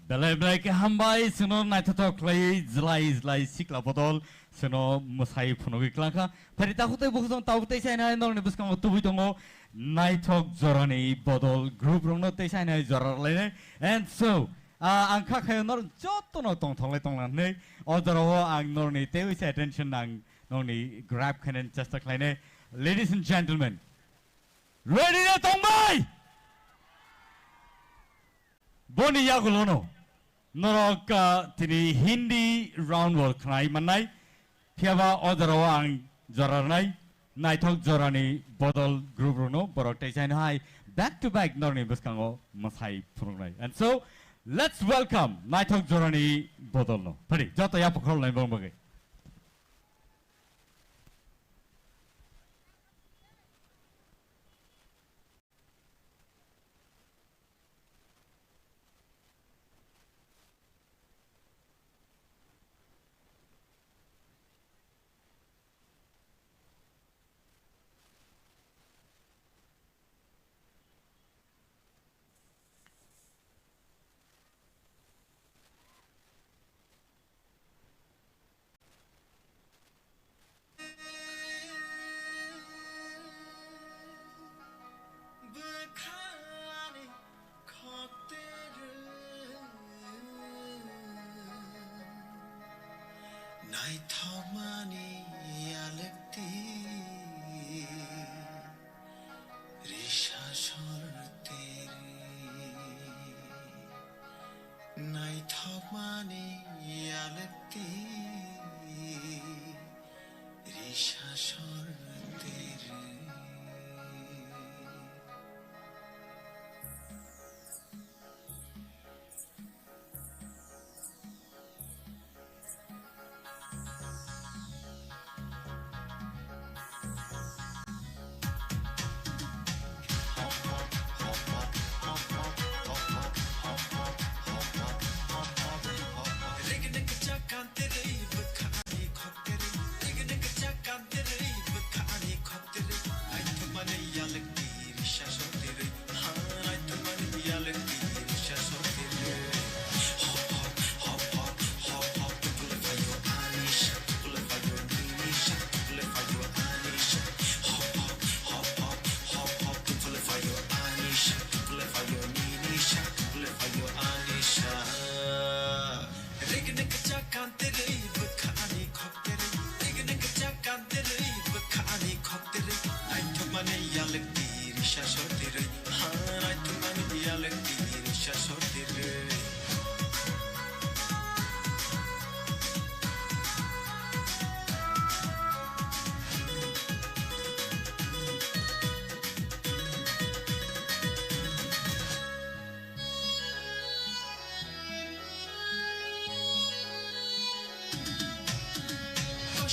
Belai belai khe hambai, chwngno naithothok khlaiwi jlai jlai sikla bodol chwngno mwsai phunugwi klangkha. Phari takhuk tei bukhuk chwng tabuk tei sainai norokni bwskango tubui tongo naithok jorani bodol group rokno tei sainai jora rwlainai. And so, ah, ang kha khayo norok jotono tongthoklai tonglang hwnwi o jorao ang norokni teiwi se attention ang norokni grab khainani chesta khlainai. Ladies and gentlemen, ready na tongbai? Boni yagulono norok, ah, tini Hindi round world khnai mannai. Phiyaba o jorao ang jora rwnai, naithok jorani bodol group rokno borok tei saino hai back to back norni bwskango mwsai phunuknai. And so, let's welcome naithok jorani bodolno. Phari, joto yapha khoroknai bong bagwi. Bwkhani khokterwi naithokmani yalwkti risa sorterwi. Naithokmani yalwkti risa sorterwi.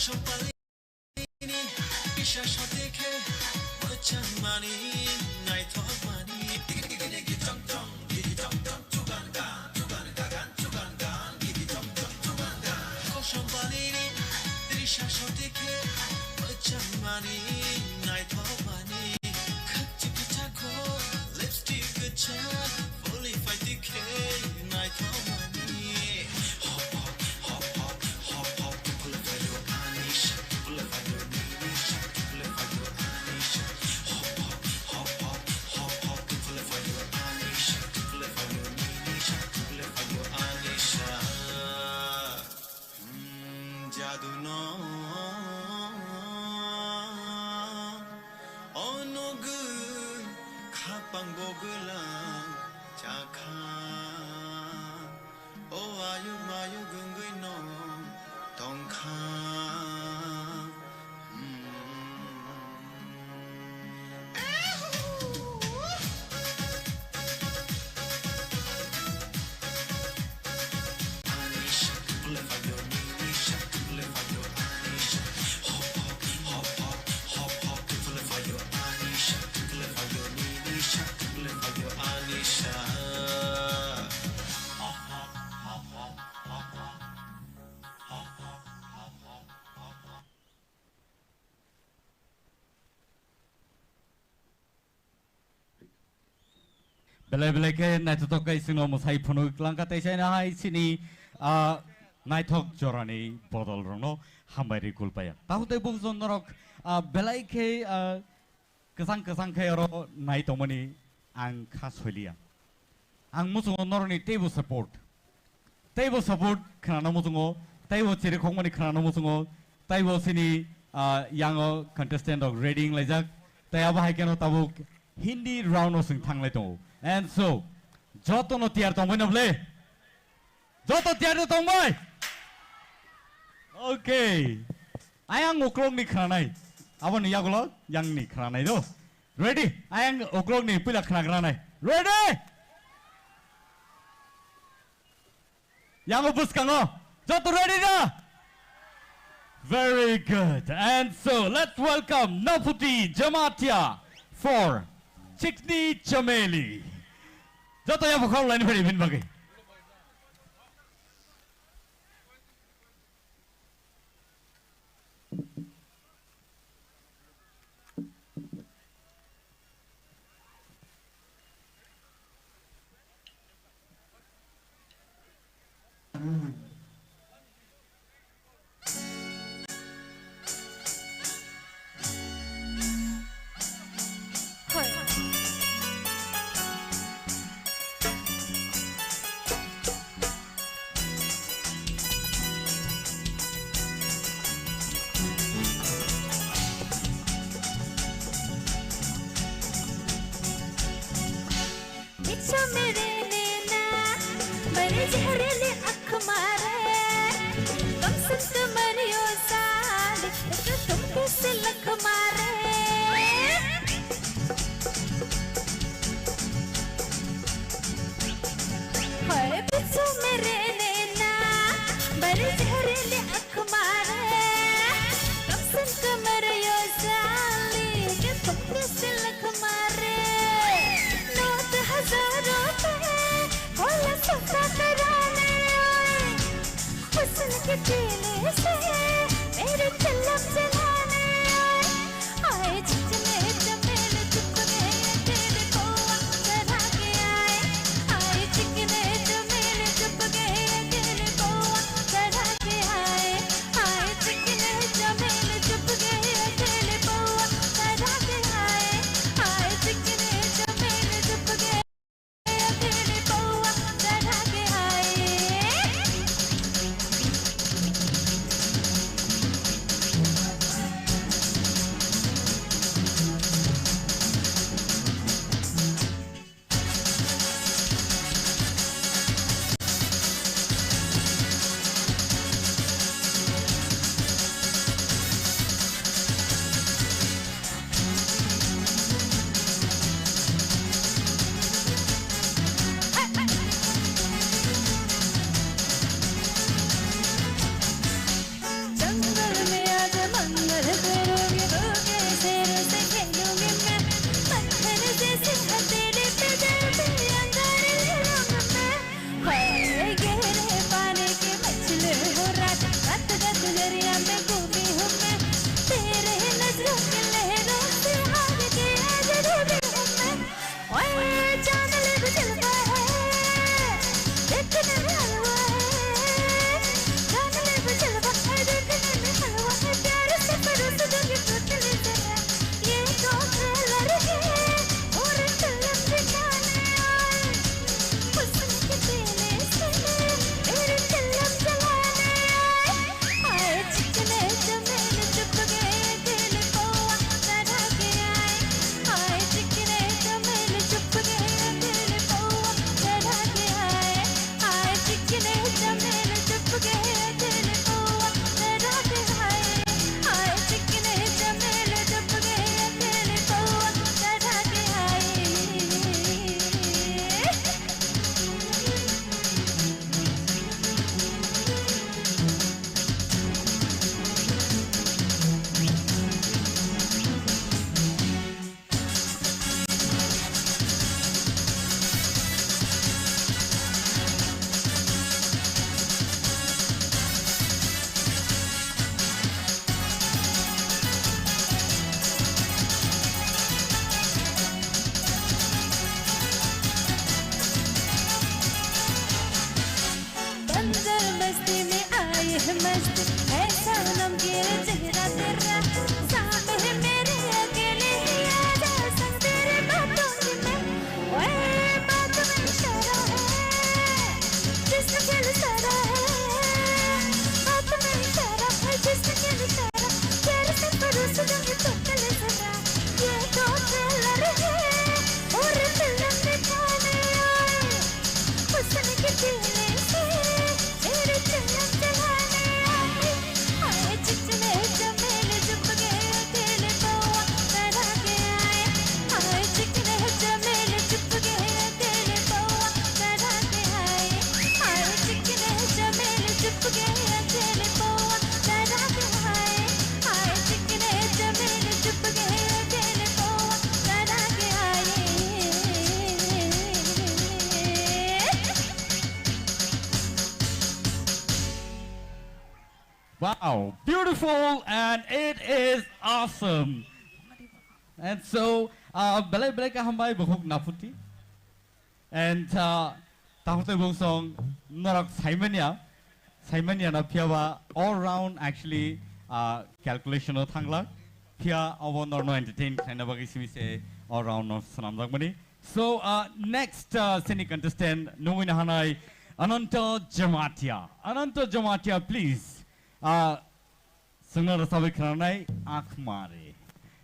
Kosom palini, bisa sotike, mochang mani, naithok mani, tiki tiki tiki tong tong, tiki tong tong, chugan gan, chugan gagan, chugan gan, tiki tong tong, chugan gan. Kosom palini, bisa sotike, mochang mani, naithok mani, khakchi kichako, lipstick kichak, fully fight dike, naithok mani. Hop hop, hop hop, hop hop, Jadu no onogwi khapang bogwlang chakha. O ayuk mayuk wngwi no tongkha. Hmm. Belai belai khe naithothok khe chwngno mwsai phunuk langkha tei chaina hai chini, ah, naithok jorani bodol rokno hambai rwi kulpaya. Tahu tei bukjon norok, ah, belai khe, ah, kwchang kwchang khe oro nai tongmani ang kha soiliya. Ang muchungo norokni teibo support. Teibo support khwnano muchungo, teibo chirikhokmani khwnano muchungo, teibo chini, ah, yango contestant rok ready wnglaijak. Tei abo hai kheno tabuk Hindi round o chwng thanglai tongo. And so, jotono tiyar tongbai no ble? Joto tiyar tongbai? Okay. Ayang uklokni khwnanai. Aboni yagulo yangni khwnanai do. Ready? Ayang uklokni puila khwnagranai. Ready? Yango bwskango. Joto ready da? Very good. And so, let's welcome Naputi Jamatia for Chikni Chameli. Joto yabo khorok laini phai bini bagwi. पीछा मेरे नैना, बड़े जहरीले आँख मारे, कम सुन कमरियों साले, तो तुम पे सिलक मारे। हाय पीछा मेरे नैना, बड़े जहरीले आँख मारे, कम सुन कमरियों साले, के तुम पे सिलक मारे। नोट हजारों पे, भोला सौदा कराने आए। हुस्न के पीले से मेरी चिलम जलाने आए। आए चिकने चमेल चुप गए तेरे पौआ चढ़ा के आए। आए चिकने चमेल चुप गए तेरे पौआ चढ़ा के आए। आए चिकने चमेल चुप गए तेरे पौआ चढ़ा के आए। आए चिकने चमेल चुप गए। तेरे पौआ चढ़ा के आए। Wow, beautiful and it is awesome. And so, uh, belai belai kaham bai bukhuk naputi. And, uh, takhuk tei bungsong norok saimanya, saimanya na phiya ba all round actually, uh, calculation o thanglak. Phiya obo norno entertain khlaina bagwi simi se all round no swnamjakmani. So, uh, next, uh, sini contestant nungwi na hanai Ananta Jamatia. Ananta Jamatia, please. Uh, Sengno rwchapwi khwnanai Akhmare.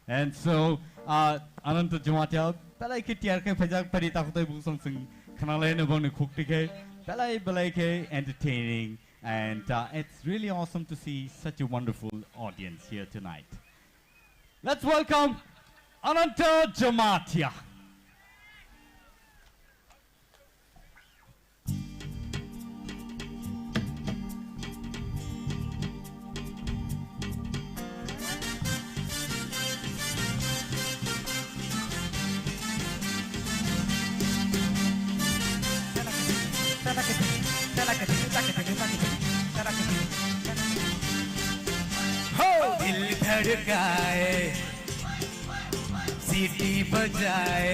And so, uh, Ananta Jamatia, belai khe tiyar khe phaijak, pari takhuk tei bungsong seng khwnalaino bongni khukti khe, belai belai khe entertaining. And, uh, it's really awesome to see such a wonderful audience here tonight. Let's welcome Ananta Jamatia. हो दिल धड़काए, सीटी बजाए,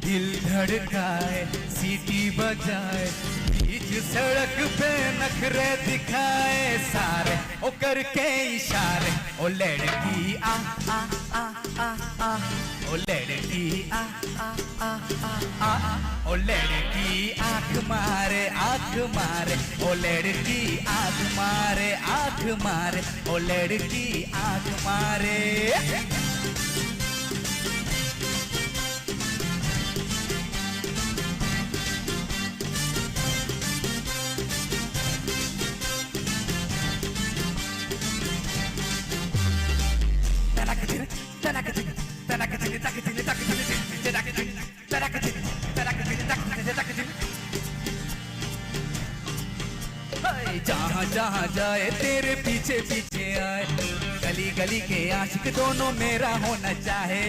दिल धड़काए, सीटी बजाए, बीच सड़क पे नखरे दिखाए सारे, ओ करके इशारे, ओ लड़की आ, आ, आ, आ, आ, ओ लड़की आ, आ, आ, आ, आ, ओ लड़की आंख मारे, आंख मारे, ओ लड़की आंख मारे, आंख मारे, ओ लड़की आंख मारे। जहाँ जहाँ जाए तेरे पीछे पीछे आए, गली गली के आशिक दोनों मेरा होना चाहे।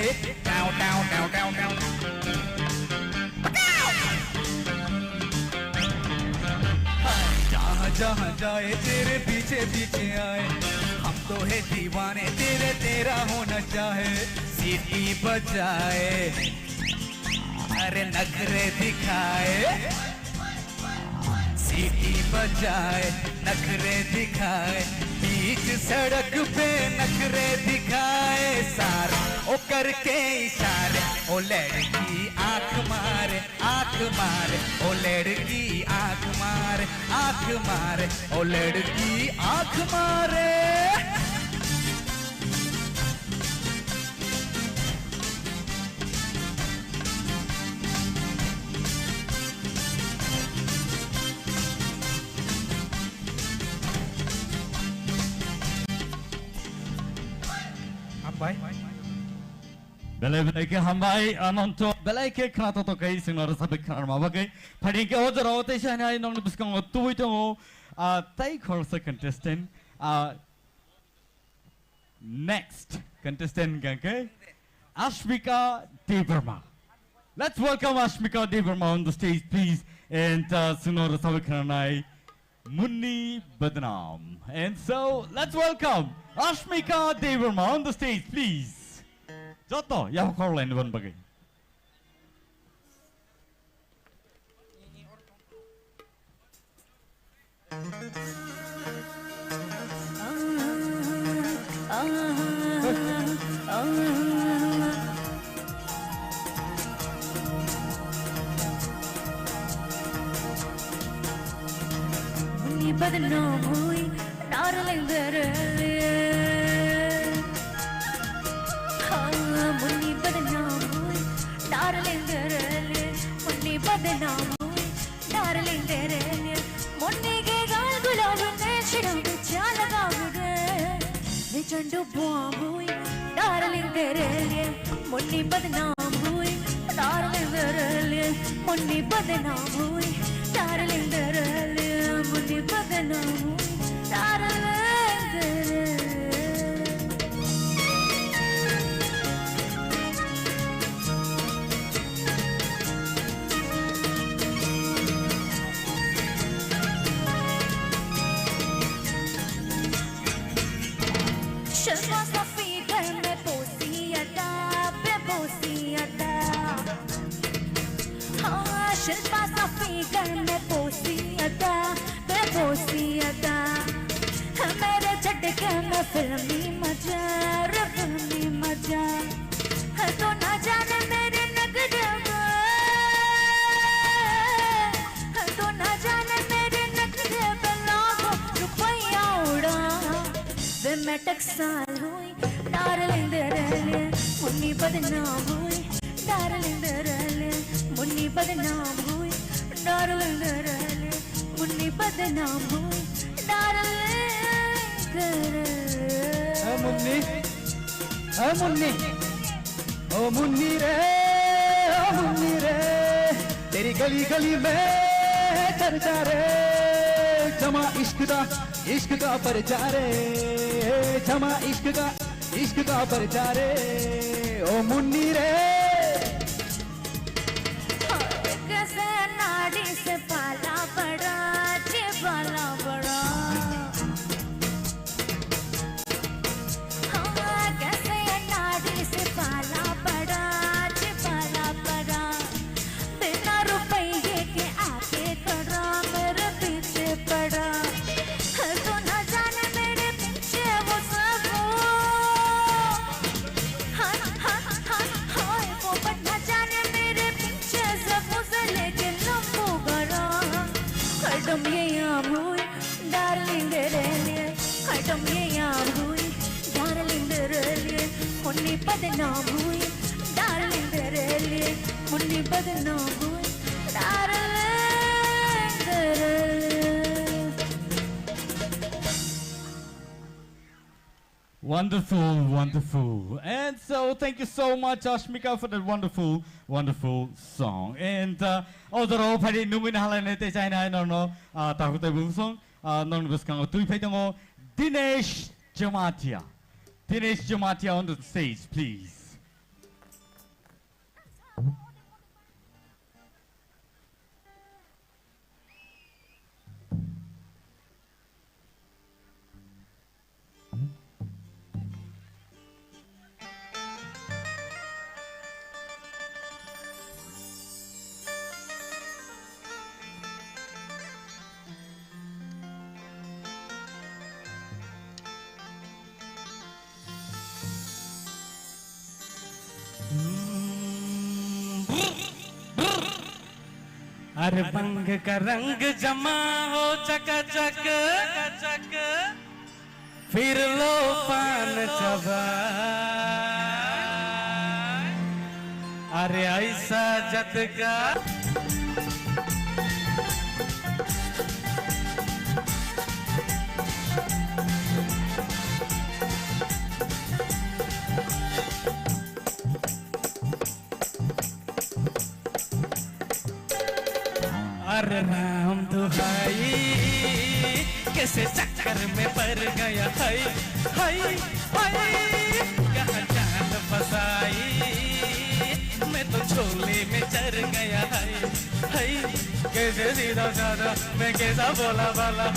Tau, tau, tau, tau, tau. जहाँ जहाँ जाए तेरे पीछे पीछे आए, हम तो है दीवाने तेरे, तेरा होना चाहे। सीटी बजाए, अरे नखरे दिखाए, सीटी बजाए, नखरे दिखाए, बीच सड़क पे नखरे दिखाए सारे, ओ करके इशारे, ओ लड़की आंख मारे, आंख मारे, ओ लड़की आंख मारे, आंख मारे, ओ लड़की आंख मारे। Hambai. Belai belai khe hambai, Ananto. Belai khe khna to to kai singno rwchapwi khna ma bagwi. Phaidi khe o jora o teisa hinai nongni bwskango tubui tongo. Ah, tai khoroksa contestant. Ah, Next contestant hingkha khe Ashmika Debbarma. Let's welcome Ashmika Debbarma on the stage, please. And, uh, singno rwchapwi khwnanai Munni Badnam. And so, let's welcome Ashmika Debbarma on the stage, please. Joto, yaphak khorlaini bon bagwi. Muni badnam hui, darling, darling. Ah, muni badnam hui, darling, darling. Muni badnam hui, darling, darling. Muni ke gal gulab ne shirab cha lagab de. Ni chandu bomb hui, darling, darling. Muni badnam hui, darling, darling. Muni badnam hui, darling, darling. Muni badnam hui, darling, darling. Shilpa सा फिगर में पोसी अदा, बेबोसी अदा। हाँ, शिल्पा सा फिगर में पोसी अदा, बेबोसी अदा। मेरे झटके में फिल्मी मजा, रे फिल्मी मजा। तू ना जाने मेरे नखरे पे, तू ना जाने मेरे नखरे पे लाखों रुपया उड़ा। वे मैं टकसाल हुई, डार्लिंग दे रहे, मुन्नी बदनाम हुई, डार्लिंग दे रहे, मुन्नी बदनाम हुई, डार्लिंग दे रहे, मुन्नी बदनाम हुई, डार्लिंग दे रहे। ए मुन्नी, ए मुन्नी, ओ मुन्नी रे, ओ मुन्नी रे, तेरी गली गली में चर्चा रे, जमा इश्क दा, इश्क दा परचा रे, जमा इश्क दा, इश्क दा परचा रे, ओ मुन्नी रे। कैसे नाड़ी से पाला पड़ा, जे पाला पड़ा। हाँ, कैसे नाड़ी से पाला पड़ा, जे पाला पड़ा। बिना रुपये के आके खड़ा, मेरे पीछे पड़ा। तू ना जाने मेरे पीछे वो सब वो। हाँ, हाँ, हाँ, हाँ, वो बंदा जाने मेरे पीछे सब उसे लेके लंबू बड़ा। हरदम ये आम हुई, डार्लिंग तेरे लिए। हरदम ये आम हुई, डार्लिंग तेरे लिए। मुन्नी बदनाम हुई, डार्लिंग तेरे लिए। मुन्नी बदनाम हुई, डार्लिंग तेरे लिए। Wonderful, wonderful. And so, thank you so much, Ashmika, for that wonderful, wonderful song. And, uh, o jora o phai di nungwi na halai nai tei chai nai norno, uh, takhuk tei bumsong, uh, norno bwskango twi phai tongo Dinesh Jamatia. Dinesh Jamatia on the stage, please. अरे बंग का रंग जमा हो चकाचक, फिर लो पान चबा। अरे ऐसा झटका। अरे राम दुहाई, कैसे चक्कर में पड़ गया है, है, है। कहाँ जान फंसाई, मैं तो झोले में चढ़ गया है, है। कैसे सीधा साधा, मैं कैसा भोला भाला।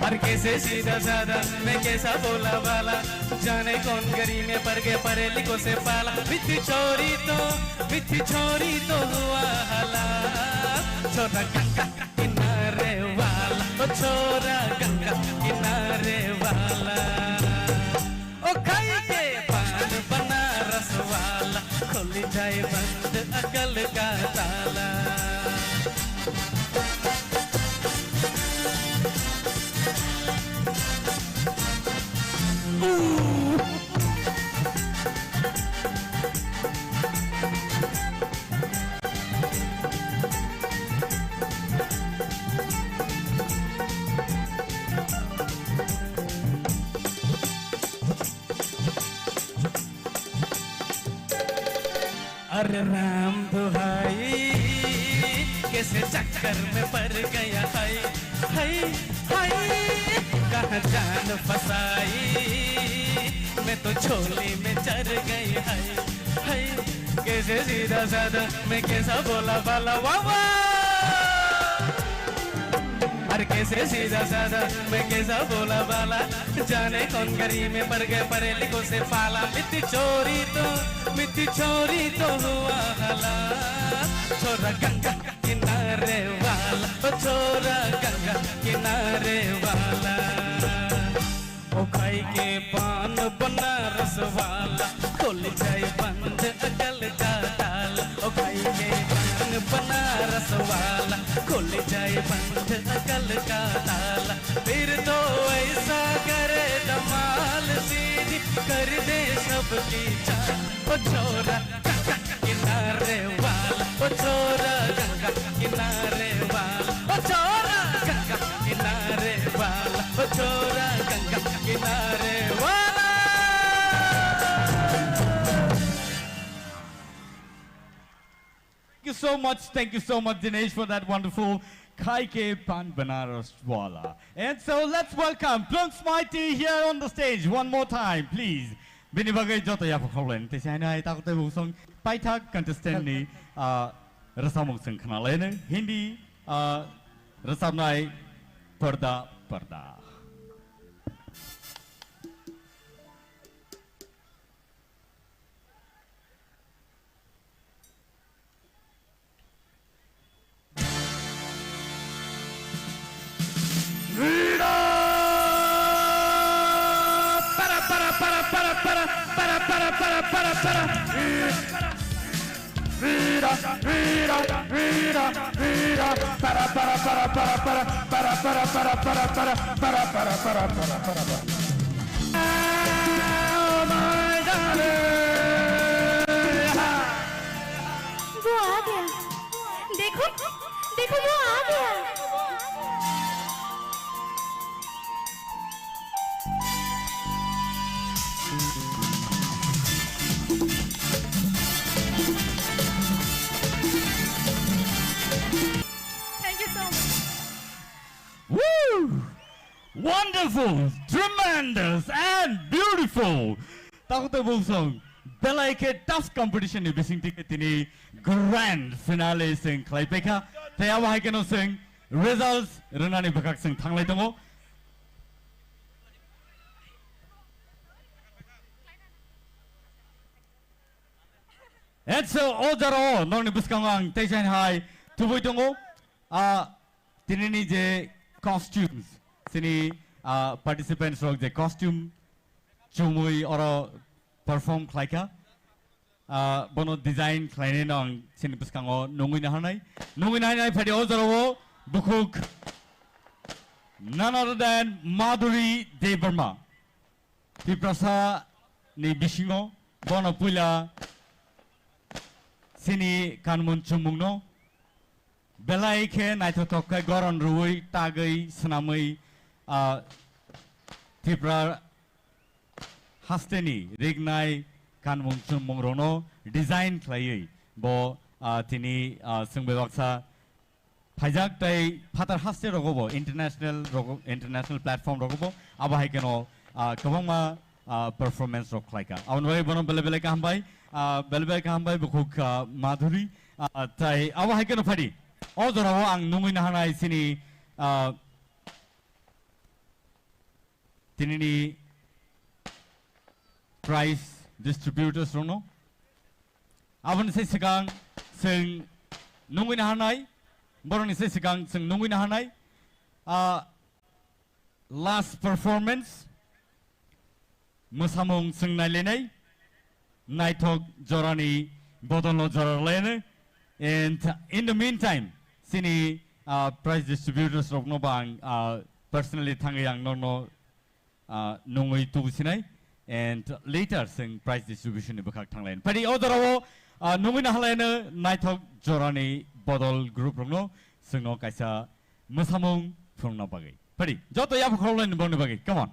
और कैसे सीधा साधा, मैं कैसा भोला भाला। जाने कौन गली में पड़ गए पढ़े लिखों से पाला। मिठी छोरी तो, मिठी छोरी तो हुआ हला। छोरा गंगा किनारे वाला, ओ छोरा गंगा किनारे वाला। ओ खाई के पान बनारस वाला, खुल जाए बंद अकल का ताला। अरे राम दुहाई, कैसे चक्कर में पड़ गया है, है, है। कहाँ जान फंसाई, मैं तो झोली में चढ़ गई है, है। कैसे सीधा साधा, मैं कैसा भोला भाला, वाह, वाह। यार कैसे सीधा साधा, मैं कैसा भोला भाला, जाने कौन गली में पड़ गए परेलिकों से पाला। मिठी छोरी तो, मिठी छोरी तो हुआ हला, छोरा गंगा किनारे वाला, ओ छोरा गंगा किनारे वाला। ओ खाई के पान बनारस वाला, खुल जाए बंद अकल का ताला। ओ खाई के पान बनारस वाला, खुल जाए बंद अकल का ताला। फिर तो ऐसा करे धमाल, सीधी कर दे सबकी चाल। ओ छोरा किनारे वाला, ओ छोरा गंगा किनारे वाला, ओ छोरा गंगा किनारे वाला, ओ छोरा गंगा किनारे वाला। Thank you so much, thank you so much, Dinesh, for that wonderful Khai Ke Pan Banaras Wala. And so let's welcome Plunks Mighty here on the stage one more time, please. Bini bagwi joto yapha khawlaini tei sainai takhuk tei bwswng paithak contestant ni, ah, rwchapmung chwng khnalaino Hindi, ah, rwchapnai Parda Parda. वो आ गया। देखो, देखो, वो आ गया। Thank you so much. Woo! Wonderful, tremendous, and beautiful. Takhuk tei bwswng belai khe tough competition ni bisingtwi khe tini grand finale chwng khlai paikha. Tei abo hai kheno chwng results rwnani bwkhak chwng thanglai tongo. And so, o jorao nokni bwskango ang tei jain hai tubui tongo. Ah, tinini je costumes, chini, ah, participants rok je costume chumui oro perform khlaikha, ah, bono design khlainai no ang chini bwskango nungui naharnai. Nungui naharnai phadi o jorao bukhuk none other than Madhuri Debbarma. Tiprasa ni bisingo bono puila chini kanmung chumungno belai khe naithothok khe goron rwui, tagwi, swnamwi, ah, Tripura hasteni rignai kanmung chumung rokno design khlaiwi bo, ah, tini, ah, chwng bai baksa phaijak tei phatar haste rogo bo international rogo, international platform rogo bo abo hai kheno, ah, kwbangma, ah, performance rok khlaikha. Aboni bagwi bono belai belai kaham bai, ah, belai belai kaham bai bukhuk, ah, Madhuri, ah, tei abo hai kheno phadi. O jorao ang nungui naharnai chini, ah, tinini prize distributors rokno. Aboni se swkang chwng nungui naharnai, borokni se swkang chwng nungui naharnai, ah, last performance, mwsamung chwng nailainai, naithok jorani bodolno jora rwlainai. And in the meantime, chini, ah, prize distributors rokno bo ang, ah, personally thangwi ang nokno, ah, nungwi tubu sinai. And later, chwng prize distribution ni bwkhak thanglainai. Phadi o jorao, ah, nungwi naharlaino naithok jorani bodol group rokno chwngno kaisa mwsamung phunukna bagwi. Phadi, joto yapha khoroknai ni bongni bagwi. Come on.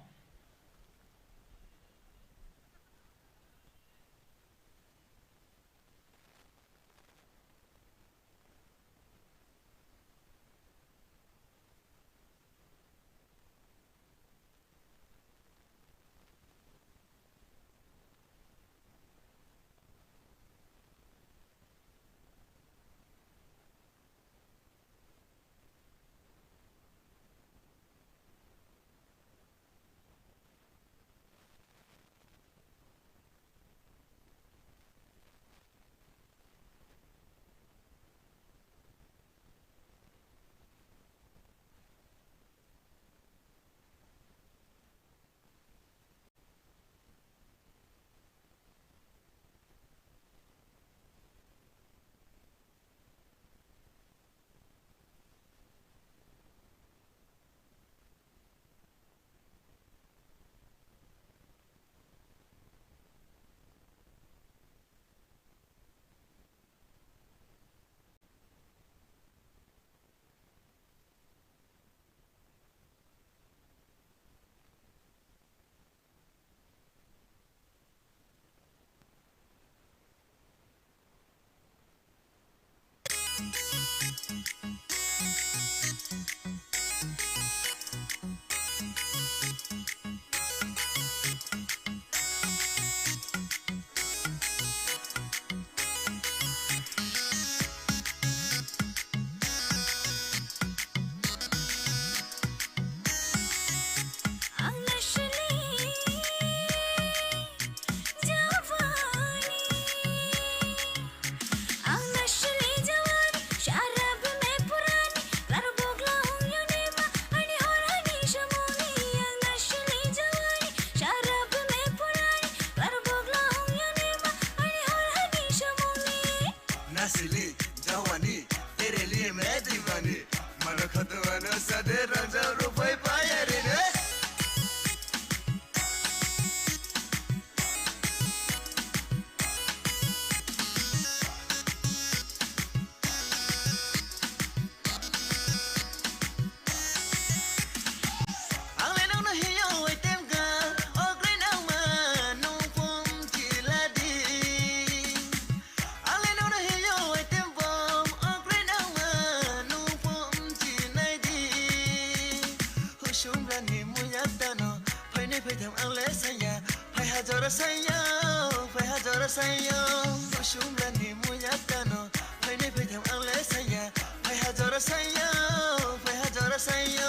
Ang nasli jawani, ang nasli jawani, sharab mein purani, karbogla hung yunema, ani hor hani shamuni. Ang nasli jawani, sharab mein purani, karbogla hung yunema, ani hor hani shamuni. Nasli jawani, tere liye main diwani. Mano khatwmano sade rangchak rwphai paiya rine. Ang le nokno hiyo waitem ka, oklai nangma nung pom chiladi. Ang le nokno hiyo waitem pom, oklai nangma nung pom chinaidi. Husum rani muyak tano, phaini phaitham ang le saya, phai hajora saya, phai hajora saya. Husum rani muyak tano, phaini phaitham ang le saya, phai hajora saya, phai hajora saya.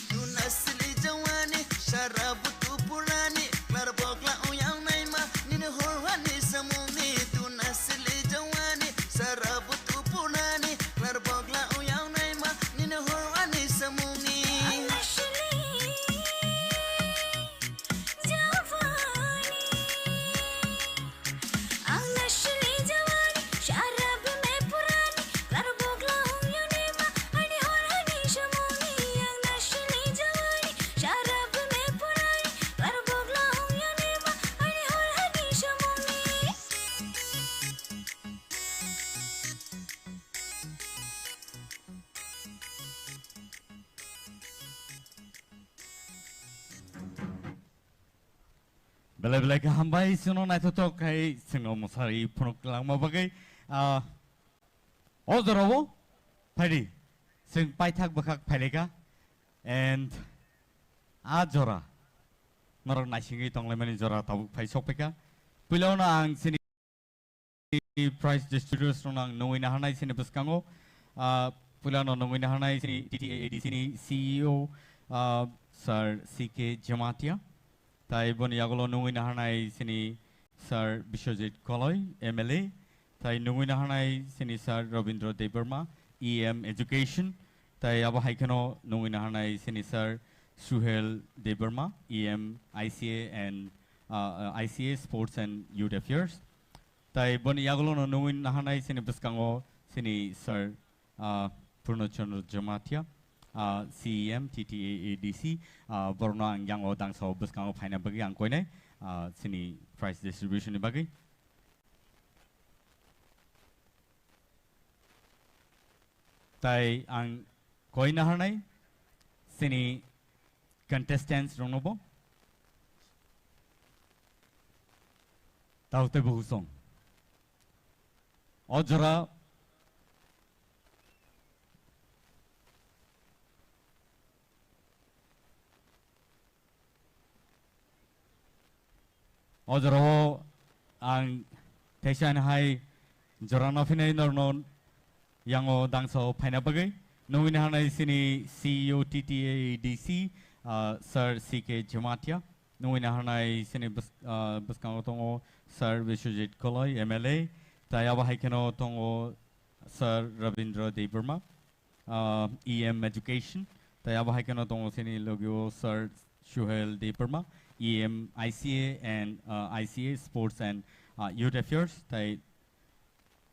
Tun asli jawani, sara butu purani, klar bokla uyang naima, nini horwani samungni. Tun asli jawani, sara butu purani, klar bokla uyang naima, nini horwani samungni. Ang nasli jawani, sharab mein purani, klar bokla hung yunema, ani hor hani shamuni. Ang nasli jawani, sharab mein purani, klar bokla hung yunema, ani hor hani shamuni. Belai belai khe hambai, chwngno naithothok khai chwngno mwsari phunuk langma bagwi. Ah, o jorao phaidi, chwng paithak bwkhak phailaikha. And a jora norok naisingwi tonglaimani jora tabuk phai sokphaikha. Puilano ang chini prize distributors rokno ang nungwi naharnai chini bwskango, ah, puilano nungwi naharnai chini T T A A D C ni C E O, ah, Sir C K Jamatia, tai boni yagulo nungwi naharnai chini Sir Biswajit Koloi, M L A, tai nungwi naharnai chini Sir Rabindra Debbarma, E M Education, tai abo hai kheno nungwi naharnai chini Sir Suhel Debbarma, E M I C A and, ah, I C A Sports and Youth Affairs. Tai boni yagulono nungwi naharnai chini bwskango chini Sir, ah, Purno Chandra Jamatia, ah, C E M T T A A D C, ah, borokno ang yango dangsa o bwskango phaina bagwi ang koinai, ah, chini prize distribution ni bagwi. Tai ang koi naharnai chini contestants rokno bo. Tao tei bo husong. O jora, o jorao ang teisa hai jora no phinai norno yango dangsa o phaina bagwi. Nungwi naharnai chini C E O T T A A D C, ah, Sir C K Jamatia. Nungwi naharnai chini bwsk-, ah, bwskango tongo Sir Biswajit Koloi, M L A, tai abo hai kheno tongo Sir Rabindra Debbarma, ah, E M Education, tai abo hai kheno tongo chini logio Sir Suhel Debbarma, E M I C A and, ah, I C A Sports and, ah, Youth Affairs, tai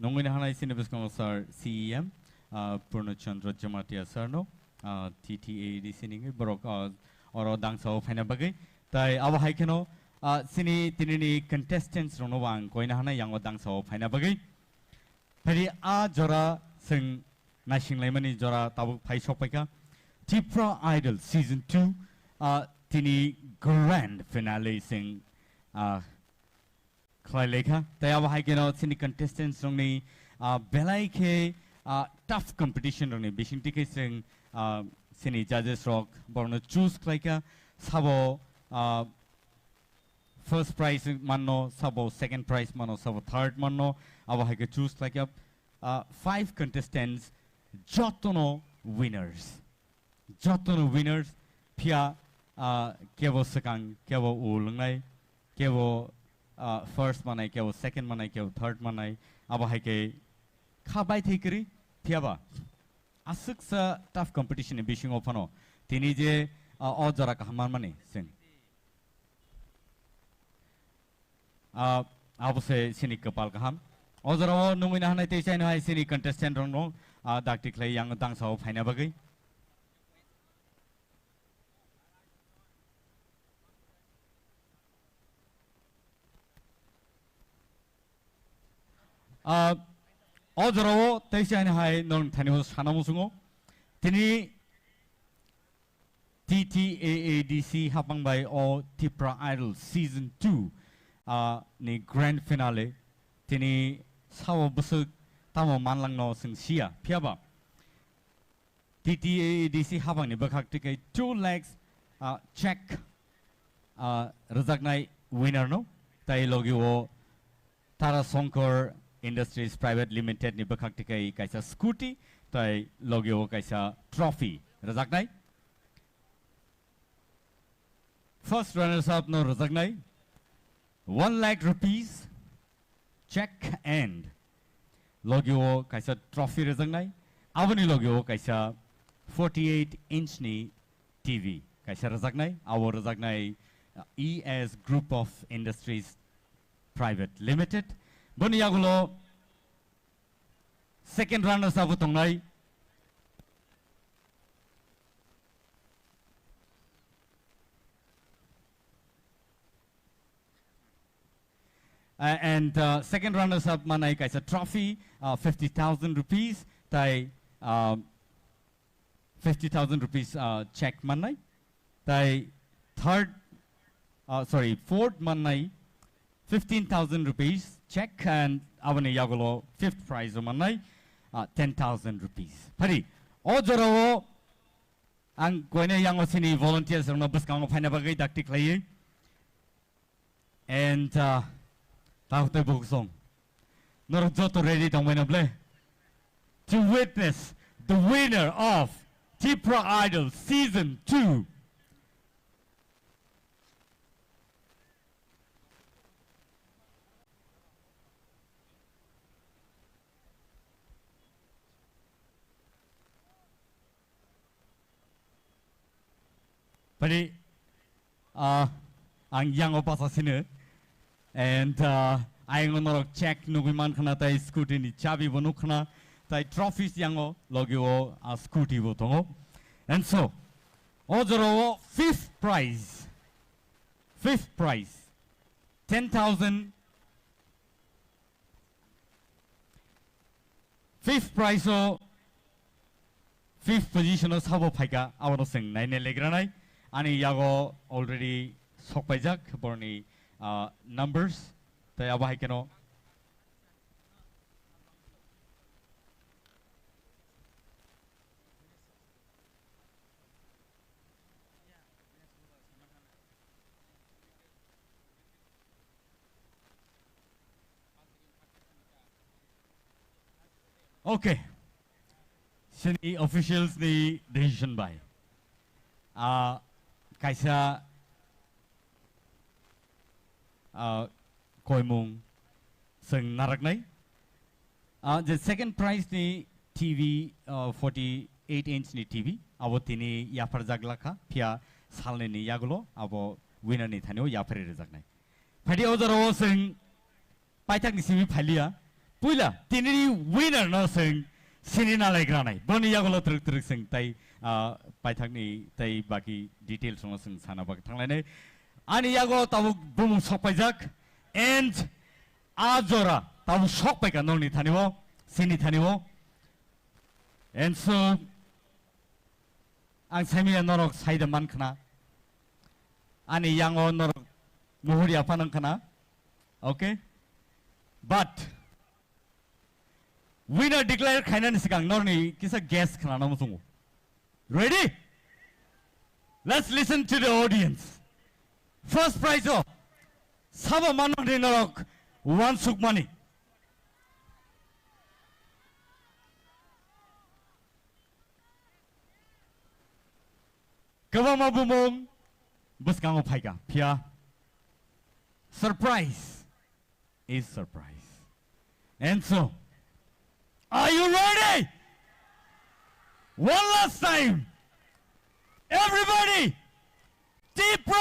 nungwi naharnai chini bwskango Sir C E M, ah, Purno Chandra Jamatia Sir no, ah, T T A A D C ni borok, ah, oro dangsa o phaina bagwi. Tai abo hai kheno, ah, chini tinini contestants rokno bo ang koi naharnai yango dangsa o phaina bagwi. Phai a jora chwng naisinglaimani jora tabuk phai sokpaikha. Tipra Idol Season two, ah, tini grand finale chwng, ah, khlai laikha. Tai abo hai kheno chini contestants rokni, ah, belai khe, ah, tough competition rokni bisingtwi khe chwng, ah, chini judges rok borokno choose khlaikha. Sabo, ah, first prize manno, sabo second prize manno, sabo third manno, abo hai khe choose khlaikha. Ah, five contestants jotono winners. Jotono winners, phiya, ah, kebo swkang, kebo ulwngnai, kebo, ah, first manai, kebo second manai, kebo third manai, abo hai khe kha bai thai kwrwi, phiyaba aswksa tough competition ni bisingo phano tini je, ah, o jora kaham manmani chwng. Ah, abo se chini kwpal kaham. O jorao nungwi naharnai tei chaino hai chini contestant rokno, ah, dakti khlai yang dangsa o phaina bagwi. Ah, o jorao tei chaino hai nong thani o sana muchungo. Tini T T A A D C hapang bai o Tipra Idol Season two, ah, ni grand finale. Tini sao bwswk tamo manlangno chwng siya. Phiyaba T T A A D C hapangni bwkhak twi khe two lakhs, ah, check, ah, rwjaknai winner no. Tai logi o Tara Shankar Industries Private Limited ni bwkhak twi khe kaisa scooty, tai logi o kaisa trophy rwjaknai. First runners up no rwjaknai one lakh rupees check and logi o kaisa trophy rwjaknai. Aboni logi o kaisa forty-eight inch ni T V kaisa rwjaknai. Abo rwjaknai, uh, E S Group of Industries Private Limited. Boni yagulo second runners up tongnai. Uh, and, uh, second runners up manai kaisa trophy, uh, fifty thousand rupees, tai, uh, fifty thousand rupees, uh, check manai. Tai third, uh, sorry, fourth manai fifteen thousand rupees check and aboni yagulo fifth prize o manai, uh, ten thousand rupees. Phari, o jorao ang koine yango sini volunteers rokno bwskango phaina bagwi dakti khlaiwi. And, uh, takhuk tei bukhuk song. Norok joto ready tongbai na ble? To witness the winner of Tipra Idol Season two. Phani, ah, ang yango basa sino. And, ah, ayang norok check nugui man khna tai scooty ni chabi bo nuk khna tai trophies yango logi o, ah, scooty bo tongo. And so, o jora o fifth prize, fifth prize, ten thousand. Fifth prize o, fifth position o sabo phaika, abono chwng naina legranai. Ani yago already sokpaijak borni, ah, numbers. Tai abo hai kheno. Okay. Sini officials ni decision bai. Ah, kaisa, ah, koimung chwng naraknai. Ah, je second prize ni T V, ah, forty eight inch ni T V, abo tini yapharjak lakha, phiya salnwi ni yagulo abo winner ni thani o yapharwi rwjaknai. Phaidi o jora o chwng paithak ni simi phaliya. Puila tini ni winner no chwng sini nalaigra nai. Boni yagulo twrwk twrwk chwng tai, ah, paithak ni tai baki details no chwng sana bak thanglainai. Ani yago tabuk bumung sokpaijak and a jora tabuk sokpaika nokni thani o, sini thani o. And so, ang saimaya norok saida man khna. Ani yango norok muhur yapha nang khna. Okay? But winner declare khainani swkang norni kisa guess khna nang muchungo. Ready? Let's listen to the audience. First prize o sabo manmani norok wansukmani. Kwbangma bumung bwskango phaika, phiya surprise is surprise. And so, are you ready? One last time, everybody, Tipra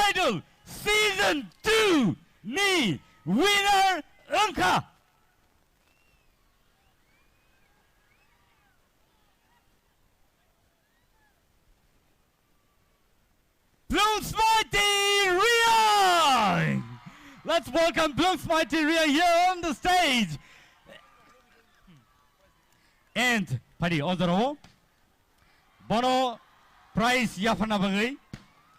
Idol Season two ni winner wngkha Blungsmaiti Riang! Let's welcome Blungsmaiti Riang here on the stage. And phaidi o jora o bono prize yapharna bagwi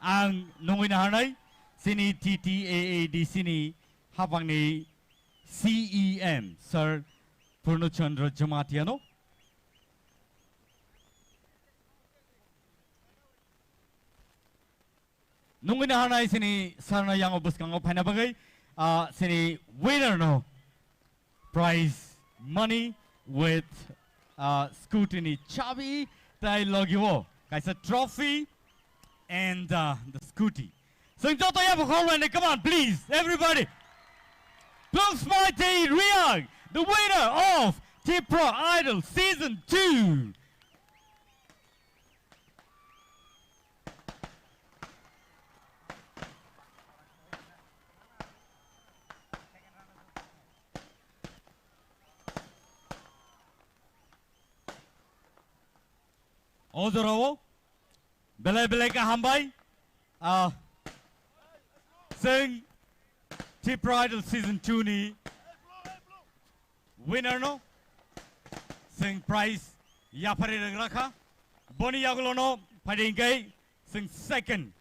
ang nungwi naharnai chini T T A A D C ni hapangni C E M Sir Purno Chandra Jamatia no. Nungwi naharnai sini sir no yango bwskango phaina bagwi, ah, sini winner no prize money with, ah, scooty ni chabi tai logi o kaisa trophy and, ah, the scooty. Chwng joto yapha khorlainai, come on, please, everybody. Blungsmaiti Riang, the winner of Tipra Idol Season two. O jorao belai belai khe hambai. Ah, chwng Tipra Idol Season two ni winner no chwng prize yapharwi rwgra kha. Boni yagulo no phaidi hwnkhe chwng second.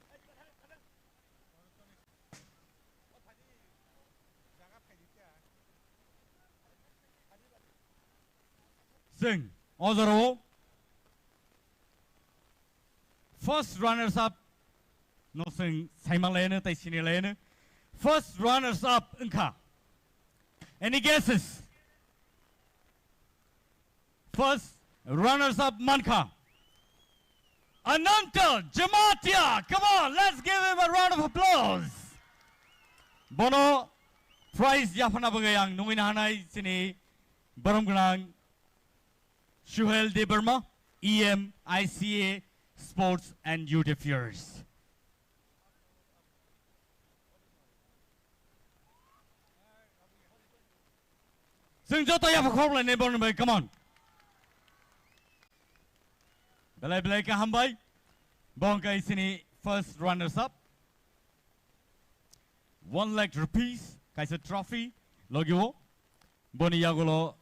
Chwng o jorao first runners up no chwng saima laino tei sini laino. First runners up wngkha. Any guesses? First runners up mankha Ananta Jamatia. Come on, let's give him a round of applause. Bono prize yaphana bagwi ang nungwi nahanai chini borom gwnang Suhel Debbarma, E M I C A Sports and Youth Affairs. Chwng joto yapha khorlainai borni bai, come on. Belai belai khe hambai. Bo hwnkhe chini first runners up. One lakh rupees kaisa trophy logio. Boni yagulo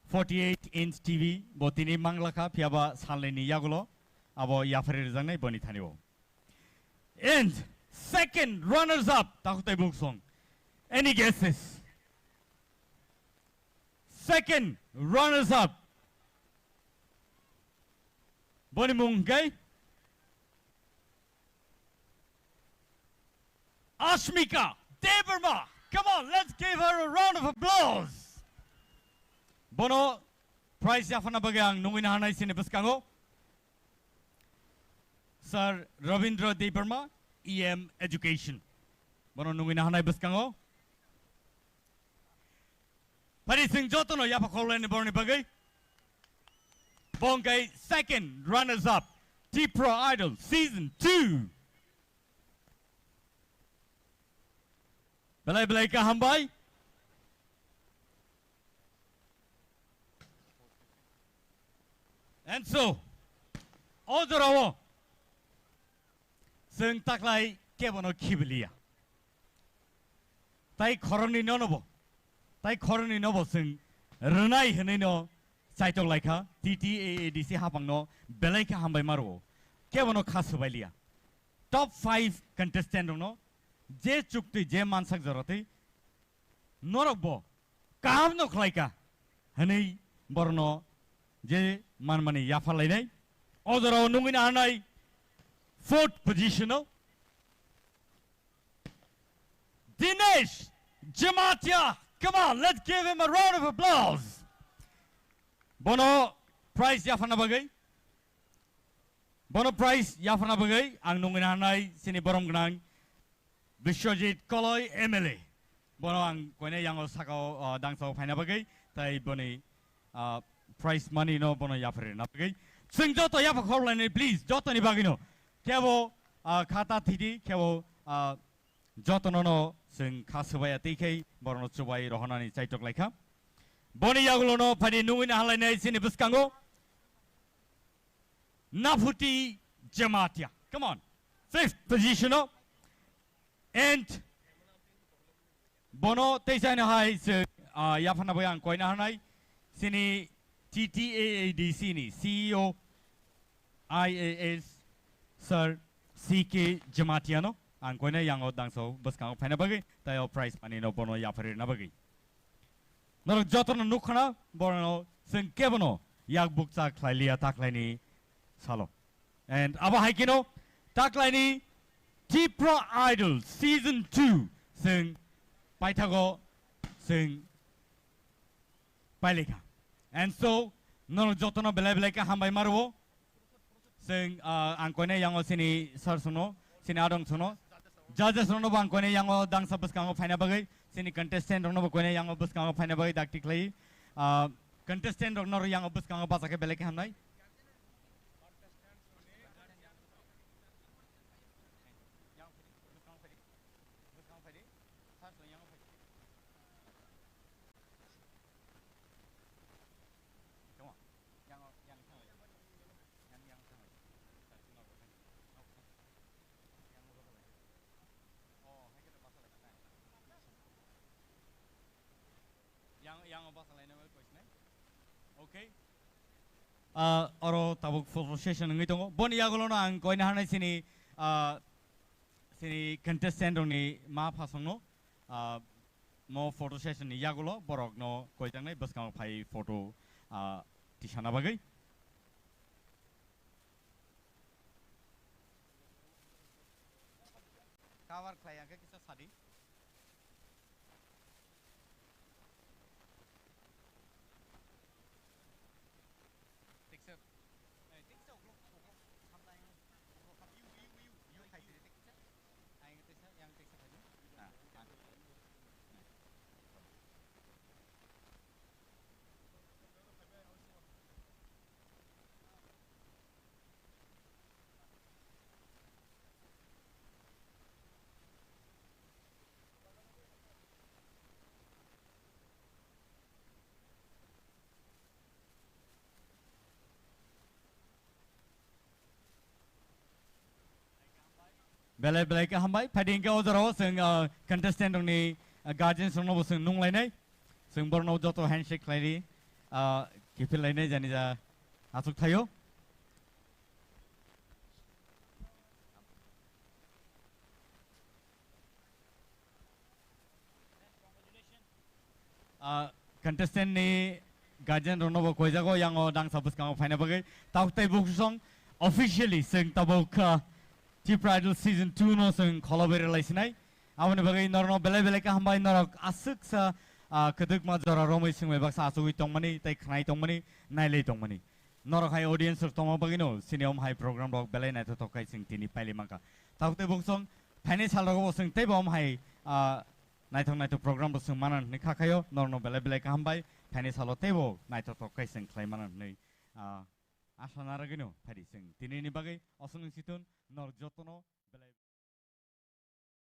forty-eight inch T V bo tini manglakha, phiyaba salnini yagulo abo yapharwi rwjaknai boni thanio. And second runners up, takhuk tai bung song. Any guesses? Second runners up. Boni mung hwnkhe Ashmika Debbarma. Come on, let's give her a round of applause. Bono prize yaphana bagwi ang nungwi nahanai chini bwskango Sir Rabindra Debbarma, E M Education. Bono nungwi nahanai bwskango. Phari chwng jotono yapha khorlaini boroni bagwi. Bo hwnkhe second runners up Tipra Idol season two. Belai belai khe hambai. And so, o jorao chwng taklai kebono khibiliya. Tai khoroknwi nono bo, tai khoroknwi no bo chwng rwnai hwnwi no chaitok laikha, T T A A D C hapangno belai khe hambai ma rwo. Kebono kha swbailiya. Top five contestant rokno je chuktwi, je mansak joratwi norok bo kaham no khlaika hwnwi borno je manmani yapharlainai. O jorao nungwi nahanai fourth position o Dinesh Jamatia. Come on, let's give him a round of applause. Bono prize yapharna bagwi, bono prize yapharna bagwi ang nungwi nahanai chini borom gwnang Biswajit Koloi M L A. Bono ang koine yango sakao, uh, dangsao phaina bagwi, tai boni, uh, prize money no bono yapharina bagwi. Chwng joto yapha khorlaini, please, jotoni bagwino. Kebo, uh, khata thidi, kebo, uh, jotono no chwng kha swbaiya tei khai borno chubai rohonani chaitok laikha. Boni yagulo no phadi nungwi nahanlainai chini bwskango. Naphuti Jamatia. Come on. Fifth position o. And bono teisa no hai se, ah, yaphana bai ang koina hanai. Sini T T A A D C ni C E O I A S Sir C K Jamatia no ang koina yango dangso bwskango phaina bagwi tai o prize money no bono yapharina bagwi. Norok jotono nukkhana, borokno chwng kebono yak bukcha khlai liya taklaini salo. And abo hai kheno taklaini Tipra Idol Season two chwng paithago chwng pailikha. And so, norok jotono belai belai khe hambai ma rwo. Chwng, ah, ang koine yango sini sir songno, sini adong songno. Judges rokno bo ang koine yango dangsa bwskango phaina bagwi, sini contestant rokno bo koine yango bwskango phaina bagwi dakti khlai. Ah, contestant rokno yango bwskango bacha khe belai khe hamnai. Yang, yang o basa laina bai koisnai. Okay. Ah, oro tabuk photo session wngwi tongo. Boni yagulo no ang koina hanai sini, ah, sini contestant rokni ma phasongno, ah, mo photo session ni yagulo borok no koijaknai bwskango phai photo, ah, tisana bagwi. Cover khlai ang khe kisa sadi. Teksa, eh, teksa uklok, uklok, hamlai, uklok, ham, iu, iu, iu, iu, khai sidi teksa. Ang teksa, yang teksa khai. Ah, ah. Belai belai khe hambai. Phaidi hwnkhe o jorao chwng, ah, contestant rokni, ah, guardians rokno bo chwng nunglainai. Chwng borokno joto handshake khlaidi, ah, kiphil lainai jani ja achuk thaio. Ah, contestant ni guardian rokno bo koijago, yango dangsa bwskango phaina bagwi. Tabuk tei bukusong officially chwng tabuk, ah, Tipra Idol Season two no chwng kholo berwi lai sinai. Aboni bagwi norokno belai belai khe hambai, norok aswksa, ah, kwdwkma jora romwi swngbai baksa achugwi tongmani tei khnai tongmani, nailai tongmani. Norok hai audience rok tongma bagwino sini om hai program rok belai naithothok khai chwng tini pailai mankha. Tabuk tei bukusong Thaini salrogo bo chwng teibo omo hai, ah, naithok naithok program bo chwng mano hwnwi kha khaio, norno belai belai kaham bai thaini salo teibo naithothok khe chwng khlai mano hwnwi, ah, asa narwgwino phaidi chwng tinini bagwi osonwi sithun nor jotono